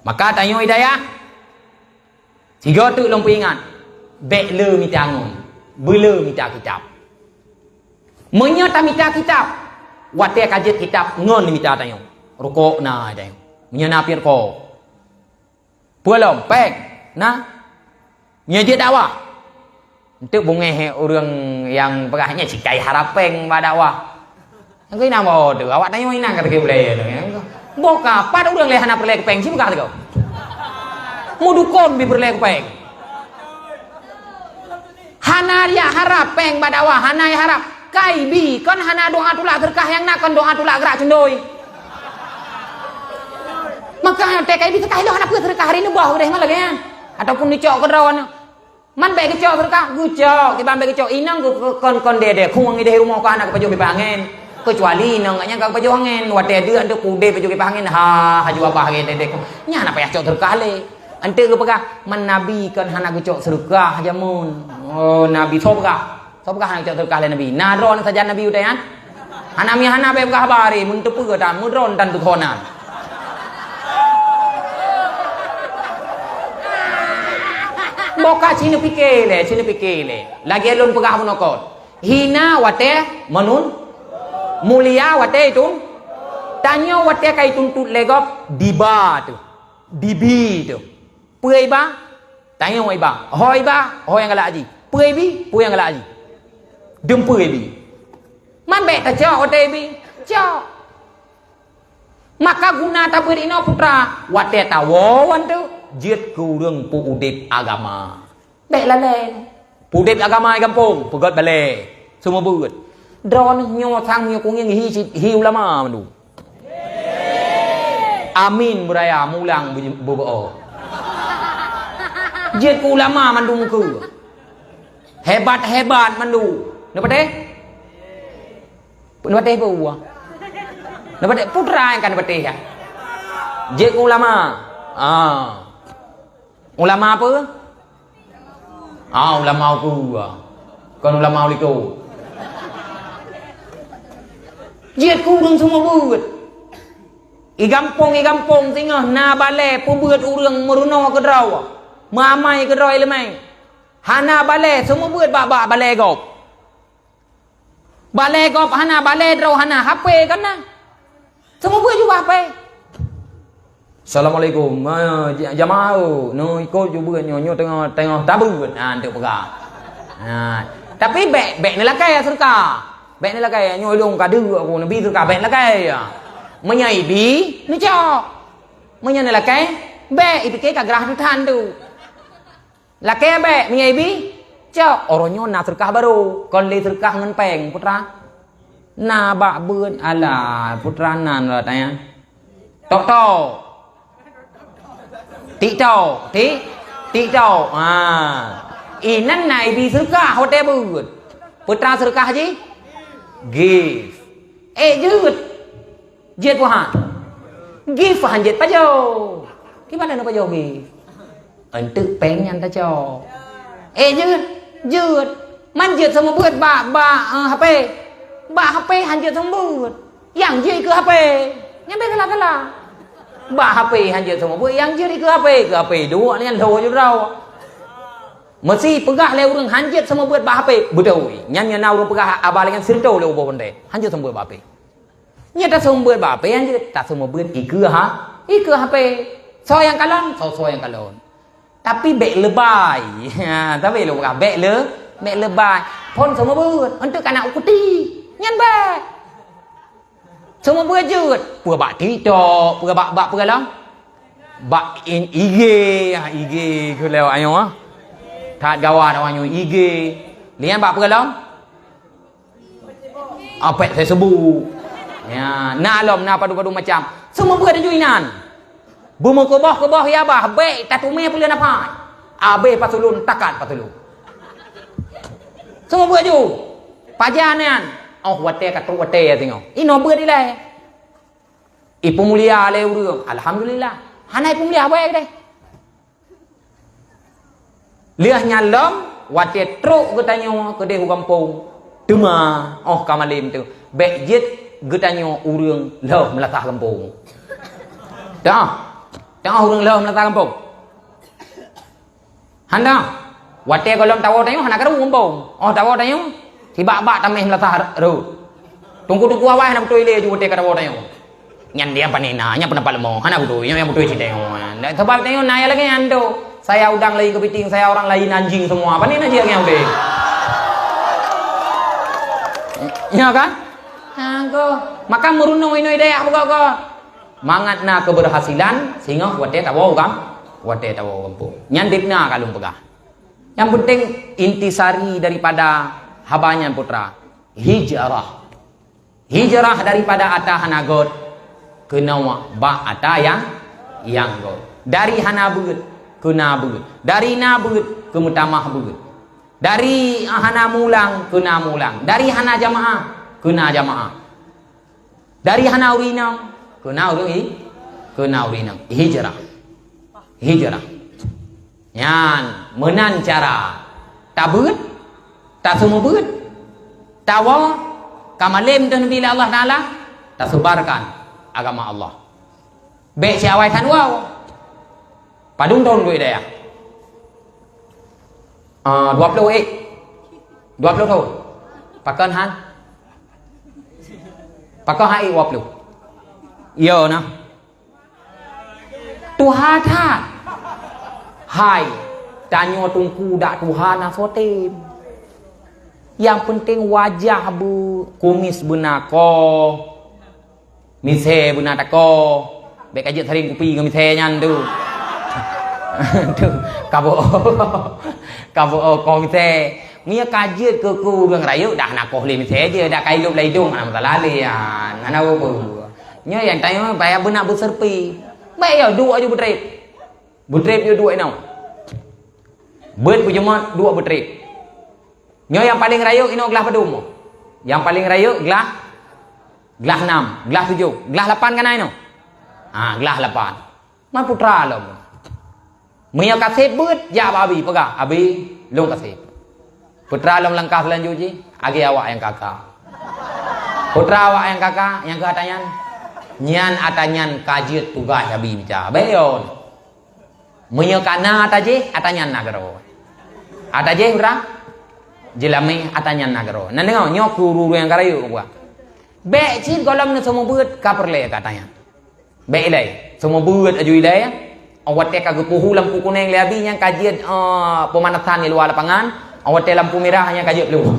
Maka tanyoe hidayah, sigoe teuk lôn peuingat, bék le mita ngon, beule mita kitab. Meunyoe tamita kitab, watée ka jeuet kitab ngon mita tanyoe. Rukok na tanyoe. Meunyoe na pih rukok. Peue lom, péng, na. Meunyoe jeuet dakwah. Enteuk beungéh ureuëng nyang peugah nyan sikai harab péng bak dakwah. Nyang keuh inan boh teuh, awak tanyoe inan ka teukeue bulèe nyoe. Boh ka, pat ureuëng lé hana peureulèe keu péng, ci peugah teuh. Meudukon bi peureulèe keu péng. Hana jak harab péng bak dakwah, hana jak harab. Kai bi, kon hana doa tulak seudeukah nyang na, kon doa tulak grak cundoi. Maka watèe kai bi seudeukah ilôn hana peue seudeukah hari nyoe boh udeh malam nyan. Ataupun dicok keudroe nyoe. Man bèk geucok seudeukah, geucok, kiban bèk geucok. Inong geu-, kon, kon dèdèe khueng ideh rumoh ka hana geupajoh kipah angén. Keucuali inong nyan ka geupajoh angén, watèe deuek teuh pudeh pajoh kipah angén, ha, haju abah lagèe dèdèe khueng. Nyan hana payah cok seudeukah lé. Enteuk geupeugah, man Nabi kon hana geucok seudeukah jameun. Oh, Nabi soe peugah? Soe peugah hana geucok seudeukah lé Nabi? Na droeneuh sajan Nabi watèe nyan? Hana mi hana bèk peugah haba, meuteupeue tan, meudroe tan teuthon nan. Boh ka ci neupiké lé, ci neupiké lé. Lagèe lôn peugah bunoe kon. Hina watèe meunun-, mulia watèe itun-, tanyoe watèe ka ituntot lé gob diba teuh, dibi teuh. Peue iba? Tanyoe iba. Ho iba? Ho nyang galak jih. Peue ibi? Peue nyang galak jih. Dum peue ibi. Man bèk tacok watèe ibi. Cok. Maka guna tabeuet inoe putra, watèe tawoe wan teuh, jeuet keu ureuëng peu-udeb agama. Bèk lalèe. Peu-udeb agama di gampông, peugöt balèe, seumeubeuet. Droeneuh nyoe sang meunyoe kungieng hi cit, hi ulama mandum. Amin beuraya mulang beu-, beubaoe. Jeuet keu ulama mandum keu. Hebat-hebat mandum. Neupatéh? Neupatéh peue? Neupatéh putra nyang ka neupatéh ya. Jeuet keu ulama. Ah. Ulama apa? Ah, ulama uku. Kon ulama uliko. Jeuet keu ureuëng seumeubeuet. I gampông, i gampông singoh na balèe peubeuet ureuëng meurunoe keudroe, meuamai keudroe iéleumé. Hana balèe, seumeubeuet bak, bak balèe gob. Balèe gob hana, balèe droe hana, HP kan na. Seumeubeuet ju bak HP. Assalamualaikum. Ah, ja-, jamaah, oh, nyoe ikot ju beuet nyoe, nyoe teungoh, teungoh tabeuet. Ah, enteuk peugah. Ah, tapi bèk, bèk neulakèe seudeukah. Bèk neulakèe, nyoe lôn ka deuek aku, neubi seudeukah, bèk neulakèe. Meunyoe ibi, neucok. Meunyoe neulakèe, bèk, ipiké ka grah teuh that tu. Lakèe bèk, meunyoe ibi, cok, uroe nyoe na seudeukah barô, kon lé seudeukah ngon péng, putra. Na bak beuet, alah, putra nan rot nyan. Tok-tok. Tik-tok, tik, tik-tok. Ha. Inan na ibi seudeukah watèe beuet. Putra seudeukah jih? Gift. Eh, jeuet. Jeuet peue han? Gift han jeuet pajoh. Kiban na pajoh gift? Enteuk péng nyan tacok. Eh, jeuet, jeuet. Man jeuet seumeubeuet bak, bak, eh, HP. Bak HP han jeuet seumeubeuet. Nyang jeuet keu HP. Nyan bèk salah-salah. Bak HP han jeuet seumeubeuet, nyang jeuet keu HP. Keu HP duek nyan lhô ju droe. Meusi peugah lé ureuëng han jeuet seumeubeuet bak HP. Beutôi. Nyan, nyan na ureuëng peugah haba lagèe nyan sirto lé ubak beuntée. Han jeuet seumeubeuet bak HP. Nyan taseumeubeuet bak HP nyan jeuet, taseumeubeuet ikeue ha, ikeue HP. Soe nyang kalon, soe-soe nyang kalon. Tapi bèk leubèi. Ha, tapi lôn peugah bèk le, bèk leubèi. Phôn seumeubeuet, enteuk kana ukuti. Nyan bèk. Seumeubeuet jeuet. Peue bak TikTok, peue bak, bak peue lom? Bak in-, IG, ha, IG keu lewat nyoe, ha. That gawat awak nyoe IG. Lian bak peue lom? Apek Facebook. Ya, na lom, na padum-padum macam. Seumeubeuet laju inan. Beumeukeubah-keubah ya bah, bèk tateumé peuleueh nafai. Abéh pasulun, takat pasulun. Seumeubeuet laju. Pajan nyan. Oh, watèe ka trok watèe ya singoh. Inoe beuet ilèe. Ipeumulia lé ureuëng. Alhamdulillah. Hana ipeumulia, bèk deh. Lheueh nyan lom, watèe trok geutanyoe keudeh u gampông, teuma, oh, ka malem teuh, bèk jeuet geutanyoe ureuëng lheueh meulasah gampông. Teuh, teuh ureuëng lheueh meulasah gampông. Hana, watèe gohlom tawoe tanyoe hana karu gampông. Oh, tawoe tanyoe, sibak-bak taméh meulasah rot. Teungku-teungku awai hana beutôi lé ju watèe ka tawoe tanyoe. Nyan dia pane na, nyan peunapat leumo, hana beutôi, nyan beutôi cit tanyoe. Sabab tanyoe na nyang lagèe nyan tu. Saya udang lain kepiting, saya orang lain anjing semua. Pane na jih nyang udeh. Ya kan? Ha, go. Maka meurunung inoe dayah buka-buka. Mangat na keberhasilan, singoh watée tawoe gam, watée tawoe gampông. Nyan debna ka lôn peugah. Yang penting intisari daripada haba nyan putra, hijrah. Hijrah daripada ata hana göt keunoe bak ata nyang, nyang göt. Dari hana beuet keu na beuet. Dari na beuet keu meutamah beuet. Dari hana mulang keu na mulang. Dari hana jamaah keu na jamaah. Dari hana ureueng inong keu na ureueng i-, keu na ureueng inong. Hijrah. Hijrah. Nyan meunan cara tabeuet, taseumeubeuet, tawoe, ka malem teuh neubi lé Allah Taala, tasebarkan agama Allah. Bék siawai that woe. Padum thôn duek dayah? Ah, dua ploh ék. Dua ploh thôn. Pakon han? Pakon han ék dua ploh? Yo na. Tuha that. Hai, tanyoe teungku dak tuha na soe tem. Nyang penting wajah beu, kumis beuna koh, misé beuna takoh. Bék ka jeuet saréng kupi ngon misé nyan tu. Tu, ka beuo. Ka beuo koh misé. Meunyoe ka jeuet keu, keu ureueng rayeuk dah na koh lé misé jih, dak ka ilop lam idong hana masalah lé nyan. Hana peue-peue. Nyoe nyang tanyoe payah beuna beuseureupi. Bék yo duek aju beutrép. Beutrép yo duek inoe. Beuet beujeumot duek beutrép. Nyoe nyang paleng rayeuk inoe glah padum? Nyang paleng rayeuk glah, glah nam, glah tujoh, glah lapan ka na inoe? Ha, glah lapan. Man putra lom. Meunyoe ka sép beuet, jak bak abi peugah, "Abi, lôn ka sép." Putra lom langkah seulanjut jih, agi awak nyang kaka. Putra awak nyang kaka, nyang keu ata nyan, nyan ata nyan ka jeuet tugaih abi mita. Bék yo. Meunyoe ka na ata jih, ata nyan na keudroe. Ata jih ureueng jeulamé, ata nyan na keudroe. Na deungoe, nyoe keu ureueng-ureueng nyang ka rayeuk buah. Bék cit gohlom neuseumeubeuet ka peureulée keu ata nyan. Bék ilée, seumeubeuet aju ilée. Watée ka geupeuhu lampu kunéng lé abi nyang ka jeuet, eh, peumanasan di luwa lapangan, watée lampu mirah nyang ka jeuet plueng.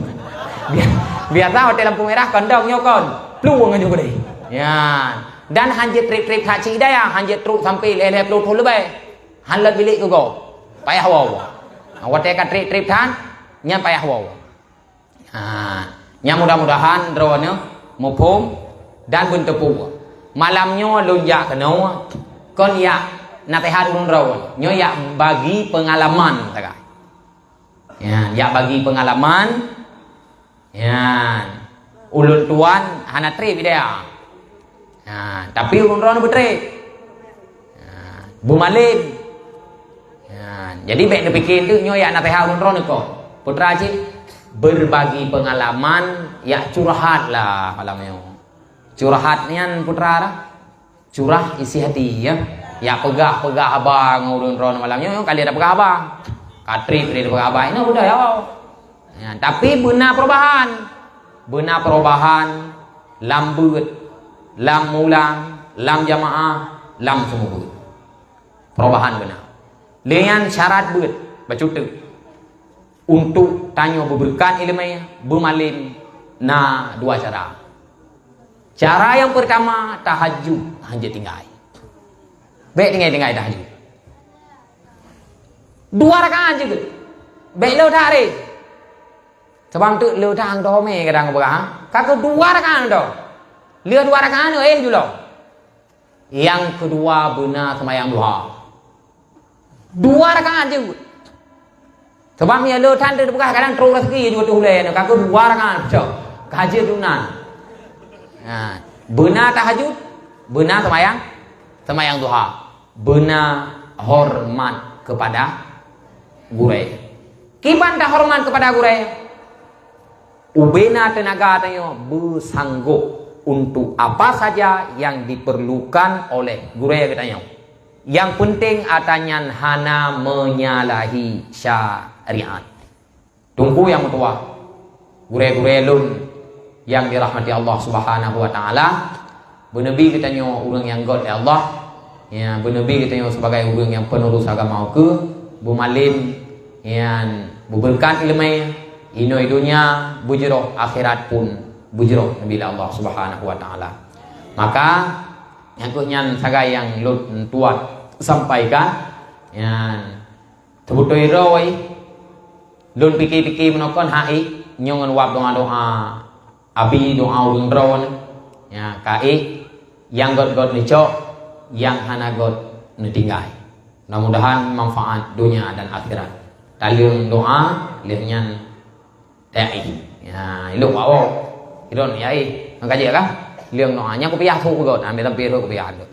Bia-, biasa watée lampu mirah kondom nyoe kon, plueng aju keudeh. Nyan. Dan han jeuet trép-trép that cit dayah, han jeuet trok sampoe lhée-lhée ploh thôn leubeh. Han lôt bilék keu gob. Payah woe. Watée ka trép-trép that, nyan payah woe. Ha, nyang mudah-mudahan droeneuh muphom dan beuteupeue. Malam nyoe lôn jak keunoe, kon jak naseuhat ureueng droe. Nyoe jak bagi peungalaman sagai. Ya, jak bagi peungalaman. Nyan, ulôn tuan hana trép idea. Ha, tapi ureueng droeneuh beutrép. Ha, beumalem. Ha, jadi bék neupike enteuk nyoe jak naseuhat ureueng droeneuh kok. Putra cit, berbagi pengalaman, jak curhat lah malam nyoe. Curhat nyan putra lah. Curah isi hati, ya. Ya, peugah-peugah haba ngon ureueng droeneuh malam nyoe, ka lheueh tapeugah haba. Ka trép lheueh tapeugah haba, inoe udah ya. Ya, tapi beuna perubahan. Beuna perubahan lam beuet, lam mulang, lam jamaah, lam seumeubeuet. Perubahan beuna. Lé nyan syarat beuet, bacut teuk. Untuk tanyoe beubeureukat iéleumé, beumalem na dua cara. Cara nyang peurtama, tahajud hanjeuet tinggai. Bék tinggai-tinggai tahajud. Dua rakaat jeuet. Bék lheueh that ré. Sabab teuk lheueh that hang toh mé kadang peugah, ha? Ka keu dua rakaat toh. Lheueh dua rakaat nyoe, éh, julong. Nyang keudua beuna seumayang duha. Dua rakaat jeuet. Sabab meunyoe lheueh that teupeugah kadang trok raseuki jeuet teuh ulée nyoe, ka keu dua rakaat, cok. Ka jeuet tu nan. Nah, beuna tahajud, beuna seumayang, seumayang duha. Beuna hormat kepada gurée. Kiban tahormat kepada gurée? Ubena teunaga tanyoe beusanggob untuk apa saja yang diperlukan oleh gurée geutanyoe. Yang penting ata nyan hana menyalahi syariat. Teungku nyang meutuwah, gurée-gurée lôn nyang dirahmati Allah Subhanahu wa Taala, Beuneubi geutanyoe ureuëng nyang gét lé Allah, ya, beuneubi geutanyoe sibagai ureuëng nyang peunurus agama ukeue, beumalem, nyan, beubeureukat iéleumé, inoe donya, beujroh akhirat pun beujroh neubi lé Allah Subhanahu wa Taala. Maka, nyang keuh nyan sagai nyang lôn tuan sampaikan, nyan teubeutôi droe, lôn pike-pike meunoe kon hai, nyoe ngon wab doa-doa, abi doa ureuëng droe, ya, kai, nyang gét-gét neucok, nyang hana gét neutinggai. Mudah-mudahan manfaat dunia dan akhirat. Taleueng doa, lheueh nyan dai. Ya, ilok bak woe. Idon ya eh. Angka je kah? Leueng doa. Nyang kupiah tu peugöt, ambil tampil tu kupiah tu.